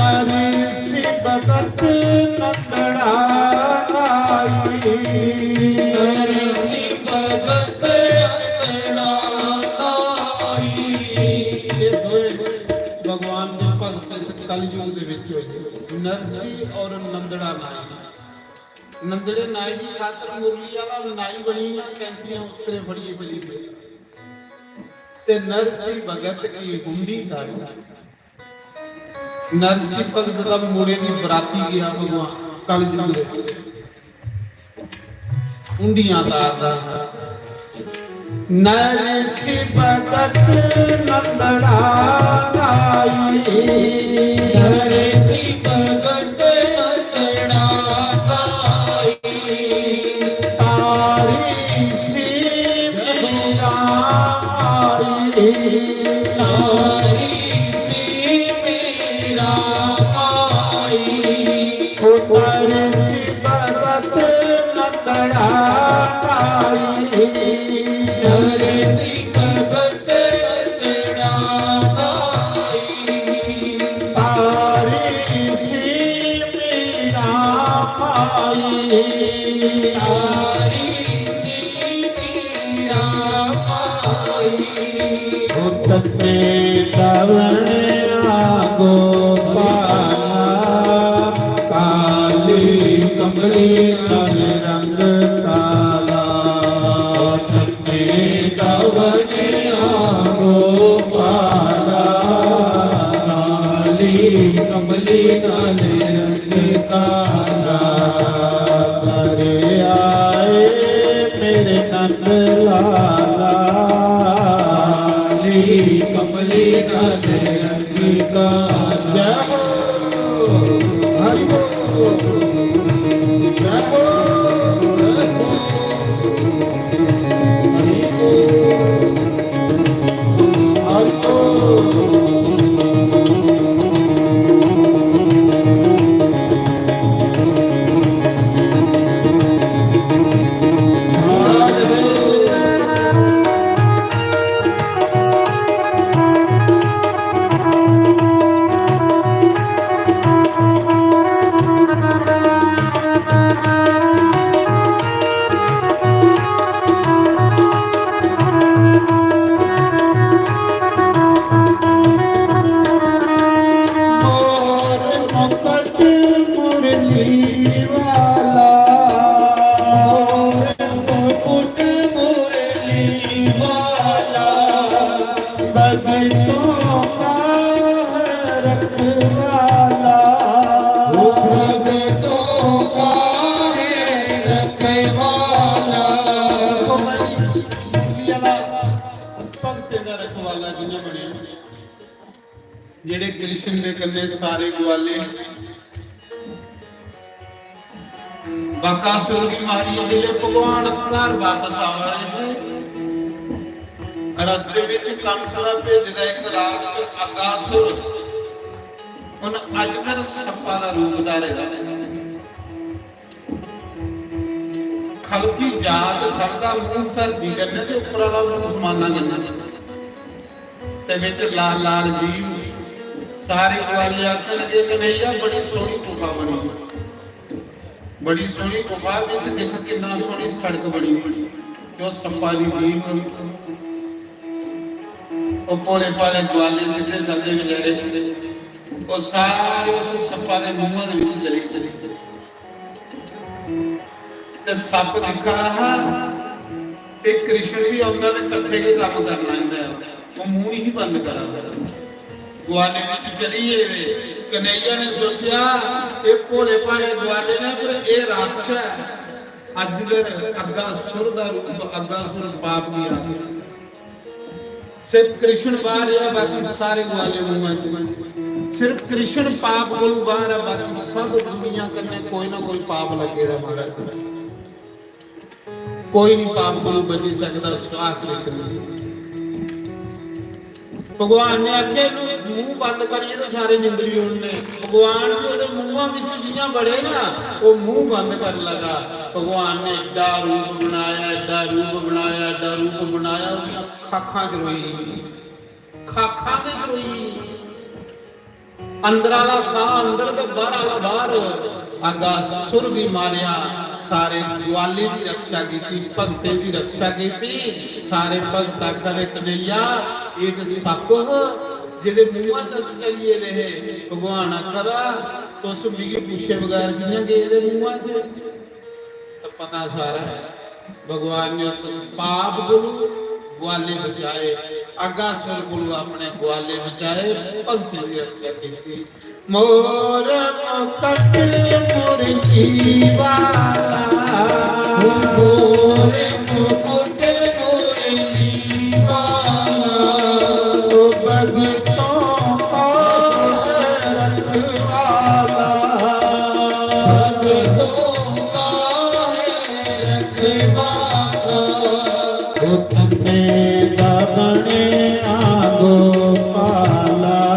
नरसी भगत नंदड़ा आई। नरसी भगत नंदड़ा आई। ਇਹ ਦੋਵੇਂ ਭਗਵਾਨ ਦੇ ਭਗਤ ਇਸ ਕਲਯੁਗ ਦੇ ਵਿੱਚ ਹੋਏ ਨੇ, ਨਰਸੀ ਔਰ ਨੰਦੜਾ ਨਾਈ। ਨੰਦੜੇ ਨਾਈ ਦੀ ਖਾਤਰ ਮੁਰਲੀ ਵਾਲਾ ਨਾਈ ਬਣੀ ਆ, ਕੈਂਚੀਆਂ ਉਸ ਤਰ੍ਹਾਂ ਫੜੀਏ ਬਲੀ ਪਈ। ਤੇ ਨਰਸੀ ਭਗਤ ਕੀ ਹੁੰਡੀ ਤਾਰੀ। ਨਰਸੀ ਭਗਤ ਦਾ ਮੋੜੇ ਦੀ ਬਰਾਤੀ ਗਿਆ ਭਗਵਾਨ ਕਲਯੁਗ ਦੇ ਵਿੱਚ। ਹੁੰਡੀਆਂ ਤਾਰਦਾ। ਨਰਸੀ ਭਗਤ ਨੰਦੜਾ ਨਾਈ। ਨਰਸੀ ਭਗਤ ਨੰਦੜਾ ਨਾਈ। ਤਾਰੀ ਸੀ ਮੀਰਾ ਮਾਈ। ਤਾਰੀ ਸੀ ਮੀਰਾ ਮਾਈ। ਉਤਰ ਸੀ ਭਗਤ ਨੰਦੜਾ ਮਾਈ। ਨਰਸੀ ਭਗਤ ਨੰਦੜਾ ਮਾਈ। ਤਾਰੀ ਸੀ ਮੀਰਾ ਮਾਈ। ਤਾਰੀ ਸੀ ਮੀਰਾ ਮਾਈ। ਉਹ ਤੰਨੇ ਦਾਵਣਿਆ ਗੋਪਾਲਾ, ਕਾਲੀ ਕੰਬਲੀ ਕਾਲੇ ਰੰਗ ਕਾਲਾ। ਉਹ ਤੰਨੇ ਦਾਵਣਿਆ ਗੋਪਾਲਾ, ਕਾਲੀ ਕੰਬਲੀ लाला, काली कमली काले रंग का। जय हो, हरि बोल। जय हो, हरि बोल। हरि बोल। मोर मुकुट मुरली वाला, मोर मुकुट मुरली वाला, भगतों का है रखवाला। वो भगतों का है रखवाला। देखो भाई, मुरली वाला भगतें दा रखवाला जिन्हें बने, जेह्ड़े कृष्ण दे कन्नै सारे ग्वाले। बकासुर दी मारियै जिसलै भगवान घर बापस आवा दे हे, रस्ते विच कंस दा भेजे दा इक राक्षस अगासुर, उन अजगर सप्पा दा रूप धारे दा। खलकी जात, खलका मूंह धरती कन्नै ते उप्पर आह्ला मूंह समाना कन्नै। ते बिच लाल लाल जीभ। सारे ग्वाले आखन लगे, "कन्हैया, बड़ी सोहनी गुफा बनी दी, बड़ी सोहनी गुफा, बिच दिक्ख किन्ना सोहनी सड़क बनी दी।" ते ओह् सप्पा दी जीभ, ओह् भोले भाले ग्वाले सिद्धे सादे बचैरे, ओह् सारे उस सप्पा दे मूंहा दे बिच चली गे। ते सप्प दिक्खा दा हा कि कृष्ण बी औंदा ते कट्ठे गै कम्म करना इंदा। ओह् मूंह निं बंद करा दा। ग्वाले बिच चली गे। कन्हैया ने सोचेआ, "एह् भोले भाले ग्वाले न, पर एह् राक्षस ऐ, अजगर, अग्गासुर दा रूप, अग्गासुर पाप दी आत्मा।" सिर्फ कृष्ण बाहर रेहा, बाकी सारे ग्वाले मूंहा च। सिर्फ कृष्ण पाप कोलू बाहर है, बाकी सब दुनिया कन्नै कोई ना कोई पाप लगे दा महाराज। कोई नहीं पाप कोलू बची सकदा। स्वाह कृष्ण जी। भगवान ने आखे, "इन्हू मूंह बंद करिए तो सारे निंगली उड़ने।" भगवान भी ओदे मूंहा विच जियां बड़े ना, वो मूंह बंद कर लगा। भगवान ने एड्डा रूप बनाया, एड्डा रूप बनाया, एड्डा रूप बनाया, ओदियां खाखां च रोई, खाखां च रोई। अंदर आह्ला साह् अंदर ते बाह्र आह्ला बाह्र। अग्गासुर गी मारेआ, सारे ग्वालें दी रक्षा कीती, भगतें दी रक्षा कीती। सारे भगत आखा दे, "कन्हैया, एह् ते सप्प हा, जेह्दे मूंहा च अस चली गेदे हे।" भगवान आखा दा, "तुस मिगी पुच्छे बगैर कि'यां गे एह्दे मूंहा च?" तो पता सारा है। भगवान ने उस पाप कोलू ग्वाले बचाए, अग्गासुर कोलू अपने ग्वाले बचाए, भगतें दी रक्षा कीती। मोर मुकुट मुरली वाला, मोर मुकुट मुरली वाला, ओ भगतों का रखवाला, भगतों का रखवाला। ओ तन्ने दा बने आगो पाला,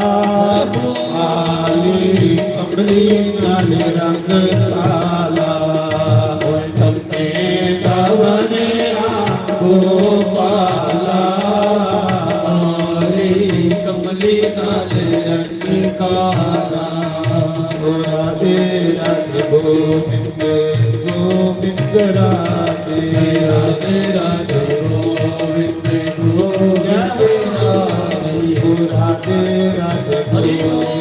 काली कमली नाल रंग काला। ओ तन्ने दा बने आगो पाला, काली कमली नाल रंग काला। ओ राधे राधे गोविंद, गोविंद राधे। जय राधे राधे गोविंद, गोविंद राधे। ओ राधे राधे हरि बोल।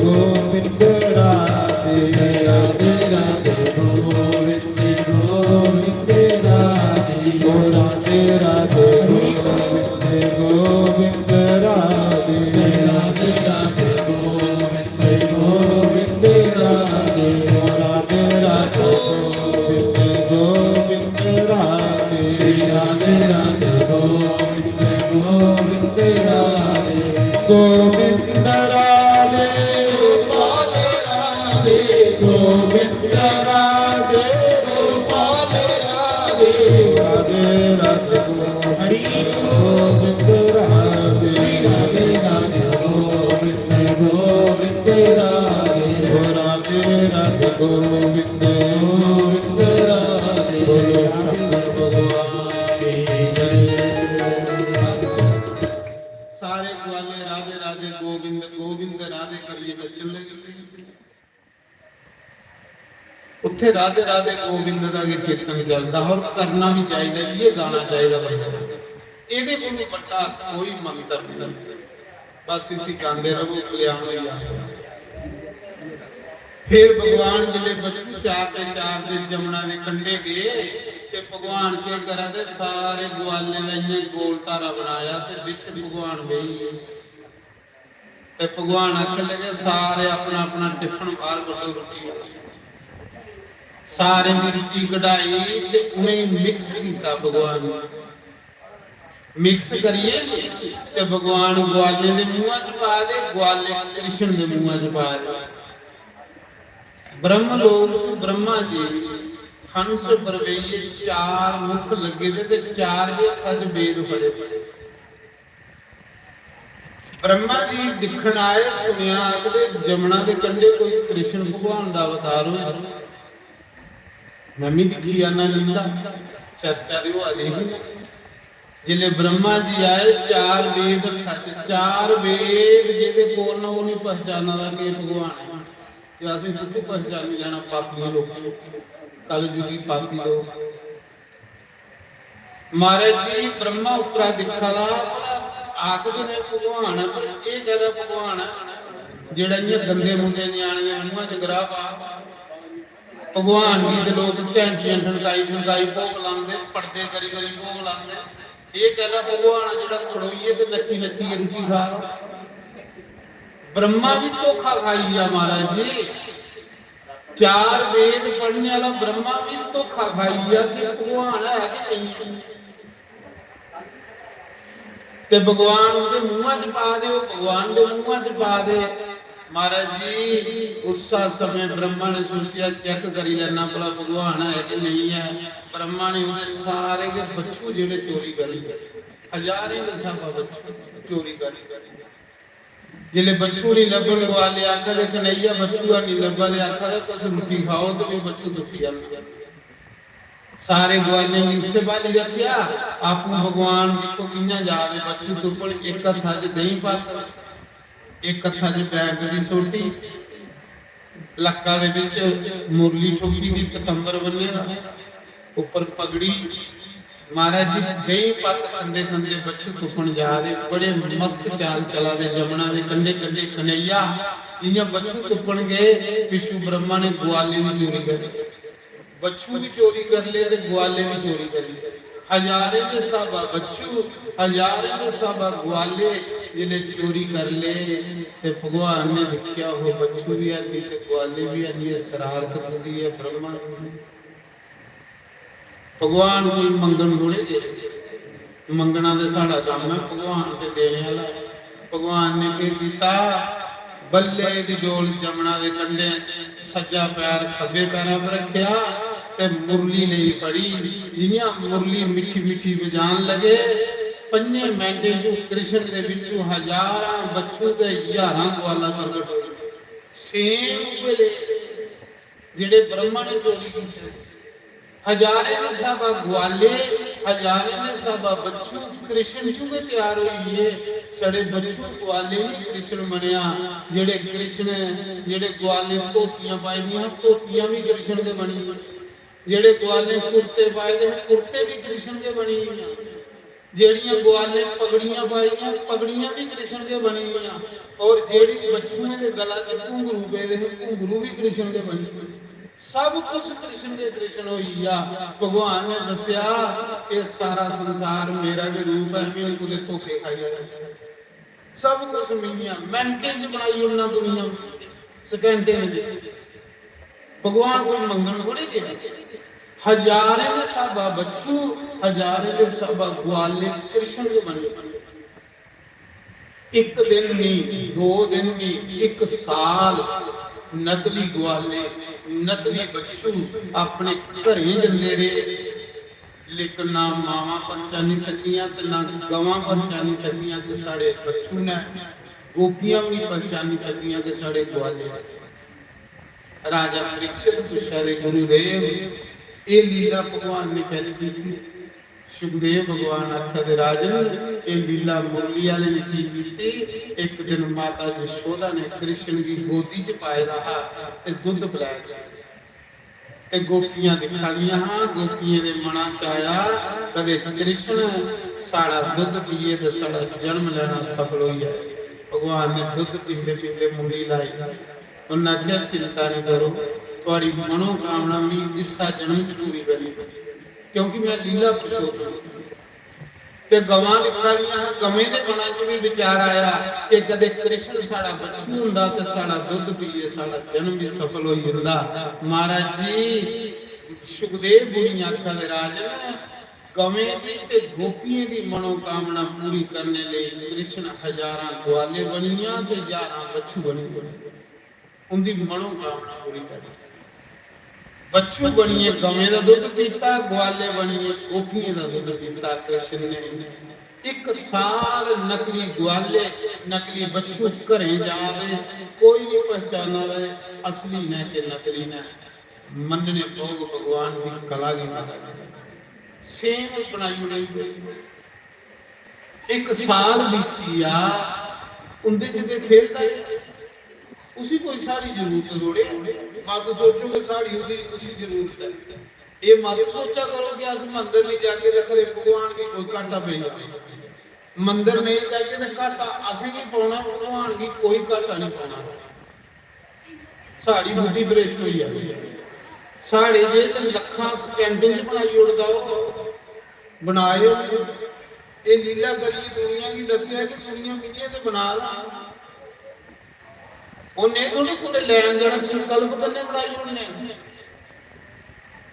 गोविंद राधे। जय राधे राधे गोविंद, गोविंद राधे। ओ राधे राधे गोविंद, गोविंद राधे। जय राधे राधे गोविंद, गोविंद राधे। ओ राधे राधे गोविंद, गोविंद राधे। राधे गोविंद, गोविंद राधे, गोविंद राधे, गोपाल राधे, गोविंद राधे, गोपाल राधे, राधे राधे गोविंद, हरि गोविंद राधे, श्री राधे राधे गोविंद, गोविंद राधे, राधे राधे गोविंद, गोविंद राधे, बोलो शंकर भगवान की जय। सारे ग्वाले राधे राधे गोविंद गोविंद राधे करिए नचन लगे। उत्थे राधे राधे गोविंद दा गै कीर्तन चलदा, और करना भी चाहिदा, इयै गाना चाहिदा बंदे दा। एदे कोलू बड्डा कोई मंत्र नहीं। बस इसी गांदे रवो, कल्याण होई जांदा। फिर भगवान जिसले बच्छु चार दे चार दे जमुना दे कंढे गए, ते भगवान के करा दे, सारे ग्वालें दा इयां गोल धारा बनाया ते बिच भगवान बेही गे। ते भगवान आखन लगे, सारे अपना अपना टिफिन बाहर कड्ढो, रुट्टी दा। सारें दी रुट्टी कढाई ते उ'नेंगी मिक्स कीता भगवान ने। मिक्स करियै ते भगवान ग्वालें दे मुंहा च पा दे, ग्वाले कृष्ण दे मुंहा च पा दे। ब्रह्म लोक च ब्रह्मा जी हंस पर बेहियै, चार मुख लग्गे दे ते चार गै हत्था च वेद फड़े दे। ब्रह्मा जी दिक्खन आए, सुनेआ, आखदे, जमुना दे कंढे कोई कृष्ण भगवान दा अवतार होए। में भी दिक्खी आना लीला, चर्चा ते होआ दी ही। जिसले ब्रह्मा जी आए, चार वेद हत्था च, चार वेद जेह्दे कोल न, ओह् नहीं पहचाना दा कि एह् भगवान ऐ। ते असें कुत्थै पहचानी लैना पापियें लोकें, कलयुगी पापी लोक। महाराज जी, ब्रह्मा उप्परा दिक्खा दा, आखदे ने भगवान ऐ, पर एह् कैह्दा भगवान ऐ जेह्ड़ा इ'यां गंदे मुंडे ञ्याणे दे मूंहा च ग्राह् पा? भगवान गी ते लोक घैंटियां ठनकाई ठनकाई भोग लांदे, पड़दे करी करी भोग लांदे। एह् कैह्दा भगवान ऐ जेह्ड़ा खड़ोइयै ते नच्ची नच्चियै रुट्टी खा दा? ब्रह्मा बी धोखा खाई गेआ महाराज जी। चार वेद पढ़ने आह्ला ब्रह्मा बी धोखा खाई गेआ कि भगवान है कि नेईं ऐ। ते भगवान उं'दे मुंहा च पा दे, ओह् भगवान दे मुंहा च पा दे। महाराज जी, उस्सा समें ब्रह्मा ने सोचेआ, चेक करी लैना भला भगवान है कि नेईं ऐ। ब्रह्मा ने ओह्दे सारे गै बच्छु जेह्ड़े चोरी करी ले, हजारें दे स्हाबा बच्छु चोरी करी ले। जिसलै बच्छु निं लब्भन, ग्वाले आखा दे, "कन्हैया, बच्छु है निं लब्भा दे।" आखा दे, "तुस रुट्टी खाओ ते ओह् बच्छु तुप्पी आह्नना।" सारे ग्वालें गी उत्थै बाल्ली रक्खेआ। आपूं भगवान दिक्खो कि'यां जा दे बच्छु तुप्पन। इक हत्था च देहीं पत्त, इक हत्था च बैंक दी सोटी, लक्का दे बिच मुरली ठोकी दी, पतंबर बन्ने दा, उप्पर पगड़ी। महाराज जी, देहीं पत्त खंदे खंदे बच्छु तुप्पन जा दे, बड़े मस्त चाल चला दे जमुना दे कंढे कंढे। कन्हैया जि'यां बच्छु तुप्पन गए, पिच्छू ब्रह्मा ने ग्वाले बी चोरी करी, बच्छु बी चोरी करी ले ते ग्वाले बी चोरी करी ले। हजारें दे स्हाबा बच्छु, हजारें दे स्हाबा ग्वाले जिसलै चोरी करी ले, ते भगवान ने दिक्खेआ, ओह् बच्छु बी हैनी ते ग्वाले बी हैनी, एह् शरारत कुदी ऐ ब्रह्मा दी? भगवान कोई मंगन थोड़े गेदे, मंगना ते साढ़ा कम्म ऐ, भगवान ते देने आह्ला ऐ। भगवान ने केह् कीता? बल्ले दी डोल जमुना दे कंढे, सज्जा पैर खब्बे पैरा पर रक्खेआ ते मुरली लेई फड़ी। जि'यां मुरली मिट्ठी मिट्ठी बजान लगे, पंजें मैंटें च कृष्ण दे बिच्चू हजारां बच्छु ते ज्हारां ग्वाला प्रगट होई। सेम उ'ऐ ले जेह्ड़े ब्रह्मा ने चोरी कीते। हजारें दे स्हाबा ग्वाले, हजारें दे स्हाबा बच्छु कृष्ण चूं गै त्यार होई गे। छड़े बच्छु ग्वाले नहीं कृष्ण बनेआ, जेह्ड़े कृष्ण, जेह्ड़े ग्वाले धोतियां पाई दियां, धोतियां बी कृष्ण गै बनी। जेह्ड़े ग्वाले कुर्ते पाए दे हे, कुर्ते बी कृष्ण गै बनी गेइयां। जेह्ड़ियां ग्वालें पगड़ियां पाई दियां, पगड़ियां बी कृष्ण गै बनी गेइयां। और जेह्ड़ी बच्छुएं दे गला च घुंघरू पेदे हे, घुंघरू बी कृष्ण गै बनी गे। सब कुछ कृष्ण गै कृष्ण होई गेआ। भगवान ने दस्सेआ, "एह् सारा संसार मेरा गै रूप ऐ, इ'नें कुतै धोखे खाई लैते।" सब कुछ मिलियां, मैंटें च बनाई ओड़ना दुनिया, सकैंटें दे बिच। भगवान कोई मंगन थोड़े गेदे। हजारें दे स्हाबा बच्छु, हजारें दे स्हाबा ग्वाले कृष्ण दे बने। इक दिन नहीं, दो दिन नहीं, इक साल नकली ग्वाले, नकली बच्छु अपने घरें जंदे रेह्, लेकिन ना मावां पहचानी सकियां ते ना गवां पहचानी सकियां कि साढ़े बच्छु न। गोपियां भी नहीं पहचानी सकियां कि साढ़े ग्वाले न। राजा परीक्षित पुच्छा दे, "गुरुदेव, एह् लीला भगवान ने कैल्ली कीती?" सुखदेव भगवान आखा दे, "राजन, एह् लीला मुरली आह्ले ने की कीती?" इक दिन माता यशोदा ने कृष्ण गी गोदी च पाए दा हा ते दुद्ध पलैया ते गोपियां दिक्खा दियां हां। गोपियें दे मना च आया, "कदे कृष्ण साढ़ा दुद्ध पिए ते साढ़ा जन्म लैना सफल होई जाए।" भगवान ने दुद्ध पींदे पींदे मुंडी लाई। उन्नै आखेआ, "चिंता निं करो, थुआड़ी मनोकामना मी इस्सा जन्म च पूरी करनी, क्योंकि मैं लीला पुरुषोत्तम।" ते गवां दिक्खा दियां हां, गवें दे मनां च भी विचार आया कि कदे कृष्ण साढ़ा बच्छु हुंदा ते साढ़ा दुद्ध पीए साढ़ा जन्म भी सफल होई जंदा। महाराज जी, सुखदेव मुनि आखा दे, "राजन, गवें दी ते गोपियें दी मनोकामना पूरी करने लेई कृष्ण हजारां ग्वाले बनियां ते हजारां बच्छु बनियां।" उंदी मनोकामना पूरी करी। बच्छु बनिए गवें दा दुद्ध पीता, ग्वाले बनिए गोपियें दा दुद्ध पीता। कृष्ण ने इक साल नकली ग्वाले, नकली बच्छु घरें जा दे, कोई नहीं पहचाना दे असली ने के नकली ने। मन्नने पौग भगवान दी कला गी। सेम बनाई ओड़ी। इक साल बीती आ, उंदे च गै खेलदा रेहा। उसी कोई साढ़ी जरूरत थोड़े। मत सोचो कि साढ़ी उदी, उसी जरूरत ऐ। एह् मत सोचा करो कि अस मंदर नहीं जागे ते खरे भगवान गी कोई घाटा पेई जाए। मंदर नहीं जागे ते घाटा असेंगी पौना, भगवान गी कोई घाटा नहीं पौना। साढ़ी बुद्धि भ्रष्ट होई जानी। साढ़े जे ते लक्खां स्कैंडल च बनाई ओड़दा ओह्, बनाए ओह्। एह् लीला करियै दुनिया गी दस्सेआ कि दुनिया मिगी ते बना दा। उन्ने थोड़ी कुतै लैन जाना, संकल्प कन्नै बनाई ओड़ने।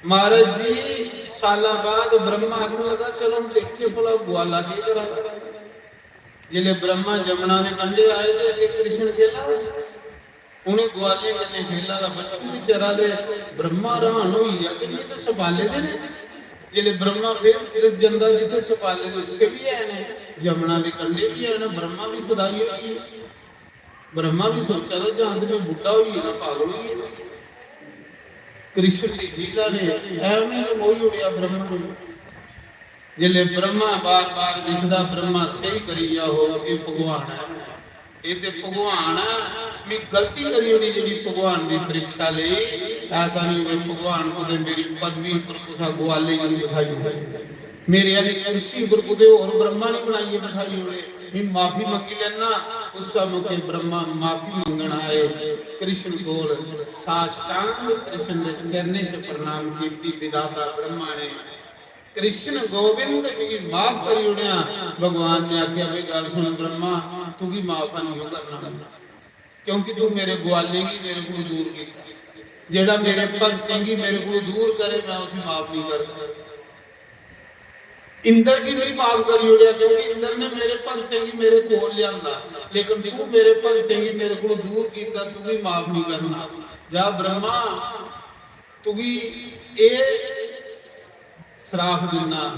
महाराज जी, सालां बाद ब्रह्मा आखन लगा, "चलो हम दिखचे भला ग्वाला केह् करा दा।" जिसलै ब्रह्मा जमुना दे कंढे आए ते अग्गें कृष्ण खेला दे। उ'नें ग्वालें कन्नै खेला दा बच्छु बी चरा दे। ब्रह्मा हैरान होई गेआ कि "एह् ते सपाले दे ने।" जिसलै ब्रह्मा फिर जंदा जित्थै सपाले दे, उत्थै बी हैन, जमुना दे कंढे बी हैन। ब्रह्मा बी सदाई होई गे। ब्रह्मा बी सोचा दा, "जां ते में बुड्ढा होई गेदा, पागल होई गेदा।" कृष्ण दी लीला ने ऐवें गै मोही ओड़ेआ ब्रह्मा गी। जिसलै ब्रह्मा बार-बार दिखदा, ब्रह्मा स्हेई करी गेआ, "हो, एह् भगवान ऐ, एह् ते भगवान ऐ, में गलती करी ओड़ी जेह्ड़ी भगवान दी परीक्षा लेई।" ऐसा निं होवे भगवान कुतै मेरी पदवी उप्पर कुसै ग्वाले गी निं बठाई ओड़े, मेरे आह्ली कुर्सी उप्पर कुतै होर ब्रह्मा निं बनाइयै बठाई ओड़े। में माफी मंगी लैना। उस मौके ब्रह्मा माफी मंगन आए कृष्ण कोल, साष्टांग कृष्ण दे चरणें च प्रणाम कीती, विधाता ब्रह्मा ने, "कृष्ण गोविंद, मिगी माफ करी ओड़ेआ।" भगवान ने आखेआ, "भाई गल्ल सुन ब्रह्मा, तुगी माफ नहीं करना, क्योंकि तू मेरे ग्वालें गी मेरे कोल दूर कीता। जेह्ड़ा मेरे भगतें गी मेरे कोल दूर करे, मैं उसी माफ नहीं करदा।" इंद्र गी भी माफ करी ओड़ेआ, क्योंकि इंद्र ने मेरे भगतें गी मेरे कोल लिआंदा, लेकिन तू मेरे भगतें गी मेरे कोल दूर कीता, तुगी माफ नहीं करना। जा ब्रह्मा, तुगी एह् श्राप दिन्ना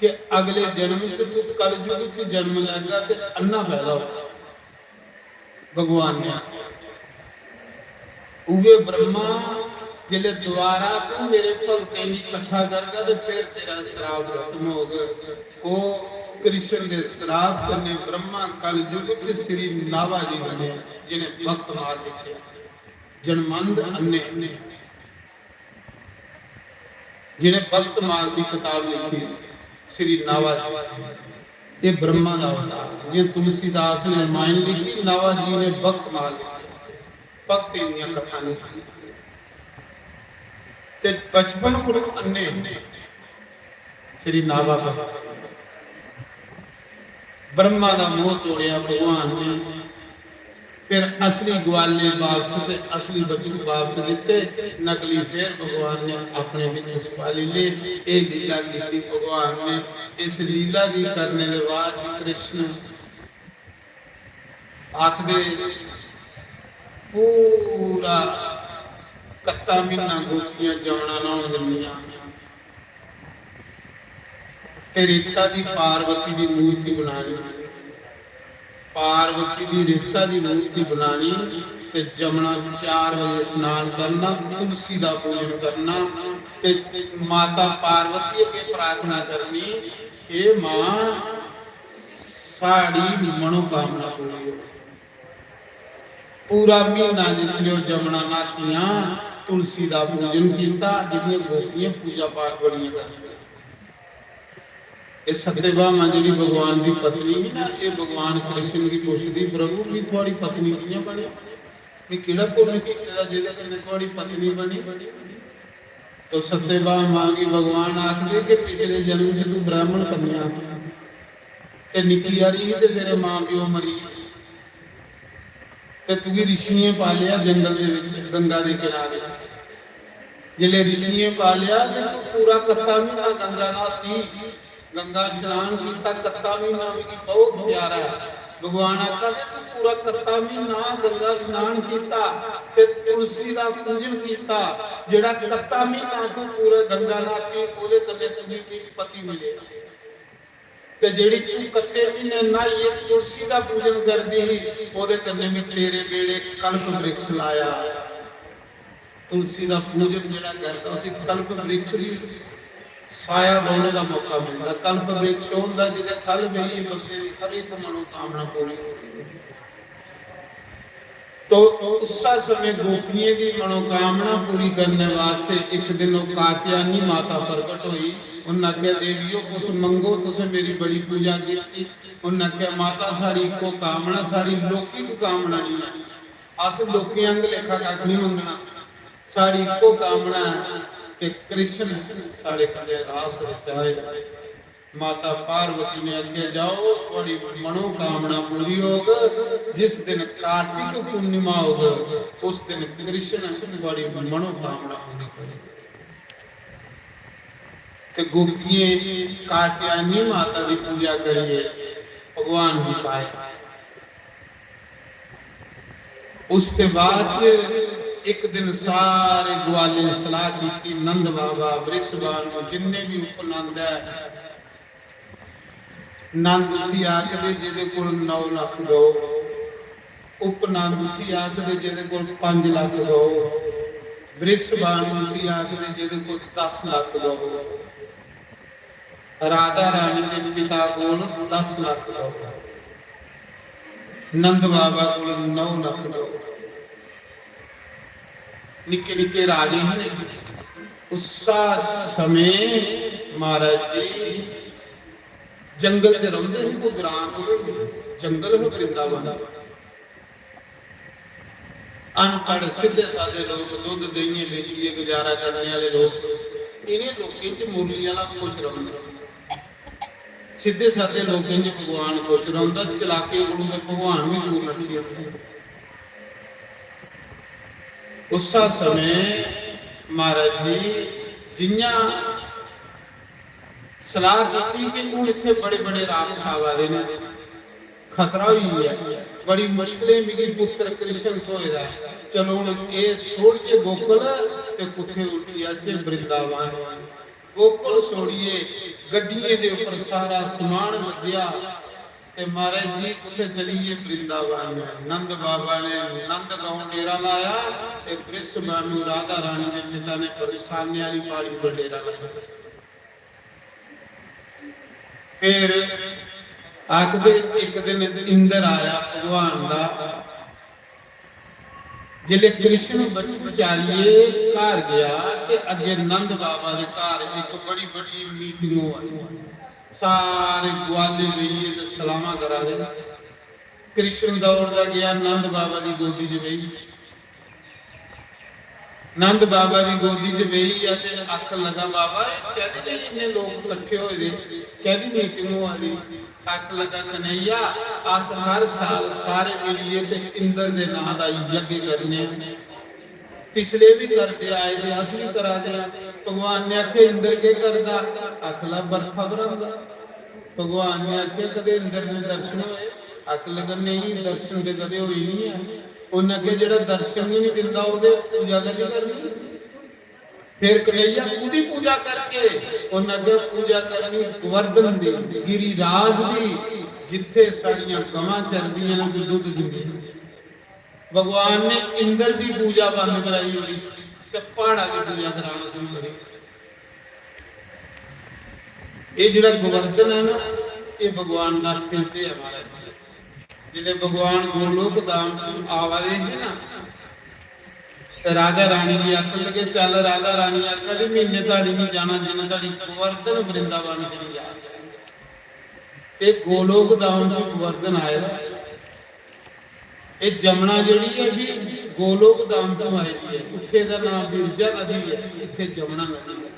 कि अगले जन्म च तू कलयुग च जन्म लैगा ते अन्ना पैदा होगा। भगवान ने आखेआ। उ'ऐ ब्रह्मा, जिसलै दोबारा तू मेरे भगतें गी किट्ठा करगा ते फिर तेरा श्राप खत्म होग। ओह् कृष्ण दे श्राप कन्नै ब्रह्मा कलयुग च श्री नाभा जी बने, जिन्हें भक्त मार दिक्खे, जन्मंध अन्ने। जिन्हें भक्त मार्ग दी कताब लिखी, श्री नावा जी, ये ब्रह्मा दा अवतार। जियां तुलसीदास ने रामायण लिखी, नावा जी ने भक्त मार्ग लिखी, भक्तें दियां कथां लिखी। ते बचपन कोलों अन्ने श्री नावा भक्त। ब्रह्मा दा मोह तोड़िया भगवान ने। फिर असली ग्वाले वापस ते असली बच्चू वापस दिते, नकली फिर भगवान ने अपने विच सपाली ले। ये लीला की भगवान ने। इस लीला की करने के बाद कृष्ण आखदे, पूरा कत्ता महीना गोपियां जमना न्हौन जंदियां ते रेता दी पार्वती दी मूर्ति बनानी। पार्वती दी रेता दी मूर्ति बनानी ते जमना चार बजे स्नान करना, तुलसी दा पूजन करना ते माता पार्वती अगे प्रार्थना करनी, "हे मां, साड़ी मनोकामना पूरी हो।" पूरा महीना जिसले जमुना न्हातियां, तुलसी दा पूजन किया, जिन्हें गोपियां पूजा पाठ बड़ियां करदियां। ये सत्यभामा जी भगवान की पत्नी ही ना, ये भगवान कृष्ण की पुछदी, "प्रभु, भी थोड़ी पत्नी कियां बनी? मैं केड़ा पुण्य कीते दा जेदे कन्नै थोड़ी पत्नी बनी?" तो सत्यभामा की भगवान आखदे कि पिछले जन्म च तू ब्राह्मण कन्या ते निक्की हारी ही ते तेरे मां प्यो मरी गे। ते तुगी ऋषियें पालेआ जंगल दे विच, गंगा दे किनारे। जिसले ऋषियें पालेआ ते तू पूरा कत्ता महीना गंगा न्हाती, गंगा स्नान किया, कत्ता महीना मिगी बहुत प्यारा है। भगवान आखा दे, "तू पूरा कत्ता महीना गंगा स्नान किया ते तुलसी का पूजन किया, जेड़ा कत्ता महीना तू पूरा गंगा न्हाती, ओदे कन्नै तुगी पति मिलेगा।" ते जेड़ी तू कत्ते महीने न्हाइयै तुलसी दा पूजन करदी ही, ओदे कन्नै मैं तेरे बेड़े कल्प वृक्ष लाया। तुलसी दा पूजन जेड़ा करदा, उसी कल्प वृक्ष दी साया बौहने दा मौका मिलदा। कल्प वृक्ष होंदा जिदे खल बेहियै बंदे दी हर एक मनोकामना पूरी होंदी है। तो उस समय गोपियों की मनोकामना पूरी करने वास्ते एक दिन वो कात्यायनी माता प्रकट हुई। उन्हें आख्या, "देवियो, कुछ मंगो, तुसें मेरी बड़ी पूजा की।" उन्हें आख्या, "माता, साड़ी इको कामना, साड़ी लौकिक कामना नहीं है, अस लोकें आंग लेखा कख नहीं मंगना, साड़ी इको कामना है कि कृष्ण साढ़े कन्नै रास रचाए।" माता पार्वती ने आख्या, "जाओ, थोड़ी मनोकामना पूरी होग। जिस दिन कार्तिक पूर्णिमा होग, उस दिन कृष्ण थोड़ी मनोकामना पूरी करेगा।" ते गोपियें कात्यायनी माता की पूजा करिए भगवान भी पाए। उसके बाद च एक दिन सारे ग्वालें सलाह की, नंद बाबा, वृषभानु, जिन्ने भी उपनंद है, नंद उसी आखदे जेदे कोल नौ लख गौ, उपनंद उसी आखदे जेदे कोल पंज लख गौ, वृषभानु उसी आखदे जेदे कोल दस लख गौ। राधा रानी दे पिता कोल दस लख गौ, नंद बाबा कोल नौ लख गौ। निक्के निक्के राजे हे। उस समय महाराज जी जंगल च रौंदे हे, कोई ग्रां थोड़े हे, जंगल हे वृंदावन। अनपढ़ सीधे साधे लोग, दुद्ध देइये बेचिए गुजारा करने वाले लोग, इन्हें लोकें च मुरली वाला खुश रौंदा। सीधे साधे लोकें च भगवान खुश रौंदा, चलाकें कोलों ते भगवान भी दूर नठी जंदे। उस समय महाराज जी जियां सलाह की कि हूं इत्थे बड़े बड़े राक्षस आवा दे ने, खतरा होई गेआ, बड़ी मुश्किलें मिगी पुत्र कृष्ण थ्होए दा ऐ। चलो हूं एह छोड़चे गोकुल ते कुत्थे उठी आचे वृंदावन। गोकुल छोड़िए गड्डियें दे उपर सारा समान लद्देआ ते महाराज जी कुत्थे चली गे? वृंदावन। नंद बाबा ने नंद गांव डेरा लाया ते वृषभानु राधा रानी दे पिता ने बरसाने वाली पहाड़ी पर डेरा लाया। फिर आखदे एक दिन इंद्र आया भगवान दा, जिसले कृष्ण बच्चू चारिये घर गया ते अगे नंद बाबा दे घर एक बड़ी बड़ी मीटिंग होआ दी। सारे ग्वाले बेहिये ते सलाहां करा दे। कृष्ण दौड़दा गया नंद बाबा दी गोदी च बेही। नंद बाबा दी गोदी च बेहियै ते आखन लगा, "बाबा, एह् कैह्दे लेई इन्ने लोक कट्ठे होए दे? कैह्दी मीटिंग होआ दी?" आखन लगा, "कन्हैया, अस हर साल सारे मिलियै ते इंद्र दे नांऽ दा यज्ञ करने आं। पिछले बी करदे आए ते अस बी करा दे आं।" भगवान ने आखेआ, "इंद्र केह् करदा?" आखन लगा, "बरखा बरंदा।" भगवान ने आखेआ, "कदें इंद्र दे दर्शन होए?" आखन लगा, "नेईं, दर्शन ते कदें होए निं ऐ।" उन्नै आखेआ, "जेह्ड़ा दर्शन गै निं दिंदा, ओह्दे पूजा कैह्दी करनी?" फिर कन्हैया, "कुदी पूजा करचे?" उन्नै आखेआ, "पूजा करनी गोवर्धन दी, गिरिराज दी, जित्थे साढ़ियां गवां चरदियां न ते दुद्ध दिंदियां न।" भगवान ने इंद्र दी पूजा बंद कराई ओड़ी ते प्हाड़ा दी पूजा कराना शुरू करी। एह् जेह्ड़ा गोवर्धन ऐ ना, एह् भगवान दा पिंड ऐ महाराज। जिसलै भगवान गोलोक धाम च आवा दे हे ना, ते राधा रानी गी आखन लगे, "चल।" राधा रानी आखा दी, "म्हीने धड़ी निं जाना, जिन्ने धड़ी गोवर्धन वृंदावन च निं जा।" ते गोलोक धाम च गोवर्धन आए दा। एह् जमुना जेह्ड़ी ऐ, भी गोलोक धाम चों आई दी ऐ। उत्थे दा नाम विरजा नदी ऐ, इत्थे जमुना नदी ऐ।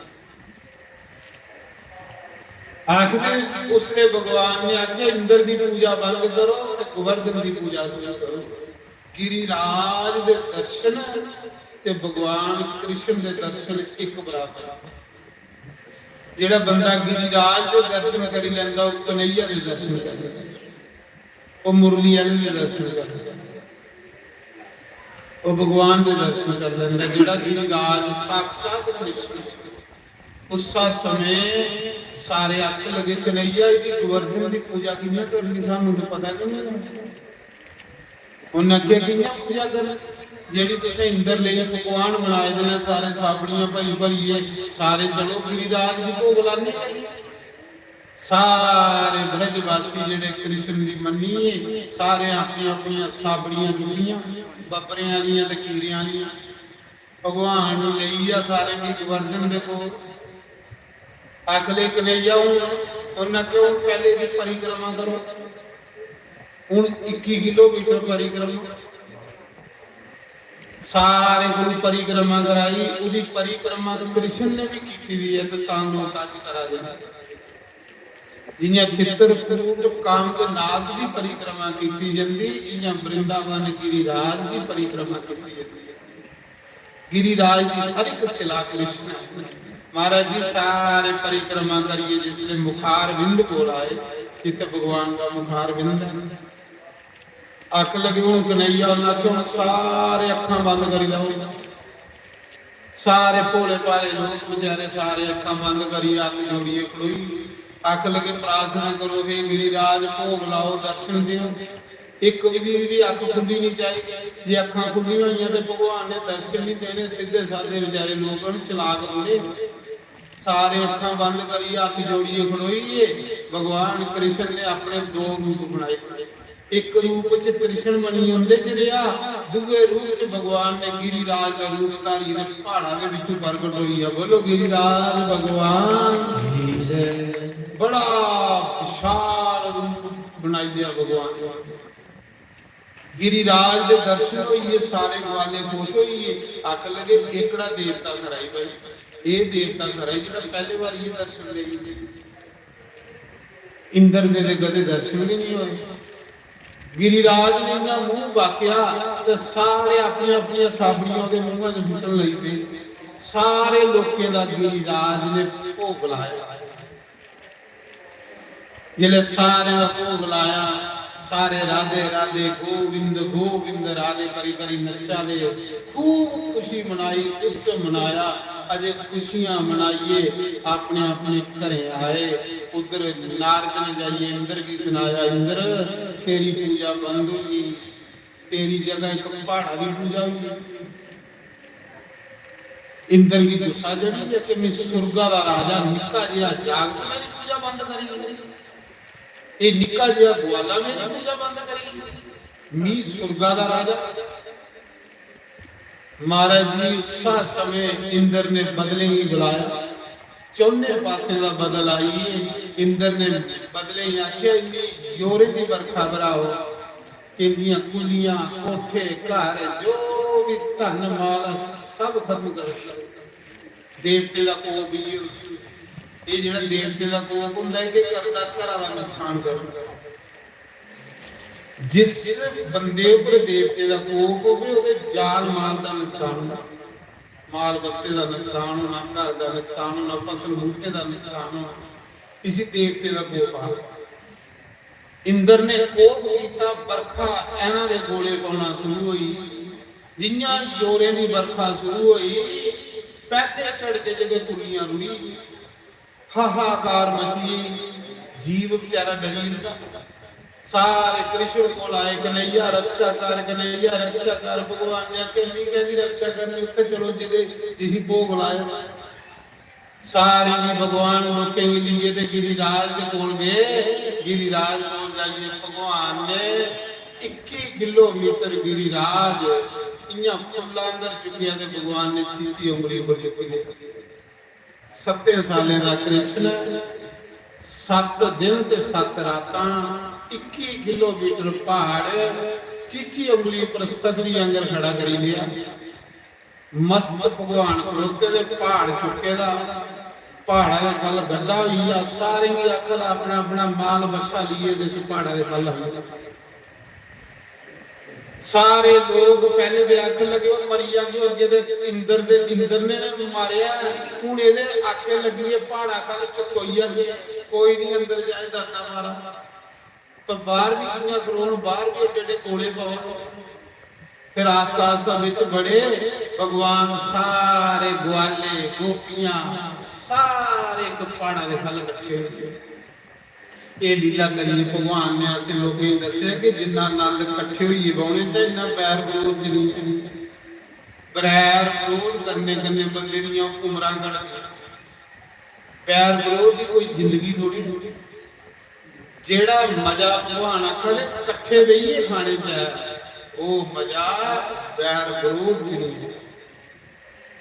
आखदे, उसने भगवान ने आखेआ, "इंद्र दी पूजा बंद करो ते गोवर्धन दी पूजा शुरू करो।" गिरिराज दे दर्शन ते भगवान कृष्ण दे दर्शन इक बराबर। जेह्ड़ा बंदा गिरिराज दे दर्शन करी लैंदा, ओह् कन्हैया दे दर्शन करी लैंदा, ओह् मुरली आह्ले दे दर्शन करी लैंदा, ओह् भगवान दे दर्शन करी लैंदा। जेह्ड़ा गिरिराज साक्षात कृष्ण, उस्सा समें सारे आखन लगे, "कन्हैया, एह्दी गोवर्धन दी पूजा कि'यां करनी? सानूं ते पता गै निं ऐ।" उन्नै आखेआ, "कि'यां पूजा करनी? जेह्ड़ी तुसें इंद्र लेई पकवान बनाए दे न, सारे साबड़ियां भरी भरियै, सारे चलो गिरिराज गी भोग लाने आं।" सारे ब्रजवासी जेह्ड़े कृष्ण दी मन्नियै, सारे अपनियां अपनियां साबड़ियां चुक्कियां, बब्बरें आह्लियां ते खीरें आह्लियां। भगवान लेई गेआ सारें गी गोवर्धन दे कोल। आखले, "कन्हैया, हून उन्नै क्यों पैह्ले दी परिक्रमा करो।" हून इक्की किलोमीटर परिक्रमा, सारे कोल परिक्रमा कराई। ओह्दी परिक्रमा कृष्ण ने भी कीती दी ऐ, ते तां लोक अज्ज करा दे न। जि'यां चित्रकूट कामदनाथ दी परिक्रमा कीती जंदी, इ'यां वृंदावन गिरिराज दी परिक्रमा कीती जंदी। गिरिराज दी हर इक शिला कृष्ण ऐ। महाराज जी, सारे परिक्रमा करियै जिसले मुखार बिंद कोल आए, जित्थै भगवान दा मुखार बिंद ऐ, आखन लगे, "हून कन्हैया।" उन्नै आखेआ, "हून सारे अक्खां बंद करी लैओ।" सारे भोले भाले लोक बेचारे सारे अक्खां बंद करियै हत्थ जोड़ियै खड़ोई गे। आखन लगे, "प्रार्थना करो, हे गिरिराज, भोग लाओ, दर्शन देओ।" इक बी दी बी अक्ख खु'ल्ली निं चाहिदी। जे अक्खां खु'ल्लियां होइयां ते भगवान ने दर्शन निं देने। सिद्धे सादे बेचारे लोक न, चलाक थोड़े। सारे अक्खां बंद करियै हत्थ जोड़ियै खड़ोई गे। भगवान कृष्ण ने अपने दो रूप बनाए। इक रूप च कृष्ण मणि उं'दे च रेहा, दूए रूप च भगवान ने गिरिराज दा रूप धारी ते प्हाड़ा दे बिच्चों प्रगट होई गेआ। बोलो, गिरिराज भगवान की जय। बड़ा विशाल रूप बनाई लेआ भगवान ने। गिरिराज दे दर्शन होई गे, सारे ग्वाले खुश होई गे। आखन लगे, "एह्कड़ा देवता खरा ई भाई, एह् देवता खरा ई जेह्ड़ा पैह्ले बारी एह् दर्शन देई ओड़े।" इंद्र दे ते कदें दर्शन गै निं होए। गिरिराज ने इ'यां मूंह बाकेआ ते सारे अपनियां अपनियां साबड़ियां ओह्दे मूंहा च सुट्टन लगी पे। सारे लोकें दा गिरिराज ने भोग लाया। जिसलै सारें दा भोग लाया, सारे "राधे राधे, गोविंद गोविंद, राधे" करी करी नच्चा दे, खूब खुशी मनाई, उत्सव मनाया। अजे खुशियां मनाइयै अपने अपने घरें आए, उद्धर नारद ने जाइयै इंद्र गी सनाया, "इंद्र, तेरी पूजा बंद होई गेई, तेरी जगह इक प्हाड़ा दी पूजा होई गेई।" इंद्र गी गुस्सा चढ़ी गेआ कि "मैं सुरगा दा राजा, निक्का जेहा जागत मेरी पूजा बंद करी गेआ, एह् निक्का जेहा ग्वाला मेरी पूजा बंद करी गेआ, मी सुरगा दा राजा।" महाराज जी, उस्सा समें इंद्र ने बदलें गी बुलाया। चौने पासें दा बदल आई गे। इंद्र ने बदलें गी आखेआ, "इन्नी जोरें दी बरखा बरहाओ, इंदियां कुल्लियां, कोठे, घर, जो बी धन माल, सब खत्म कर। देवते दा कोप इ'यै होंदा। एह् जेह्ड़ा देवते दा कोप होंदा ऐ, केह् करदा? घरा दा नुकसान करदा। जिस बंदे उप्पर देवते दा कोप होवे, ओह्दे जान माल दा नुकसान होना, माल बस्से दा नुकसान होना, घर दा नुकसान होना, फसल बूह्टे दा नुकसान होना। इसी देवते दा कोप आखदे। इंद्र ने कोप कीता, बरखा ऐना दे गोले पौना शुरू होई। जि'यां जोरें दी बरखा शुरू होई, पैह्ले झड़के च गै कुल्लियां रुढ़ी, हाहाकार मची गेई। जीव बेचारा डरी जंदा। सारे कृष्ण कोल आए, "कन्हैया रक्षा कर, कन्हैया रक्षा कर।" भगवान ने आखेआ, "मी कैह्दी रक्षा करनी? उत्थै चलो जिदे, जिसी भोग लाया।" सारे गी भगवान लोकें गी लेइयै ते गिरिराज दे कोल गए। गिरिराज कोल जाइयै भगवान ने इक्की किलोमीटर गिरिराज इ'यां फुल्ला आंगर चुक्केआ ते भगवान ने चीची उंगली उप्पर चुक्की लेआ। सत्तें सालें दा कृष्ण, सत्त दिन ते सत्त रातां, इक्की किलोमीटर प्हाड़, चीची उंगली उप्पर सगली आंगर खड़ा करी लेआ। मस्त भगवान खड़ोते दे, प्हाड़ चुक्के दा, प्हाड़ा दे ख'ल्ल गड्ढा होई गेआ। सारें गी आखदा, "अपना अपना माल बच्छा लेइयै ते इसी प्हाड़ा दे ख'ल्ल आह्नो।" सारे लोग पैह्ले ते आखन लगे, "ओह् मरी जागे, अग्गें ते इंद्र दे, इंद्र ने मारेआ, हून एह्दे आखे लग्गियै प्हाड़ा ख'ल्ल चकोई जागे, कोई निं अंदर जाए, डरदा मारा।" पर बाहर बी कि'यां खड़ोन, बाहर बी एड्डे एड्डे कोले पवा। फिर आस्ता आस्ता बिच बड़े भगवान, सारे ग्वाले, गोपियां, सारे इक प्हाड़ा दे ख'ल्ल कट्ठे होई गे। एह् लीला करियै भगवान ने असें लोकें गी दस्सेआ कि जिन्ना आनंद कट्ठे होइयै बौह्ने च, इन्ना बैर बरोध च नेईं। बैर बरोध करने कन्नै बंदे दियां उमरां घटदियां। बैर बरोध दी कोई जिंदगी थोड़ी। जेह्ड़ा मजा भगवान आखा दे कट्ठे बेहियै खाने च ऐ, ओह् मजा बैर बरोध च नेईं।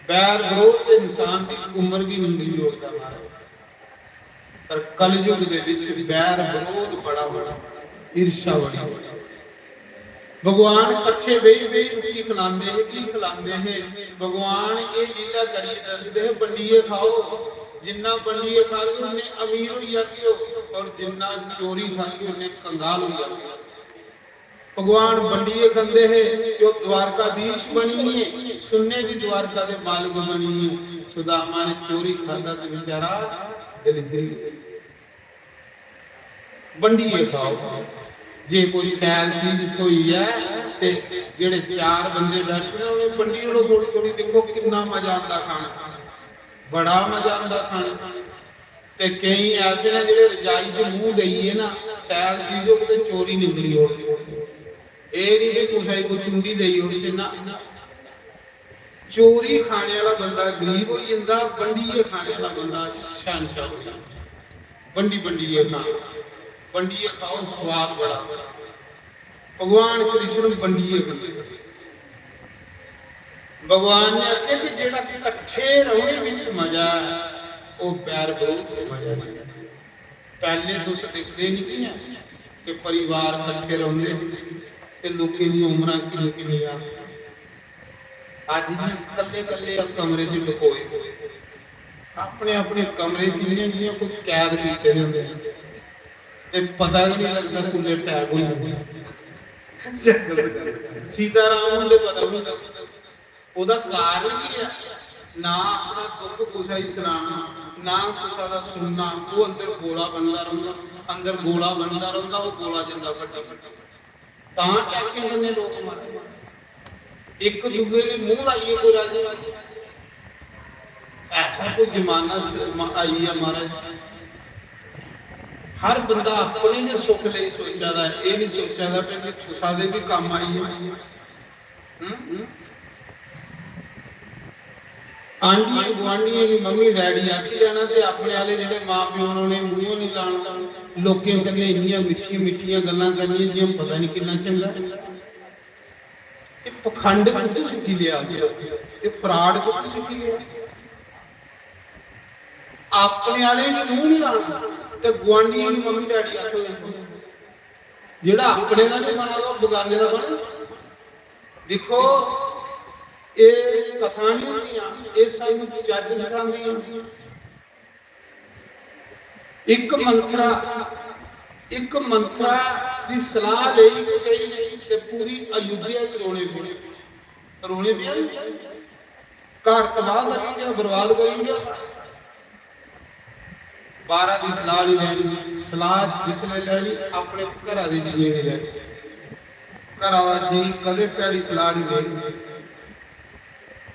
बैर बरोध ते इंसान दी उम्र गी निंदी ओड़दा महाराज। पर कलयुग दे विच बैर बरोध बड़ा बड़ा, ईर्ष्या बड़ी बड़ी। भगवान कट्ठे बेही बेही रुट्टी खलांदे हे। की खलांदे हे? भगवान एह् लीला करियै दसदे हे, "बंडियै खाओ, जिन्ना बंडियै खागे उन्ने अमीर होई जागे ओ, और जिन्ना चोरी खागे उन्ने कंगाल होई जागे ओ।" भगवान बंडियै खंदे हे, जो द्वारकाधीश बनियै, सुन्ने दी द्वारका दे मालिक बनियै। सुदामा ने चोरी खादा ते बेचारा दलिद्री। बंडियै खाओ, जे कोई सैल चीज थ्होई ऐ ते जेह्ड़े चार बंदे बैठे दे उ'नें बंडी ओड़ो थोड़ी थोड़ी, दिक्खो किन्ना मजा आंदा खाने, बड़ा मजा आंदा खाने। ते केईं ऐसे न जेह्ड़े रजाई च मूंह देइयै ना, सैल चीज होग ते चोरी निकली ओड़दी। एह् निं कि कुसै गी कोई चुंडी देई ओड़चै ना। चोरी खाने आह्ला बंदा गरीब होई जंदा, बंडियै खाने आह्ला बंदा शैहनशाह होई जंदा। बंडी बंडियै खाओ, बंडियै खाओ, स्वाद बड़ा। भगवान कृष्ण बंडियै खंदे। भगवान ने आखेआ कि जेह्ड़ा कट्ठे रौह्ने बिच मजा ऐ, ओह् बैर बरोध च मजा नेईं। पैह्ले तुस दिखदे निं हे कि परिवार कट्ठे रौंह्दे हे ते लोकें दियां उमरां किन्नी किन्नियां। अज्ज इ'यां कल्ले कल्ले कमरे च लकोए, अपने अपने कमरे च इ'यां जि'यां कोई कैद कीते दे होंदे न। ते पता गै निं लगदा कुल्ले attack होई जंदे। जंगल दे सीताराम हुंदे पता बी निं लगदा। ओह्दा कारण केह् ऐ? ना अपना दुख कुसै गी सनाना, ना कुसै दा सुनना। ओह् अंदर गोला बनदा रौंह्दा, अंदर गोला बनदा रौंह्दा, ओह् गोला जंदा फट्टी फट्टी। तां टैकें कन्नै लोक मरदे। इक दूए गी मूंह लाइयै कोई राजी, राजी। ऐसा कोई जमाना स-, म-, आई गेआ महाराज। हर बंदा अपने गै सुख लेई सोचा दा ऐ, एह् निं सोचा दा कि कुसै दे बी कम्म आई जा। हम्म? आंढियें गुआंढियें गी मम्मी डैडी आखी जाना ते अपने आह्ले जेह्ड़े मां प्यो न उ'नें मूंह निं लाना। लोकें कन्नै इन्नियां मिट्ठियां मिट्ठियां गल्लां करनियां जि'यां पता निं किन्ना चंगा। एह् पखंड कुत्थूं सिक्खी लेआ असें? एह् fraud कुत्थूं सिक्खी लेआ? अपने आह्ले गी मूंह निं लाना ते गुआंढियें गी मम्मी डैडी आखो। जेह्ड़ा अपने दा निं बना दा, ओह् बगाने दा बने। दिक्खो, एह् कथां निं होंदियां, एह् सानूं चज्ज सखांदियां। इक मंथरा, इक मंथरा दी सलाह लेई केकई ने ते पूरी अयोध्या गी रोने पे, रोने पे घर तबाह करी ओड़ेआ, बर्बाद करी ओड़ेआ। बाहरा दी सलाह निं लैनी, सलाह जिसलै लैनी अपने घरा दे जीवें दी लैनी। घरा दा जी कदें भैड़ी सलाह निं लैनी।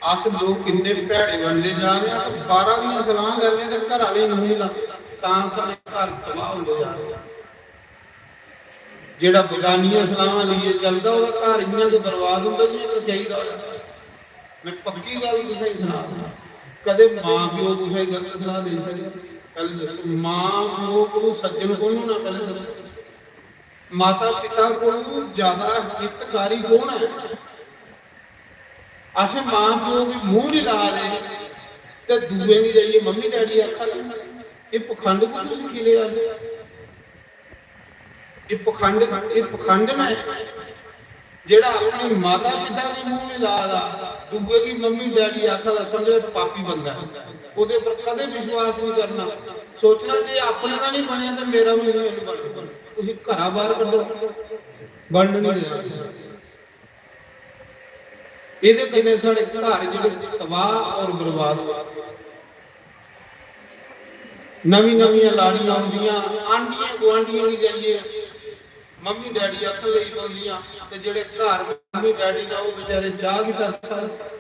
अस लोक इन्ने भैड़े बनदे जा रहे, अस बाहरा दियां सलाह लैने ते घर आह्ले मूंह निं लांदे, तां साढ़े घर तबाह होंदे जा रहे। जेह्ड़ा बगानियां सलाहां लेइयै चलदा, ओह्दा घर इ'यां गै बर्बाद होंदा जि'यां ककई दा होऐ। में पक्की गल्ल तुसें गी सनाऽ, कदें मां प्यो कुसै गी गलत सलाह देई सकदा? पैह्लें दस्सो, मां प्यो कोलू सज्जन कु'न होना? पैह्लें दस्सो, माता पिता कोलू ज्यादा हितकारी कु'न ऐ? असें मां प्यो गी मूंह निं ला दे ते दूए गी जाइयै मम्मी डैडी आखा दे। एह् पखंड को तुसें की लेआ? एह् पखंड, एह् पखंड न। जेह्ड़ा अपने माता पिता गी मूंह निं ला दा, दूए गी मम्मी डैडी आखा दा, समझो एह् पापी बंदा ऐ। ओह्दे पर कदें विश्वास निं करना। सोचना जे अपने दा निं बनेआ ते मेरा बी निं बनना। उसी घरा बाहर कड्ढो, बनन निं देना। एह्दे कन्नै साढ़े घर जेह्ड़े तबाह और बर्बाद होआ। नमीं नमियां लाड़ियां औंदियां, आंढियें गुआंढियें गी जाइयै मम्मी डैडी आखन लगी पौंदियां, ते जेह्ड़े घर मम्मी डैडी न, ओह् बेचारे चाह् गी तरसा दे।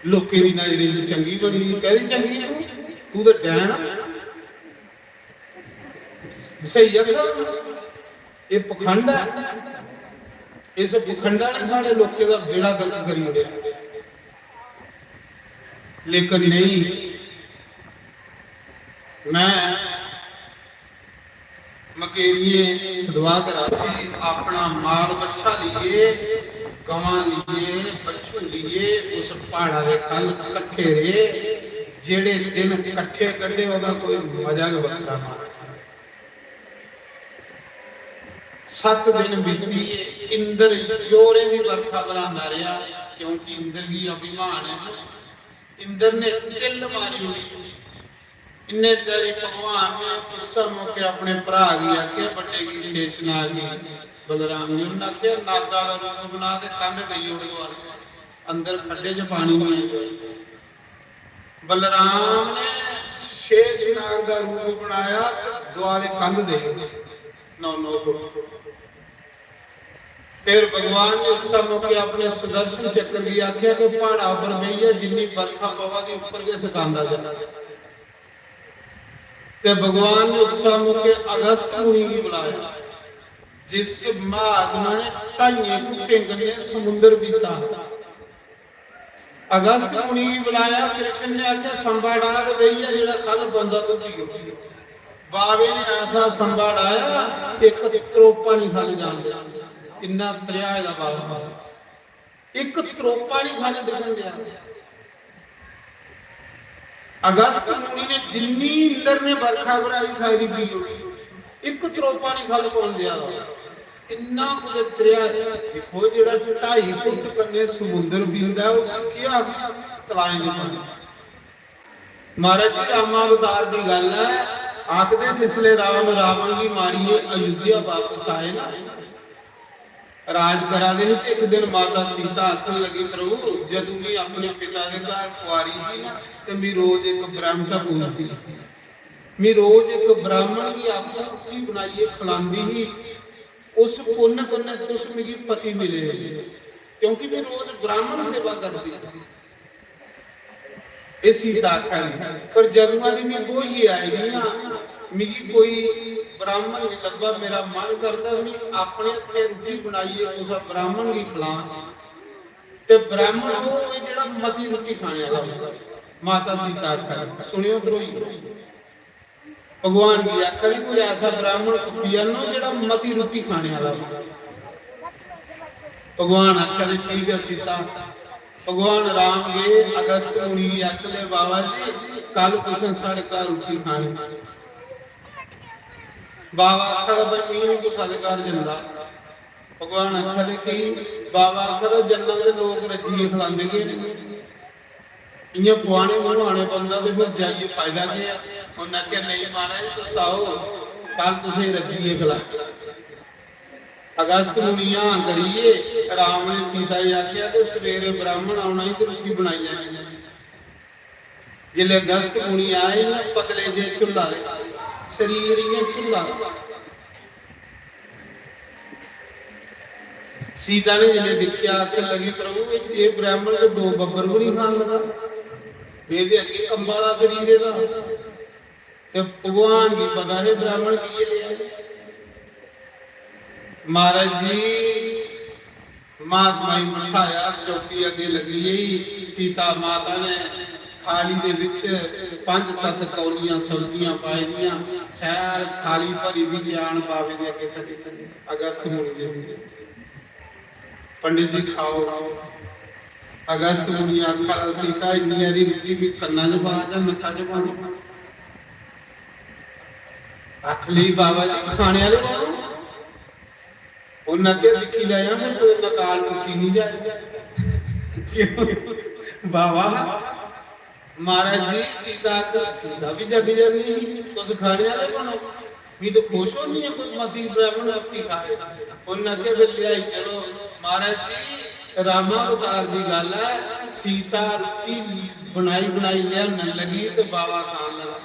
लोकें दी नजरें च चंगी बनी दी, कैह्दी चंगी ऐ तूं? तूं ते डैन आ। स्हेई आखा, एह् पखंड ऐ। इस पखंडा ने साढ़े लोकें दा बेड़ा गर्क करी ओड़ेआ। लेकिन नेईं, में मकेरिये सदवा करासी अपना माल बच्छा लिए, गवां लिए, बच्छू लिए, उस प्हाड़ा दे ख'ल्ल कट्ठे रेह्, जेह्ड़े दिन कट्ठे कड्ढे, ओह्दा कोई मजा गै बक्खरा हा। सत्त दिन बीतियै इंद्र जोरें दी बरखा बरहांदा रेहा, क्योंकि इंद्र गी अभिमान ऐ। इंद्र ने ढिल्ल मारी ओड़ी। इन्ने चिर भगवान ने उस्सै मौके अपने भ्राऽ गी आखेआ, बड्डे गी, शेषनाग गी, बलराम गी, उन्नै आखेआ, "नागा दा रूप बना ते कंध देई ओड़ दोआलै।" अंदर खड्डे च पानी निं ऐ। बलराम ने शेषनाग दा रूप बनाया ते दोआलै कंध देई ओड़ी, नौ नौ फुट। फिर भगवान ने उस मौके अपने सुदर्शन चक्र गी आखेआ कि प्हाड़ा उप्पर बेहियै जिन्नी बरखा पवा दी उप्पर गै सकांदा जा। ते भगवान ने उस मौके अगस्त मुनि गी बुलाया, जिस महात्मा ने ढाइयें घुट्टें कन्नै समुंदर पीता। अगस्त मुनि गी बुलाया, कृष्ण ने आखेआ, "संबा डाह ते बेहियै जेह्ड़ा ख'ल्ल पौंदा तूं पीओ।" बाबे ने ऐसा संबा डाया, इक त्रोपा निं ख'ल्ल जान दित्ता। इन्ना त्रेहा दा बाबा, इक त्रोपा निं ख'ल्ल डिग्गन देआ। अगस्त मुनि ने जिन्नी इंद्र ने बरखा बरहाई, सारी पी ओड़ी। इक त्रोपा निं ख'ल्ल पौन देआ। इन्ना कुतै त्रेहा, दिक्खो, जेह्ड़ा ढाई फुट कन्नै समुंदर पींदा ऐ, उसी केह् आखदे? तलाएं दे पानी। महाराज जी, रामावतार दी गल्ल ऐ, आखदे जिसलै राम रावण गी मारियै अयोध्या बापस आए ना, राज करा दे हे ते इक दिन माता सीता आखन लगी, "प्रभु, जदूं मैं अपने पिता दे घर कुआरी ही ना, ते मैं रोज इक ब्राह्मण पूजदी ही। मैं रोज इक ब्राह्मण गी आपूं रुट्टी बनाइयै खलांदी ही। उस पुन्न कन्नै तुस मिगी पति मिले, क्योंकि मैं रोज ब्राह्मण सेवा करदी ही।" एह् सीता आखा दी, "पर जदुआं दी मैं ब्होइयै आई दी ना, मिगी कोई ब्राह्मण निं लब्भा। मेरा मन करदा मैं अपने हत्थें रुट्टी बनाइयै कुसै ब्राह्मण गी खलां, ते ब्राह्मण ओह् होऐ जेह्ड़ा मती रुट्टी खाने आह्ला होऐ।" माता सीता आखा दी, सुनेओ ध्रोई। भगवान गी आखा दी, "कोई ऐसा ब्राह्मण तुप्पी आह्नो जेह्ड़ा मती रुट्टी खाने आह्ला होऐ।" भगवान आखा दे, "ठीक ऐ सीता।" भगवान राम गे अगस्त मुनि गी आखन लगे, "बाबा जी, कल तुसें साढ़े घर रुट्टी खानी।" बाबा आखा दा, "भाई, में बी कुसै दे घर जंदा।" भगवान आखा दे कि बाबा आखा दा, "जन्नत दे लोक रज्जियै खलांदे गै न, इ'यां पुआने मनवाने बंदा ते फिर जाइयै फायदा केह् ऐ?" उ'न्नै आखेआ, "नेईं महाराज, तुस आओ, कल तुसें रज्जियै खलागे।" अगस्त मुनि हां करियै राम ने सीता गी आखेआ कि सवेरे ब्राह्मण औना ई ते रुट्टी बनाई लैनी। जिसलै अगस्त मुनि आए, इ'यां पतले जे झुल्ला दे, शरीर इ'यां झुल्ला दा। सीता ने जिसलै दिक्खेआ, आखन लगी, "प्रभु, एह्, एह् ब्राह्मण ते दो बब्बर बी निं खान लगा, एह्दे अग्गें कंबा दा शरीर एह्दा।" ते भगवान गी पता है ब्राह्मण की ये ले आए। महाराज जी, महात्मा गी बठाया, चौकी अग्गें लगी गई। सीता माता ने थाली दे विच पंज सत्त कौलियां सब्जियां पाई दियां, शैल थाली भरी दी ज्ञान बाबे दे अग्गें धरी, अगस्त मुनि दे। "पंडित जी, खाओ।" अगस्त मुनि आखा दा, "सीता, इन्नी हारी रुट्टी भी कन्ना च पा जां नक्का च पा?" आख लगी, "बाबा जी, खाने आह्ले बाबू।" उ'न्नै आखेआ, "दिक्खी लैएआं, पर कोई नकाल टुट्टी निं जाए।" बाबा, महाराज जी, सीता आखा, सीता बी जग जननी ही, "तुस खाने आह्ले बनो।" मी तो खुश होनी है, कोई मती ब्राह्मण अपनी खाए। उ'न्नै आखेआ, "फिर लिआई चलो।" महाराज जी, रामावतार दी गल्ल ऐ, सीता रुट्टी बनाई बनाई लिआन लगी ते बाबा खान लगा।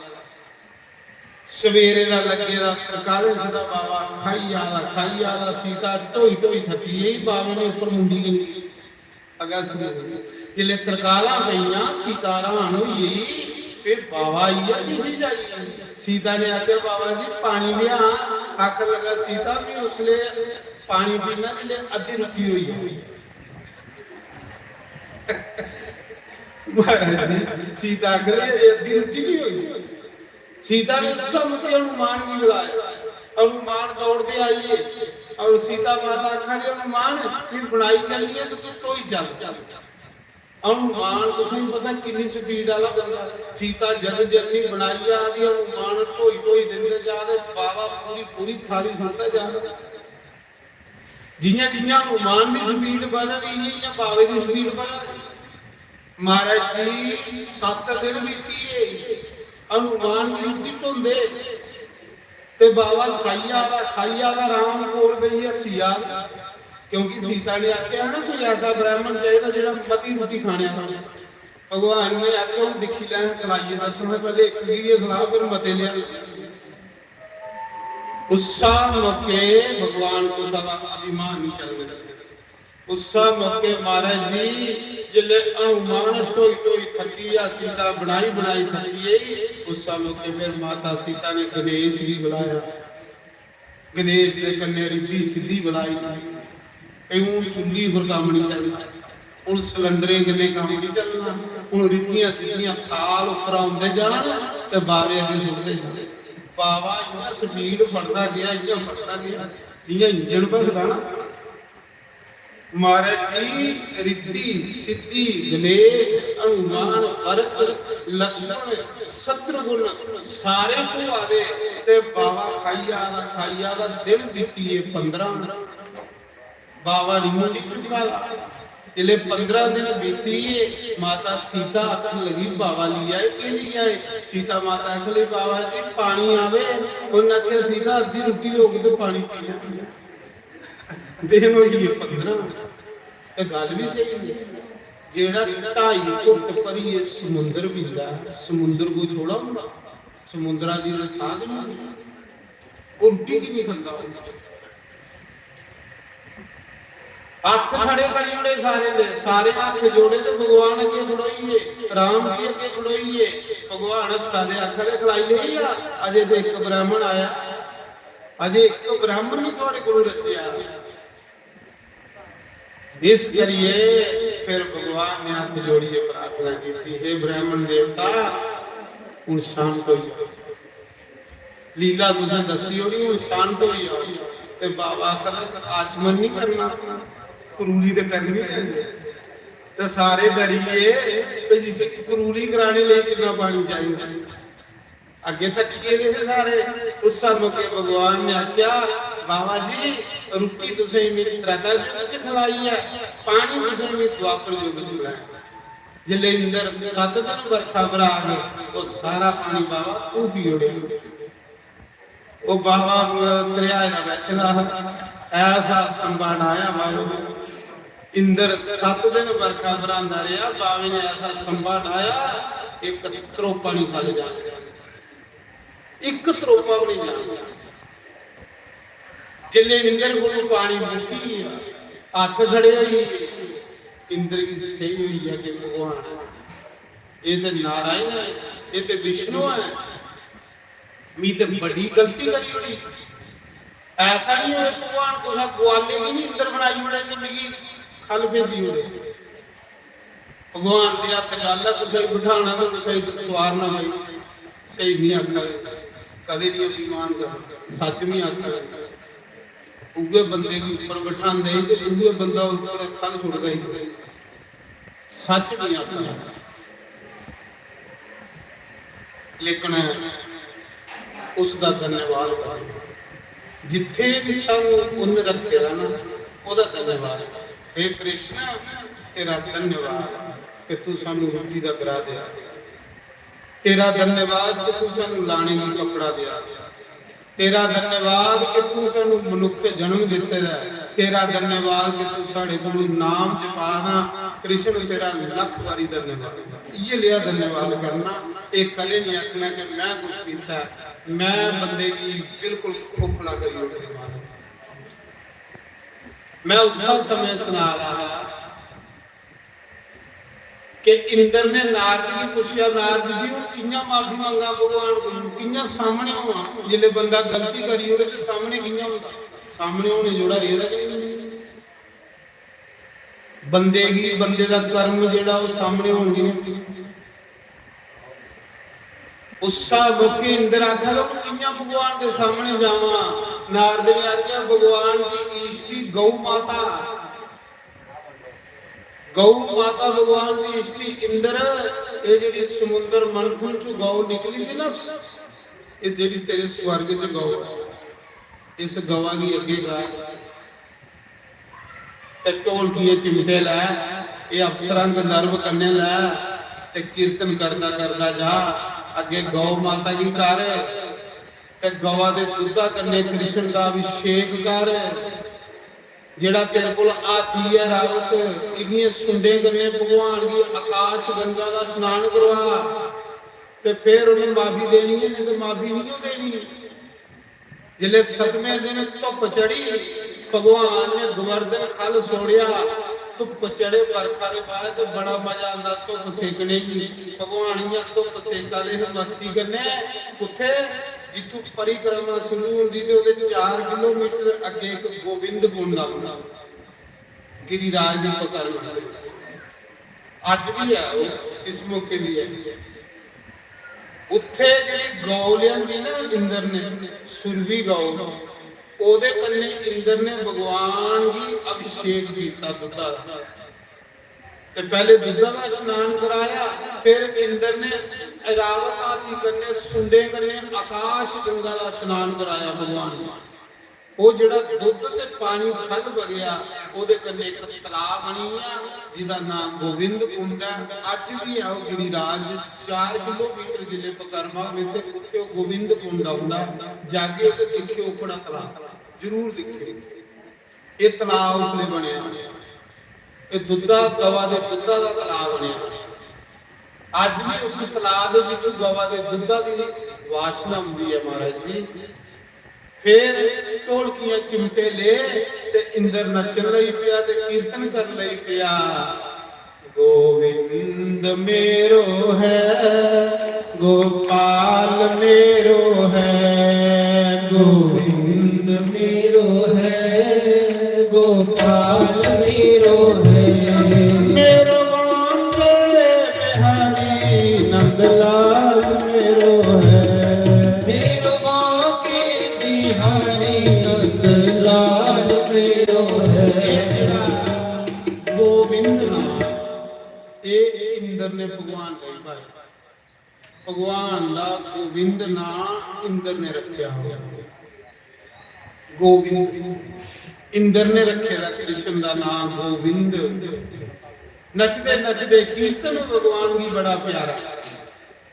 सवेरे दा लग्गे दा, तरकालें सदा बाबा खाई जा दा, खाई जा दा, सीता ढोई ढोई थकी गेई, बाबे ने उप्पर मुंडी गै निं। अगस्त मुनि। जिसलै तरकालां पेइयां, सीता हैरान होई गेई, "एह् बाबा आई गेआ, की चीज आई गेई?" सीता ने आखेआ, "बाबा जी, पानी लिआ।" आखन लगा, "सीता, मी उसलै पानी पीना जिसलै अद्धी रुट्टी होई जा।" महाराज जी, सीता आखन लगी, "अद्धी रुट्टी निं होई।" सीता ने उस्सै मौके हनुमान गी बुलाया। हनुमान दौड़दे आई गे। और सीता माता आखा दी, "हनुमान, फिर बनाई चलनी है तो तू ढोई चल।" हनुमान तुसें पता किन्नी स्पीड आह्ला बंदा। सीता जग जननी बनाई जा दी, हनुमान ढोई ढोई दिंदे जा दे, बाबा पूरी पूरी थाली सुट्टदा जा दा। जियां जियां हनुमान दी स्पीड बधदी, इयां इयां बाबे दी स्पीड बधदी। महाराज जी, सत्त दिन बीती गे, हनुमान गी रुट्टी ढोंदे ते बाबा खाई जा दा, खाई जा दा, राम कोल बेहियै हस्सी जा दा। क्योंकि सीता ने आखेआ ना, कोई ऐसा ब्राह्मण चाहिदा जेह्ड़ा मती रुट्टी खाने आह्ला। भगवान ने आखेआ, "हून दिक्खी लैं, खलाइयै दस्सना, पैह्ले इक गी गै खला, फिर मते लेआ।" उस्सा मौके भगवान कुसा दा अभिमान निं चलन दिंदे। उस्सा मौके महाराज जी, जिसलै हनुमान ढोई ढोई थक्की गेआ, सीता बनाई बनाई थक्की गेई, उस्सा मौके फिर माता सीता ने गणेश गी बुलाया। गणेश दे कन्नै रिद्धि सिद्धि बुलाई। भई हून चुल्ली पर कम्म निं चलना, हून सिलंडरें कन्नै कम्म निं चलना, हून रिद्धियां सिद्धियां थाल उप्परा औंदे जान ते बावे अग्गें सुट्टदे जान। बावा इ'यां स्पीड फड़दा गेआ, इ'यां फड़दा गेआ, जि'यां इंजन भखदा ना। महाराज जी, रिद्धि सिद्धि, गणेश, हनुमान, भरत, लक्ष्मण, शत्रुघ्न सारे ढोआ दे ते बावा खाई जा दा, खाई जा दा। दिन बीती गे पंदरां। बावा निं मुंडी चुक्का दा। जिसलै पंदरां दिन बीती गे, माता सीता आखन लगी, "बावा लेई आए, केह् लेई आए?" सीता माता आखन लगी, "बावा जी, पानी आवे।" उ'न्नै आखेआ, "सीता, अद्धी रुट्टी होग ते पानी पीना।" दिन होई गे पंदरां। ते गल्ल बी स्हेई ऐ, जेह्ड़ा ढाई घुट्ट भरियै समुंदर पींदा, समुंदर कोई थोह्ड़ा होंदा? समुंदरा दी ते थाह् गै निं होंदी। ओह् रुट्टी किन्नी खंदा होंदा? हत्थ खड़े करी ओड़े सारें दे, सारे हत्थ जोड़े ते भगवान अग्गें खड़ोई गे, राम जी अग्गें खड़ोई गे। भगवान हस्सा दे आखा दे, "खलाई लेई आ, अजें ते इक ब्राह्मण आया, अजें इक ब्राह्मण निं थुआढ़े कोलूं रज्जेआ।" इस करियै फिर भगवान ने हत्थ जोड़ियै प्रार्थना कीती, "हे ब्राह्मण देवता, हुन शांत होई जाओ। लीला तुसें दस्सी ओड़ी, हुन शांत होई जाओ।" ते बाबा आखदा, "आचमन नहीं करना, करूली ते करनी गै।" ते सारे डरी गे कि जिसी करूली कराने लेई किन्ना पानी चाहिदा। अग्गे थकी गेदे हे सारे। उस मौके भगवान ने आखेआ, "बाबा जी, रुट्टी तुसें मी त्रेता युग च खलाई ऐ, पानी तुसें मी द्वापर युग च खलाया।" जिसलै इंद्र सत्त दिन बरखा बराग, ओह् सारा पानी बाबा तू पी ओड़ेआ। ओह् बाबा त्रेहाए दा बैठे दा हा, ऐसा संबा डाया बाबे ने। इंद्र सत्त दिन बरखा बरांदा रेहा, बाबे ने ऐसा संबा डाया, इक त्रोपा निं खाली जान दित्ता, इक त्रोपा बी निं जान दित्ता। जिसलै इंद्र कोलू पानी मुक्की गेआ, हत्थ खड़े होई गे, इंद्र गी सेही होई गेआ कि भगवान, एह् ते नारायण ऐ, एह् ते विष्णु ऐ, मी ते बड़ी गलती करी ओड़ी। ऐसा निं होऐ भगवान कुसै गुआले गी निं इंद्र बनाई ओड़े ते मिगी ख'ल्ल भेजी ओड़े। भगवान दे हत्थ गल्ल ऐ, कुसै गी बठाना ते कुसै गी तुआरना भाई, स्हेई निं आखा दे, कदें निं अभिमान करना, सच्च निं आखा दे। उ'ऐ बंदे गी उप्पर बठांदे ही ते उ'ऐ बंदा उप्पर ख'ल्ल छुड़दा ही। सच्च निं आखना, लेकिन उसदा धन्यवाद करो। जित्थे भी सानू उन्न रखे दा ना, ओह्दा धन्यवाद। हे कृष्ण, तेरा धन्यवाद कि तू सानू रुट्टी दा ग्राह देआ, तेरा धन्यवाद कि तू सानू लाने गी कपड़ा देआ, तेरा धन्यवाद कि तू सानू मनुक्ख जन्म दित्ते दा ऐ। तेरा धन्यवाद कि तू साढ़े कोलू नाम जपा ना। कृष्ण, तेरा लख बारी धन्यवाद। इ'यै लेआ धन्यवाद करना। एह् कदें निं आखना कि मैं कुछ कीता ऐ। मैं बंदे गी बिल्कुल खोखला करी ओड़दी मां। मैं उस समय सना रहा हा कि इंद्र ने नारद गी पुच्छेआ, "नारद जी, हून कि'यां माफी मंगां भगवान कोलूं, कि'यां सामने होआं?" जिसलै बंदा गलती करी ओड़े ते सामने कि'यां होंदा? सामने होने जोड़ा रेह्दा गै नेईं। बंदे गी, बंदे दा कर्म जेह्ड़ा ओह् सामने होन गै नेईं। उस्सै मौके इंद्र आखा दा, "हून कि'यां भगवान दे सामने जावां?" नारद ने आखेआ, "भगवान दी इष्टी गौ माता, गौ माता भगवान दी इष्टी इंद्र, एह् जेह्ड़ी समुंदर मंथन चों गौ निकली दी ना, एह् जेह्ड़ी तेरे स्वर्ग च गौ ऐ, इस गवा गी अग्गें गा, ते ढोलकिये चिमटे लै, एह् अप्सरां गंधर्व कन्नै लै, ते कीर्तन करदा करदा जा, अग्गें गौ माता गी कर, ते गवा दे दुद्धा कन्नै कृष्ण दा अभिषेक कर। जेह्ड़ा तेरे कोल हाथी ऐ रावत, इदियें सुंडें कन्नै भगवान गी आकाश गंगा दा स्नान करवा, ते फिर उ'नें माफी देनी ऐ, नेईं ते माफी निं देनी।" जिसलै सतमें दिन धुप्प चढ़ी, भगवान ने गोवर्धन ख'ल्ल छोड़ेआ। धुप्प चढ़े, बरखा दे बाद ते बड़ा मजा आंदा धुप्प सेकने गी। भगवान इ'यां धुप्प सेका दे हे मस्ती कन्नै। कुत्थै? जित्थूं परिक्रमा शुरू होंदी ते ओह्दे चार किलोमीटर अग्गें इक गोविंद कुंड औंदा। गिरिराज दी पकड़ लैंदे। अज्ज बी ऐ ओह्, इस मौके बी ऐ। उत्थे जेह्ड़ी गौ लेआंदी ना इंद्र ने, सुरभि गौ, ओह्दे कन्नै इंद्र ने भगवान गी अभिषेक कीता दुद्धा दा। ते पैह्ले दुद्धा दा स्नान कराया, फिर इंद्र ने ऐरावत हाथी कन्नै, सुंडें कन्नै आकाश गंगा दा स्नान कराया भगवान गी। ओह् जेह्ड़ा दुद्ध ते पानी ख'ल्ल बगेआ, ओह्दे कन्नै इक तलाऽ बनी गेआ, जिदा नांऽ गोविंद कुंड ऐ। अज्ज बी ऐ ओह् गिरिराज, चार किलोमीटर जिसलै पकरमा होवे ते उत्थै ओह् गोविंद कुंड औंदा। जागे ते दिक्खेओ ओह्कड़ा तलाऽ, जरूर दिक्खेओ। एह् तलाऽ उसलै बनेआ, एह् दुद्धा, गवा दे दुद्धा दा तलाऽ बनेआ। अज्ज बी उस तलाऽ दे बिच गवा दे दुद्धा दी वासना होंदी ऐ महाराज जी। फिर ढोलकियां चिमटे ले ते इंद्र नच्चन लगी पेआ ते कीर्तन करन लगी पेआ। गोविंद मेरो है, गोपाल मेरो है, गोविंद मेरो है, गोपाल मेरो है। मेरो बांके बिहारी नंदलाल मेरो है। मेरो बांके बिहारी नंदलाल मेरो है। गोविंद नाम, ये इंद्र ने भगवान का ही पाया। भगवान दा गोविंद गोविंद नां इंद्र ने रखेआ। गोविंद, इंद्र ने रखे दा कृष्ण दा नां गोविंद। नचदे नचदे कीर्तन भगवान गी बड़ा प्यारा।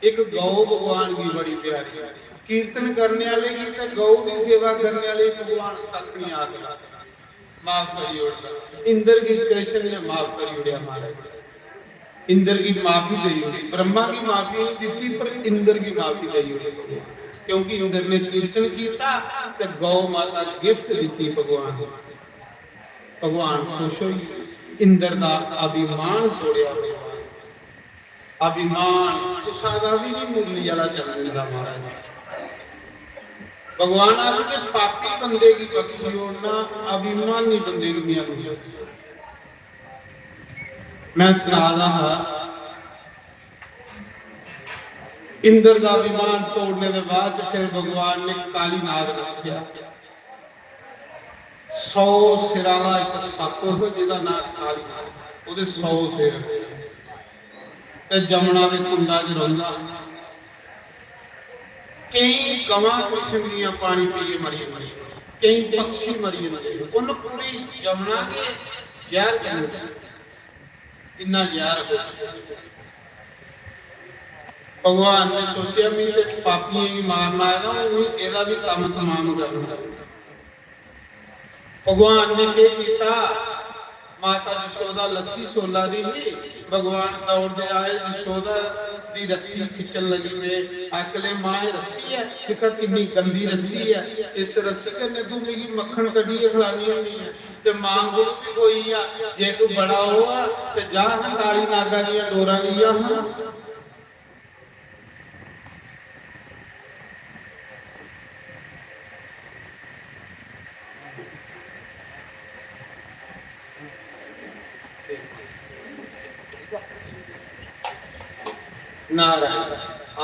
इक गौ भगवान गी बड़ी प्यारी। कीर्तन करने आह्ले गी ते गौ दी सेवा करने आह्ले गी भगवान कक्ख निं आखदा, माफ करी ओड़दा। इंद्र गी कृष्ण ने माफ करी ओड़ेआ महाराज। इंद्र गी माफी देई ओड़ी, ब्रह्मा गी माफी नहीं दित्ती, पर इंद्र गी माफी देई ओड़ी भगवान। क्योंकि इंद्र ने कीर्तन कीता ते गौ माता गिफ्ट दित्ती भगवान। भगवान खुश होई, इंद्र दा अभिमान तोड़ेआ भगवान। अभिमान कुसा दा भी नहीं मुरली आह्ला चलन दा महाराज। भगवान आखदे, पापी बंदे गी बख्शी ओड़ना, अभिमानी बंदे गी नहीं बख्शी। मैं सना दा हा, इंद्र दा अभिमान तोड़ने दे बाद च फिर भगवान ने काली नाग रखेआ। सौ सिर आह्ला इक सप्प, जेह्दा नांऽ काली नाग, ओह्दे सौ सिर। ते जमुना दे कुंडा च रौंह्दा। केईं गवां कृष्ण दियां पानी पीए मरी जंदियां, केईं पक्षी मरी जंदे। उन्न पूरी जमुना गे जैह्र करी ओड़ी। इन्ना जैह्र हो। भगवान ने सोचेआ, "मी ते पापियें गी मारन आए दा, हून एह्दा बी कम्म तमाम करना।" भगवान ने केह् कीता? माता जशोदा लस्सी सोला दी ही, भगवान दौड़दे आए, जशोदा दी रस्सी खिच्चन लगी पे। आखन लगे, "मां, एह् रस्सी ऐ, दिक्खा किन्नी गंदी रस्सी ऐ, इस रस्सी कन्नै तूं मिगी मक्खन कड्ढियै खलानी होनी ऐ।" ते मां कोलू बी कोई आ, "जे तू बड़ा ओह् आ ते जा हां, काली नागा दियां डोरां लेई आ हां।" नारायण,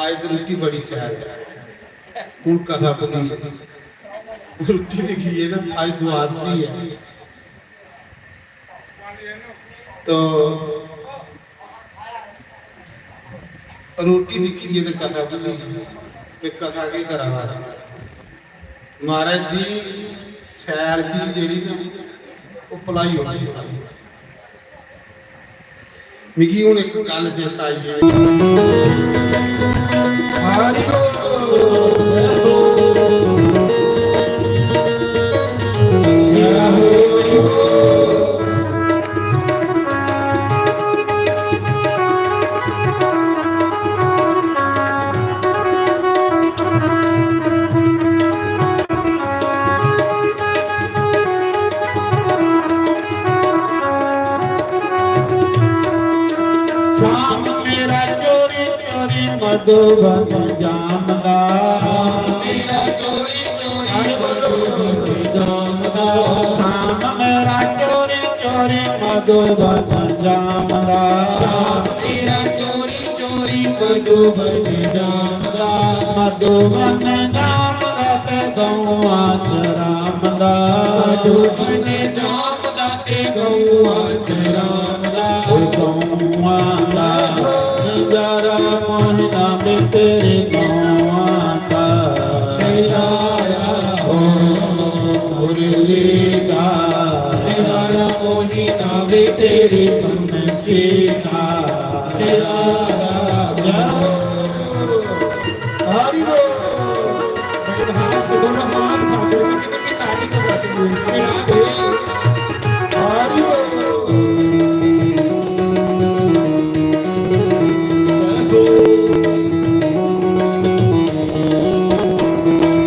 आज तो रुट्टी बड़ी शैल है। हूँ कथा भुल्ली गेई। रुट्टी दिक्खियै ना, आज द्वादशी है। तो रोटी दिक्खियै ते कथा भुल्ली गेई कि कथा केह् करा दा। महाराज जी, सैर जी जेह्ड़ी ना, ओह् भुलाई ओड़ी सारी। मिगी हून इक गल्ल चेता आई गेई। हरि बोल। श्याम मेरा चोरी चोरी मधुबन जामदा। श्याम मेरा चोरी चोरी मधुबन जामदा। श्याम मेरा चोरी चोरी मधुबन जामदा। श्याम मेरा चोरी चोरी मधुबन जामदा। मधुबन जामदा ते गौआं च रामदा। मधुबन जामदा ते गौआं च रामदा। ओ गौआं दा नजारा मोहिना वे तेरे गौआं दा। नजारा ओ मुरली दा। नजारा मोहिना वे तेरी बंसी दा। नजारा। जय हो। हरि बोल। भगवान से बोलो, मान ठाकुर की ताली बजाते हुए सिरा दे। हरि बोल।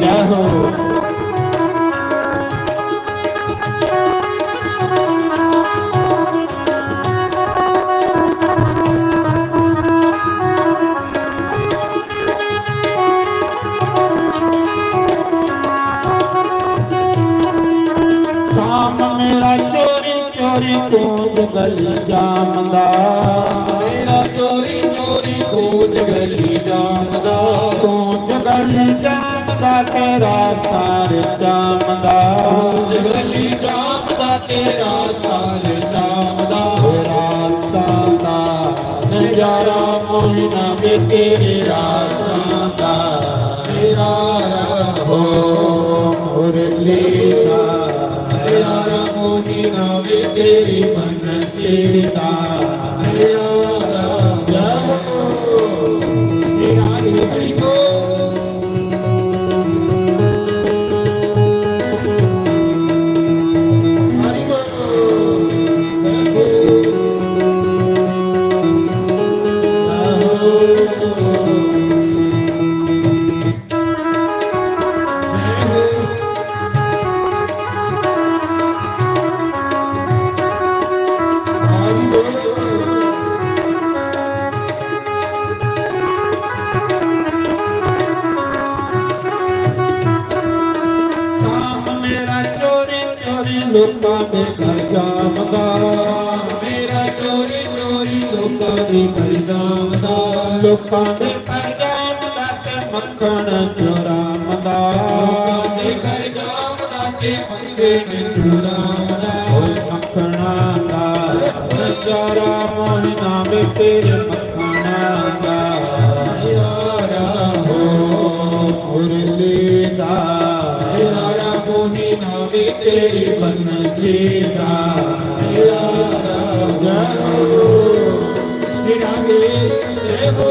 जय हो। जय हो। श्याम मेरा चोरी चोरी कूंज गली जामदा। मेरा चोरी चोरी कूंज गली जामदा। कूंज गली जामदा तेरा सार जामदा। कूंज गली जामदा तेरा सार जामदा। रासां दा नजारा मोहिना वे तेरे रासां दा। प्यारा हो मुरली दा, प्यारा मोहिना वे तेरी बंसी दा, प्यारा। जय हो श्री राधे हरि बोल। हरि बोल। जय हो। जय हो। श्याम मेरा चोरी चोरी लोकां दे घर जामदा। श्याम मेरा चोरी चोरी लोकां दे घर जामदा। लोकां दे घर जामदा ते मक्खन चुरामदा। लोकां दे घर जामदा ते मक्खन चुरामदा। ओ मक्खना दा प्यारा मोहिना वे तेरे मक्खना दा। प्यारा हो मुरली दा। प्यारा मोहिना वे तेरी बंसी दा। प्यारा। जय हो श्री राधे। जय हो।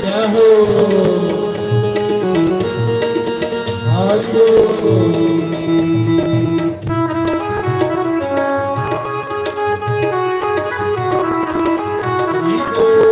जय हो। हरि बोल।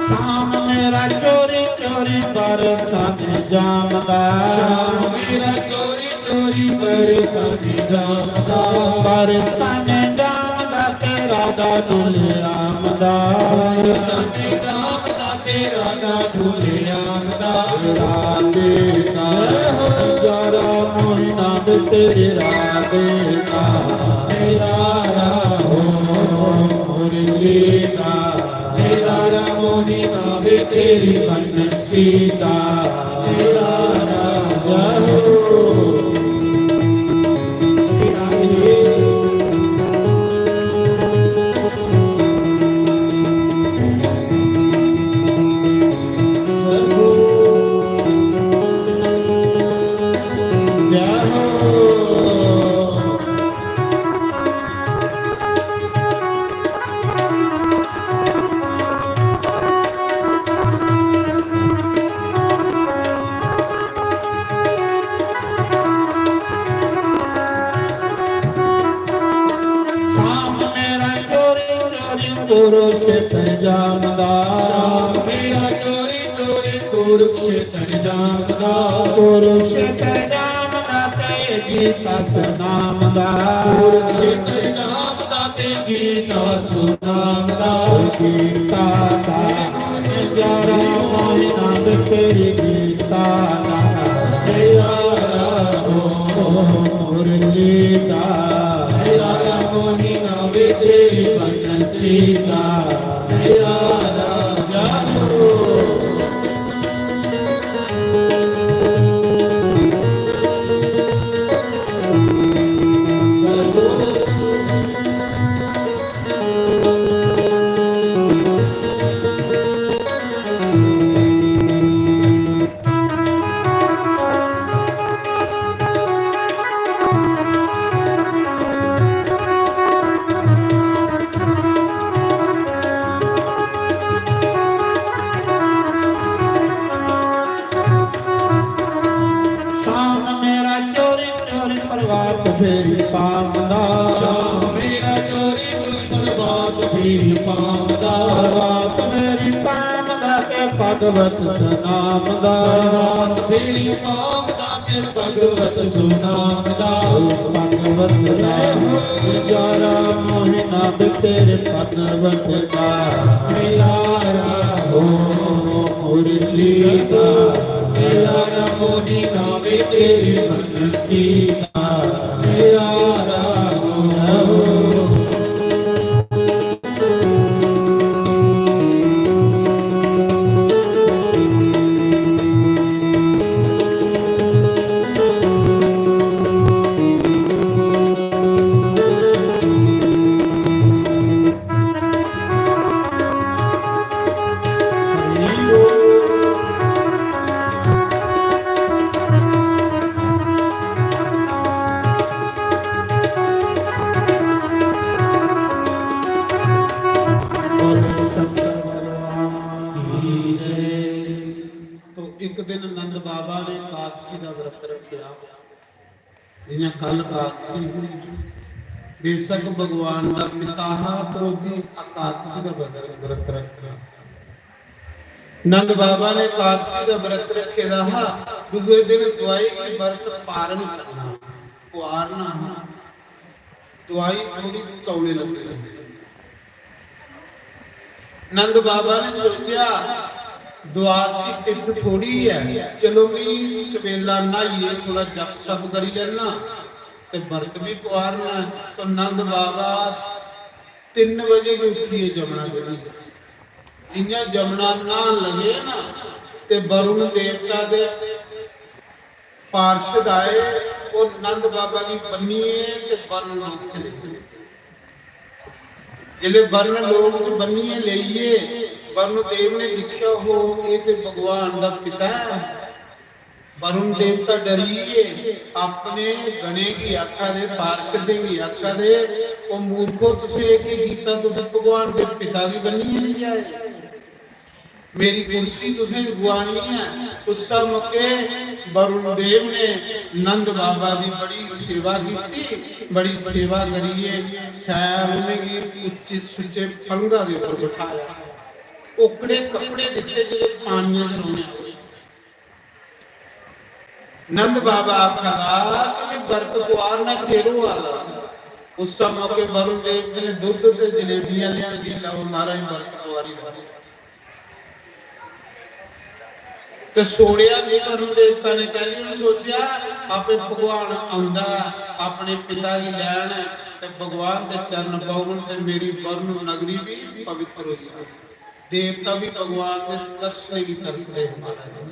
श्याम मेरा चोरी चोरी बरसाने जामदा। श्याम मेरा चोरी चोरी बरसाने जामदा। बरसाने जामदा तेरा दा दुले आमदा। बरसाने जामदा तेरा दा दुले आमदा। राधे का प्यारा मोहिना वे तेरे राधे का। प्यारा हो मुरली का। प्यारा मोहिना वे तेरी बंसी दा। प्यारा। जय हो। श्री राधे। जय हो। श्याम मेरा चोरी चोरी कुरुक्षेत्र जामदा। श्याम मेरा चोरी चोरी कुरुक्षेत्र जामदा। कुरुक्षेत्र जामदा ते गीता सुनामदा। कुरुक्षेत्र जामदा ते गीता सुनामदा। गीता दा प्यारा मोहिना वे तेरी गीता दा। प्यारा हो मुरली दा। प्यारा मोहिना वे तेरी बंसी दा। प्यारा। जय हो। श्याम मेरा चोरी चोरी प्रभात फेरी पामदा। श्याम मेरा चोरी चोरी प्रभात फेरी पामदा। प्रभात फेरी पामदा ते भगवत सुनामदा। प्रभात फेरी पामदा ते भगवत सुनामदा। भगवत नाम प्यारा मोहिना वे तेरे भगवत का। प्यारा हो मुरली दा। प्यारा मोहिना वे तेरी बंसी दा। प्यारा हो। दिन नंद बाबा ने एकादशी दा व्रत रखेआ। जियां कल एकादशी ही, बेशक भगवान दा पिता हा, पर ओह् बी एकादशी दा व्रत, व्रत रखदा। नंद बाबा ने एकादशी दा व्रत रखे दा हा। दूए दिन दुआई गी व्रत पारण करना, पुआरना हा। दुआई थोड़ी तौले लग्गी। नंद बाबा ने सोचेआ, "द्वादशी तिथ थोड़ी है, चलो मी सवेला न्हाइयै थोड़ा जप सप करी लैना ते व्रत भी पुआरना है।" तो नंद बाबा तिन्न बजे गै उट्ठियै जमुना चली गे। जियां जमुना न्हान लगे ना, ते वरुण देवता दे पार्षद आए, ओह् नंद बाबा गी बन्नियै ते वरुण लोक च लेई गे। जिसलै वरुण लोक च बन्नियै लेई गे, वरुण देव ने दिक्खेआ, "हो, एह् ते भगवान दा पिता ऐ।" वरुण देवता डरी गे, अपने गणें गी आखा दे, पार्षदें गी आखा दे, "ओ मूर्खो, तुसें एह् केह् कीता? तुस भगवान दे पिता गी बन्नियै लेई आए।" मेरी कुर्सी तुसें गुआनी ऐ। उस्सै मौके वरुण देव ने नंद बाबा दी बड़ी सेवा कीती, बड़ी सेवा करियै शैल उ'नेंगी उच्चे सुच्चे पलंगा दे उप्पर बठाया। ओकड़े कपड़े दित्ते जेह्ड़े पानियां च रौह्ने आह्ले। नंद बाबा आखा दा कि मैं व्रत पुआरना चिर होआ दा। उस्सै मौके वरुण देव ने दुद्ध ते जलेबियां लिआंदी, "लैओ महाराज, व्रत पुआरी लैओ।" ते छोड़ेआ नहीं वरुण देवता ने। कैली उ'नें सोचेआ, "आपे भगवान औंदा, अपने पिता गी लैन ते भगवान दे चरण पौगन ते मेरी वरुण नगरी भी पवित्र होई जाग।" देवता भी भगवान दे दर्शनें गी तरसदे हे महाराज।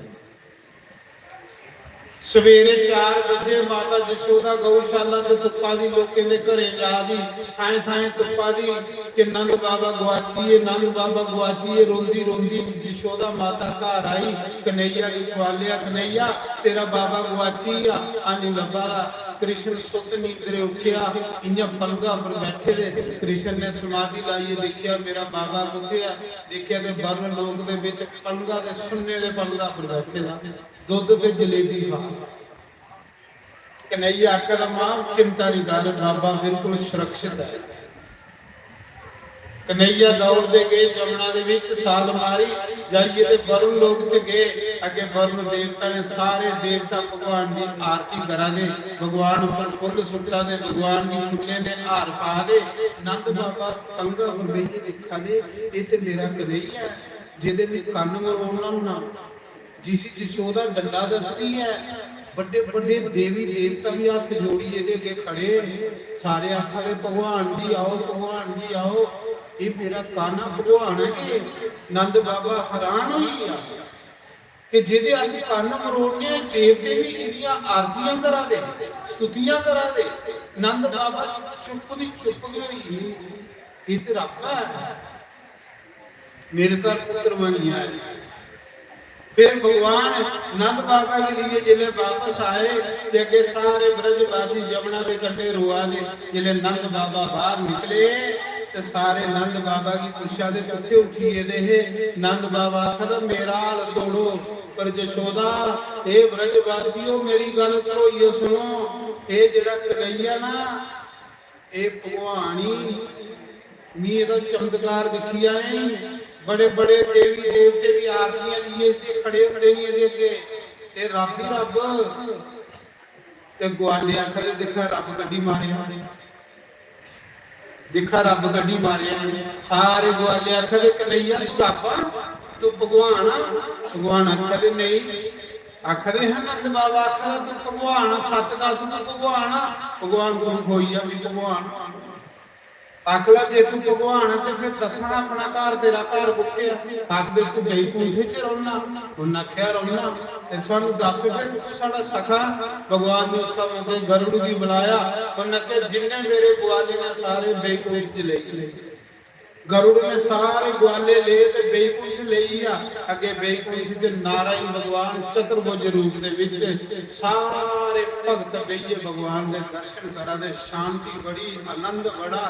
सवेरे चार बजे माता जशोदा गौशाला च तुप्पा दी, लोकें दे घरें जा दी, थाएं थाएं तुप्पा दी कि नंद बाबा गुआची गे, नंद बाबा गुआची गे। रोंदी रोंदी जशोदा माता घर आई, कन्हैया गी ठुआलेआ, "कन्हैया, तेरा बाबा गुआची गेआ, आनी लब्भा दा।" कृष्ण सुत्त नींदरे उट्ठेआ, इ'यां पलंगा पर बैठे दे। कृष्ण ने समाधि लाइयै दिक्खेआ, "मेरा बाबा कुत्थै ऐ?" दिक्खेआ ते वरुण लोक दे बिच पलंगा दे, सुन्ने दे पलंगा पर बैठे दा। दुद्ध ते जलेबी खा। कन्हैया आखदा, "मां, चिंता नहीं कर, बाबा बिल्कुल सुरक्षित है।" कन्हैया दौड़दे गए, जमुना दे विच साल मारी, जाइयै ते वरुण लोक च गए। अग्गे वरुण देवता ने, सारे देवता भगवान दी आरती करा दे, भगवान उप्पर फुल्ल सुट्टा दे, भगवान गी फुल्लें दे हार पा दे। नंद बाबा पलंगा पर बेहियै दिक्खा दे, "एह् ते मेरा कन्हैया ऐ, जेह्दे में कन्न मरोड़ना होन्ना।" जिसी जशोदा डंडा दसदी ऐ, बड्डे बड्डे देवी देवता भी हत्थ जोड़ियै एह्दे अग्गें खड़े। सारे आखा दे, "भगवान जी आओ, भगवान जी आओ।" एह् मेरा काना भगवान ऐ कि नंद बाबा हैरान होई गेआ कि जेह्दे अस कन्न मरोड़ने आं, देवते भी एह्दियां आरतियां करा दे, स्तुतियां करा दे। नंद बाबा चुप्प दी चुप्प गै होई गे। एह् ते रब ऐ। मेरे घर पुत्र बनियै आए। फिर भगवान नंद बाबा गी लेइयै जिसलै बापस आए ते अग्गें सारे ब्रजवासी यमुना दे कंढे रोआ दे। जिसलै नंद बाबा बाहर निकले ते सारे नंद बाबा गी पुच्छा दे, "कुत्थै उठी गेदे हे?" नंद बाबा आखदा, "मेरा हाल छोड़ो, पर जशोदा, हे ब्रजवासियो, मेरी गल्ल धरोइयै सुनो। एह् जेह्ड़ा कन्हैया ना, एह् भगवान ही, मी एह्दा चमत्कार दिक्खी आए। बड़े बड़े देवी देवते भी आरतियां लेइयै इत्थै खड़े होंदे न एह्दे अग्गें, ते रब ही रब।" ते ग्वाले आखा दे, "दिक्खा रब कड्ढी मारेआ, दिक्खा रब कड्ढी मारेआ।" सारे ग्वाले आखा दे, "कन्हैया तू रब आ, तू भगवान आ?" भगवान आखा दे, "नेईं।" आखा दे, "हैं नंद बाबा आखा दा तू भगवान आ, सच्च दस तू भगवान आ?" भगवान कोल खोई गेआ, "मैं भगवान आं।" आखदा, "जे तू भगवान ऐ ते फिर दस्सना अपना घर, तेरा घर कुत्थै ऐ?" आखदे, "तू बैकुंठ च रौह्ना।" उन्न आखेआ, "रौह्ना।" "ते सानू दस्स फिर, तू साढ़ा सखा।" भगवान ने उस समें गरुड़ गी बुलाया, उन्न आखेआ, "जिन्ने मेरे ग्वाले न सारे बैकुंठ च लेई चले।" गरुड़ ने सारे ग्वाले ले ते बैकुंठ लेई गेआ। अग्गे बैकुंठ च नारायण भगवान चतुर्भुज रूप दे विच सारे भगत बेहियै भगवान दे दर्शन करा दे। शांति बड़ी, आनंद बड़ा,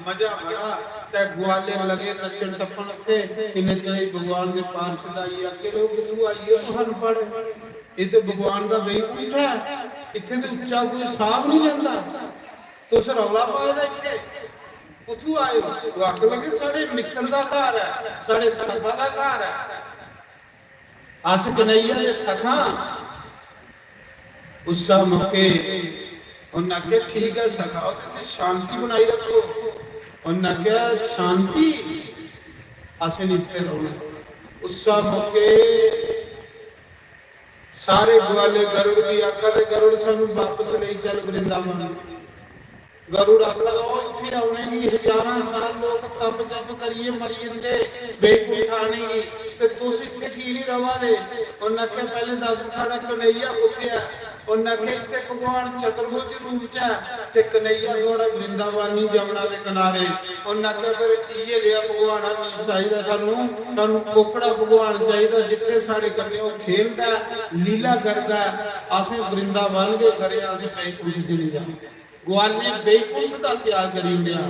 मजा बड़ा। ते ग्वाले लगे नच्चन टप्पन उत्थे। इन्ने ताई भगवान दे पार्षद आइयै आखे, "लोक, तू आइयै तो सानू पढ़, इत्थे भगवान दा बैकुंठ है, इत्थे ते उच्चा कोई साह नहीं लेंदा, तुस रौला पाए दा इत्थे, कुत्थू आए हो?" वो आखन लगे, "साढ़े मित्र दा घर है, साढ़े सखा दा घर है, अस कन्हैया दे सखा।" उस्सा मौके उन्हें आखेआ, "ठीक है सखा, उत्थे शांति बनाई रखो।" उन्हें आखेआ, "शांति? असें नहीं इत्थे रौहना।" उस्सा मौके सारे ग्वाले गरुड़ गी आखा दे, "गरुड़, सानू वापस लेई चल वृंदावन।" गरुड़ आखा दा, "ओ, इत्थे औने गी हजारां साल लोक तप जप करियै मरी जंदे बैकुंठ आने गी, ते तुस इत्थे की नहीं रवा दे?" उन्हें आखेआ, "पैहले दस, साढ़ा कन्हैया कुत्थे ऐ?" उन्हें आखेआ, "इत्थे भगवान चतुर्भुज रूप च ऐ, ते कन्हैया थुआढ़ा वृंदावनी जमुना दे किनारे।" उन्हें आखेआ, "फिर इयै लेआ भगवान नहीं चाहिदा सानू, सानू ओकड़ा भगवान चाहिदा, जित्थे साढ़े कन्नै ओह खेलदा ऐ, लीला करदा ऐ। असें वृंदावन गै खरे, असें बैकुंठ च नहीं जाना।" ग्वालें बैकुंठ दा त्याग करी ओड़ेआ।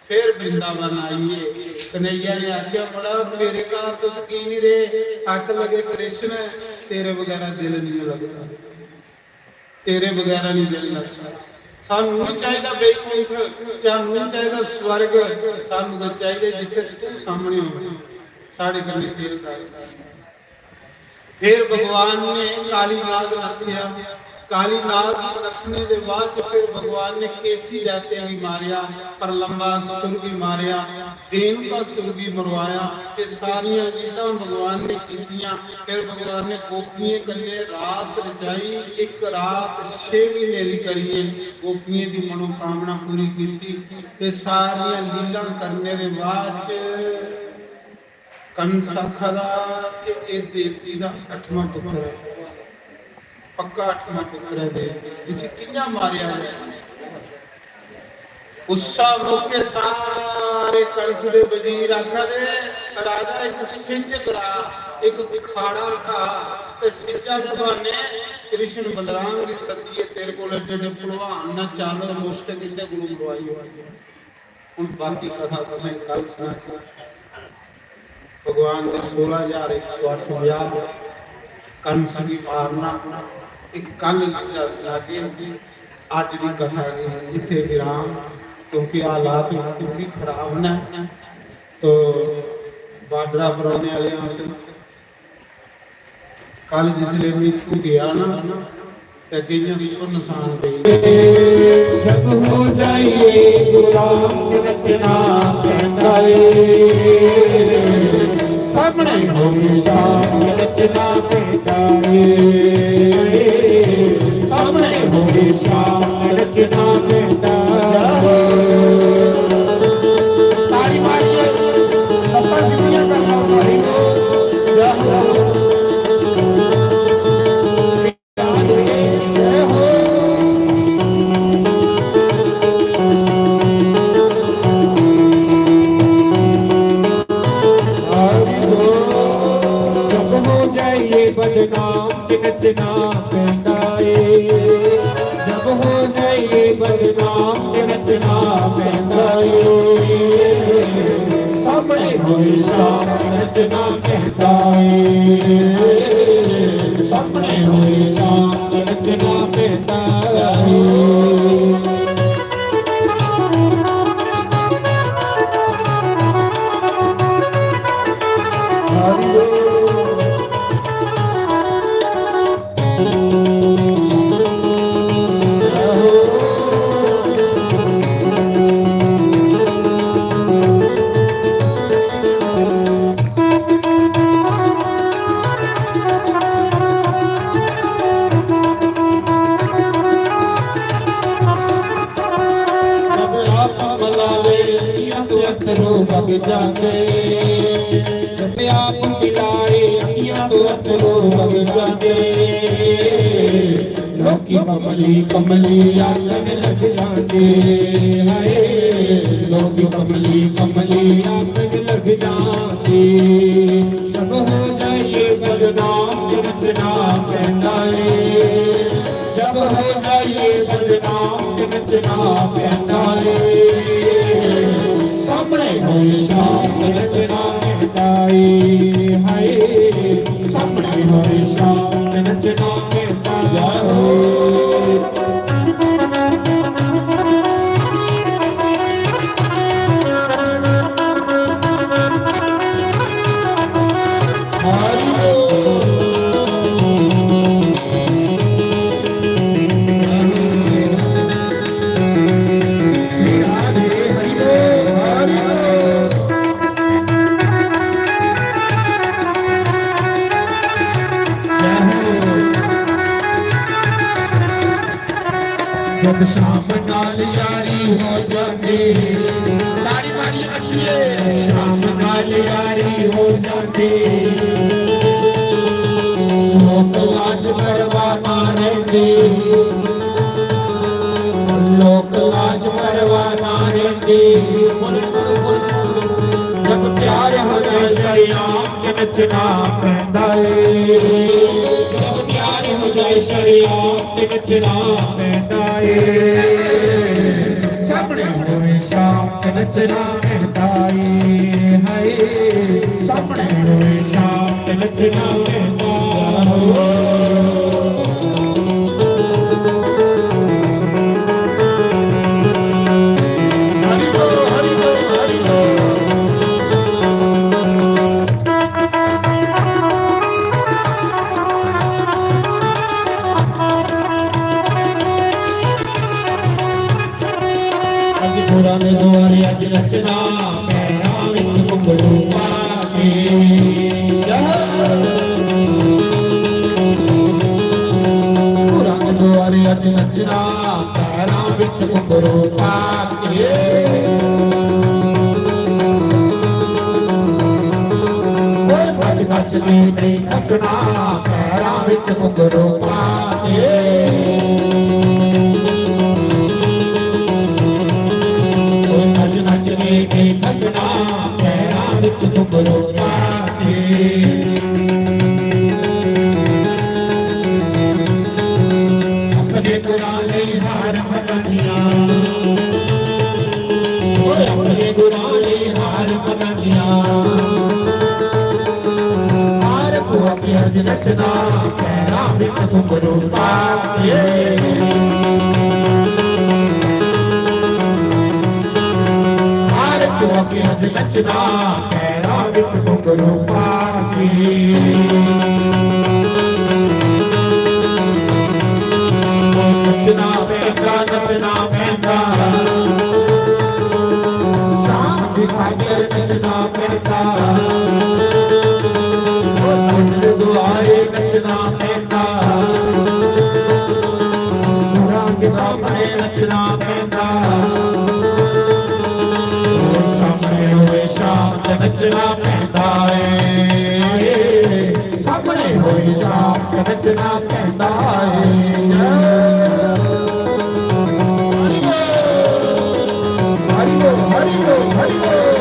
फिर वृंदावन आइए। कन्हैया ने आखेआ, "बड़ा, मेरे घर तुस की नहीं रहे?" आखन लगे, "कृष्ण, तेरे बगैरा दिल नहीं लगदा, तेरे बगैरा नहीं दिल लगदा। सानू नहीं चाहिदा बैकुंठ, सानू नहीं चाहिदा स्वर्ग, सानू तो चाहिए जिथे तू सामने हो, साढ़े कन्नै खेलदा है।" फिर भगवान ने काली नाग नत्थेआ। काली नाग गी नत्थने दे बाद च फिर भगवान ने केसी दैत्य गी मारेआ, प्रलंबासुर गी मारेआ, देनकासुर गी मरवाया। ये सारियां लीलां भगवान ने कीतियां। फिर भगवान ने गोपियें कन्नै रास रचाई, इक रात छे महीने दी करियै गोपियें दी मनोकामना पूरी कीती। ये सारियां लीलां करने दे बाद च कंस आखा दा कि एह् देवकी दा अठवां पुत्र ऐ, पक्का अठवां पुत्र ऐ देवकी, इसी कि'यां मारेआ जाए? उस्सा मौके सारे कंस दे वजीर आखा दे, "राजा, इक सिंझ करा, इक खाड़ा रखा, ते सिंझा च ब्हाने कृष्ण बलराम गी सद्दियै, तेरे कोल एड्डे एड्डे भलवान न, चालो मुश्त इंदे कोलू मरवाई ओड़ो।" हुन बाकी कथा तुसें कल सनाचै। भगवान दे सोलां हजार इक सौ अट्ठ ब्याह, कंस गी मारना, एह कल लीला सनागे। अज्ज दी कथा गी इत्थे विराम, क्योंकि हालात बिल्कुल भी खराब न। तो बार्डरा पर रौहने आह्ले आं अस। कल जिसलै में इत्थूं गेआ ना, ते अग्गें इ'यां सुनसान पेई। जब हो जाइए गुलाम, नचना पैंदा ਏ। ਸਾਹਮਣੇ ਹੋਵੇ ਸ਼ਾਮ, ਨੱਚਣਾ ਪੈਂਦਾ ਏ। ਸਾਹਮਣੇ ਹੋਵੇ ਸ਼ਾਮ, ਨੱਚਣਾ ਪੈਂਦਾ ਏ। ताली मारिए, लत्तां सीधियां कर लो भाई। जय हो। जब हो जाइए बदनाम, ते नचना पैंदा ਏ। जब हो जाइए बदनाम, ते नचना पैंदा ਏ। सामने होए शाम, नचना पैंदा ਏ। सामने होए शाम, नचना पैंदा ਏ। हरि बोल। जब आप मिलाए अखियां तो अथरू बग जाते। लोक कि कमली कमली आखन लग जाते, हाय, लोग कमली कमली आखन लग जाते। जब हो जाइए बदनाम, नचना पैंदा है। जब हो जाइए बदनाम, नचना पैंदा है। सामने होए शाम, नचना पैंदा है। हाय, सामने होए शाम, नचना पैंदा है। जब शाम नाल यारी हो जाती, ताड़ी मारी बच्चिए, शाम नाल यारी हो जाती। लोक लाज परवाह ना रहंदी, लोक लाज परवाह ना रहंदी। जब प्यार हो जाए शरेआम, ते नचना पैंदा ਏ। जब प्यार हो जाए शरेआम, ते नचना पैंदा ਏ। सामने होए शाम, ते नचना पैंदा ਏ। हाय, सामने होए शाम, ते नचना पैंदा ਏ। अज पुराने दुआरे अज नचना, पैरां विच घुंघरू पा के। पुराने दुआरे अज नचना, पैरां विच घुंघरू पा के। ओए नच नच के नहीं थकना, पैरां विच घुंघरू पा के। ओए नच नच के नहीं थकना, पैरां विच घुंघरू पा के। अपने पुराने हार पतंगियां, ओए अपने पुराने हार पतंगियां। हार पुआ के अज नचना, पैरां विच घुंघरू पा के। हार पुआ के अज नचना, पैरां विच घुंघरू पा के। नचना पैंदा, नचना पैंदा। शाम दी खातिर नचना पैंदा। ओ दुआरे नचना पैंदा। गुरां के सामने नचना पैंदा। ओ सामने होए शाम ते नचना पैंदा ਏ। सामने होए शाम ते नचना पैंदा ਏ। हरि बोल, हरि बोल, हरि बोल।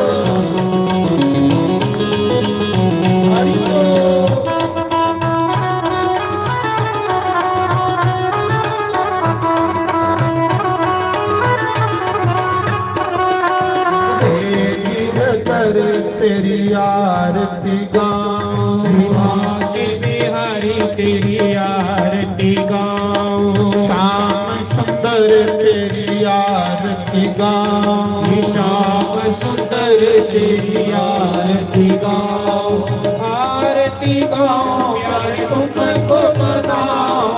हरि बोल। हे गिरधर तेरी आरती गाऊं। शिवा के बिहारी तेरी आरती गाऊं। श्याम सुंदर तेरी आरती गाऊं। श्याम सुंदर तेरी आरती गाऊं। आरती गाऊं प्यारे तुमको मनाऊं।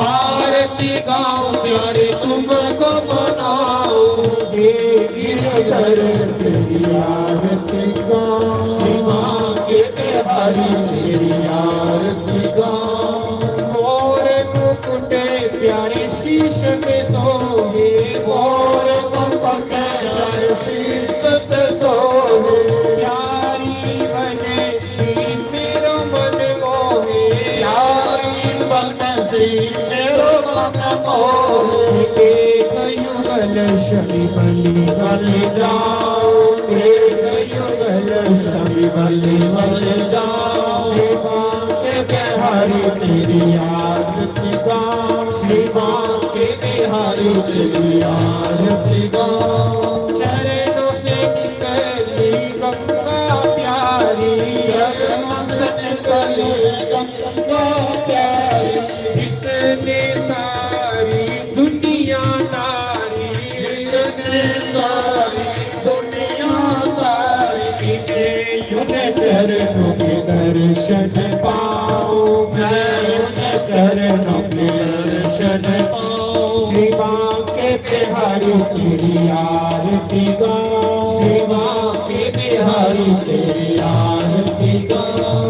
आरती गाऊं प्यारे तुमको मनाऊं। हे गिरधर तेरी आरती गाऊं। शिवा के बिहारी तेरी आरती गाऊं। मोर मुकुट प्यारे शीश पे सोहे। मोर मुकुट प्यारे शीश पे सोहे। प्यारी बनसी मेरा मन मोहे। प्यारी बनसी मेरो मन मोहि एक युगल शनि बलि बलि जाओ, एक युगल शनि बलि बलि जाओ। श्री बांके बिहारी तेरी आरती गाओ, श्री बांके बिहारी तेरी आरती गाओ। चरणों से निकली गंगा प्यारी, चरणों से निकली गंगा प्यारी, जिसने सारी दुनिया तारी, जिसने सारी दुनिया तारी। मैं उन्हें चरणों के दर्शन पाऊं, मैं उन्हें चरणों के दर्शन पाऊं। श्री बांके बिहारी तेरी आरती गाओ, श्री बांके बिहारी तेरी आरती गाओ।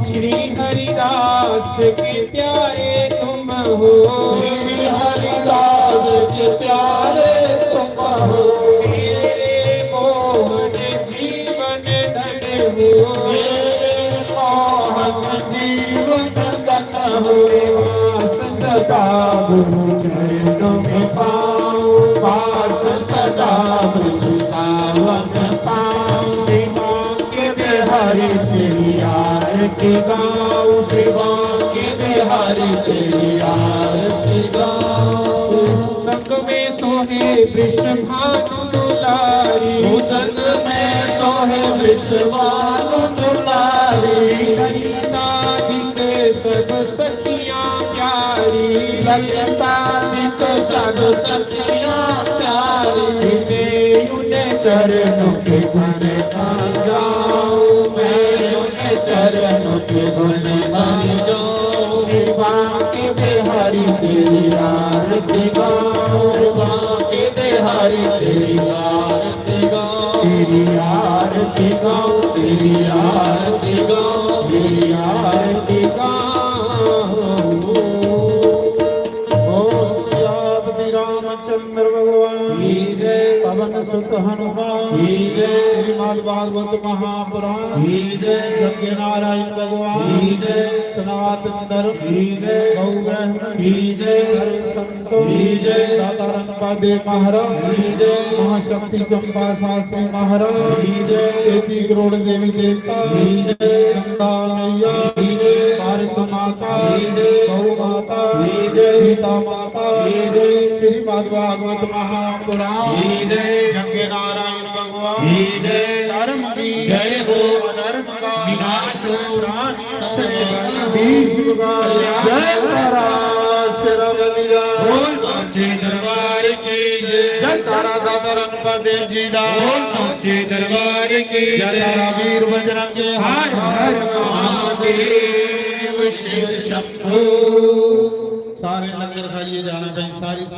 श्री हरिदास के प्यारे तुम हो, श्री हरिदास के प्यारे तुम हो। मेरे मोहन जीवन धन हो, मेरे मोहन जीवन धन हो। वास सदा गुरु चरणों में पाओ, वास सदा गुरु सावन पाओ। श्री बांके बिहारी तेरी आरती गाओ, श्री बांके बिहारी तेरी आरती गाओ। संग में सोहे वृषभानु दुलारी, संग में सोहे वृषभानु दुलारी। ललितादिक सब सखियां प्यारी, ललितादिक सब सखियां प्यारी। मैं उन्हें चरणों के गुण गाऊं, मैं उन्हें चरणों के गुण गाऊं। श्री बांके बिहारी तेरी आरती गाऊं, बांके बिहारी तेरी आरती गाऊं, तेरी आरती गाऊं, तेरी आरती गाऊं, तेरी आरती गाऊं। ओम सियापति रामचंद्र भगवान की जय। पवन सुत हनुमान की जय। श्रीमद् भागवत महापुराण की जय। सत्यनारायण भगवान की जय। सनातन धर्म की जय। गौ ब्राह्मण की जय। सर्व संतों की जय। दाता रणपा देव महाराज की जय। महाशक्ति चंपा शास्त्री महाराज की जय। तेती करोड़ देवी देवता की जय। गंगा मैया की जय। भारत माता की जय। गौ माता की जय। गीता माता की जय। श्रीमद् भागवत महापुराण की जय। जंगे नारायण भगवान की जय। धर्म की जय हो। अधर्म का विनाश हो। प्राणी से बीस युग का। जय तारा शेरा बलिदा। बोल सांचे दरबार की जय। जय तारा दाता रणपा देव जी दा। बोल सांचे दरबार की जय। जय तारा वीर बजरंग के। हाय हर महादेव शिव शंभो। सारे लंगर खाइए जाना कहीं सारी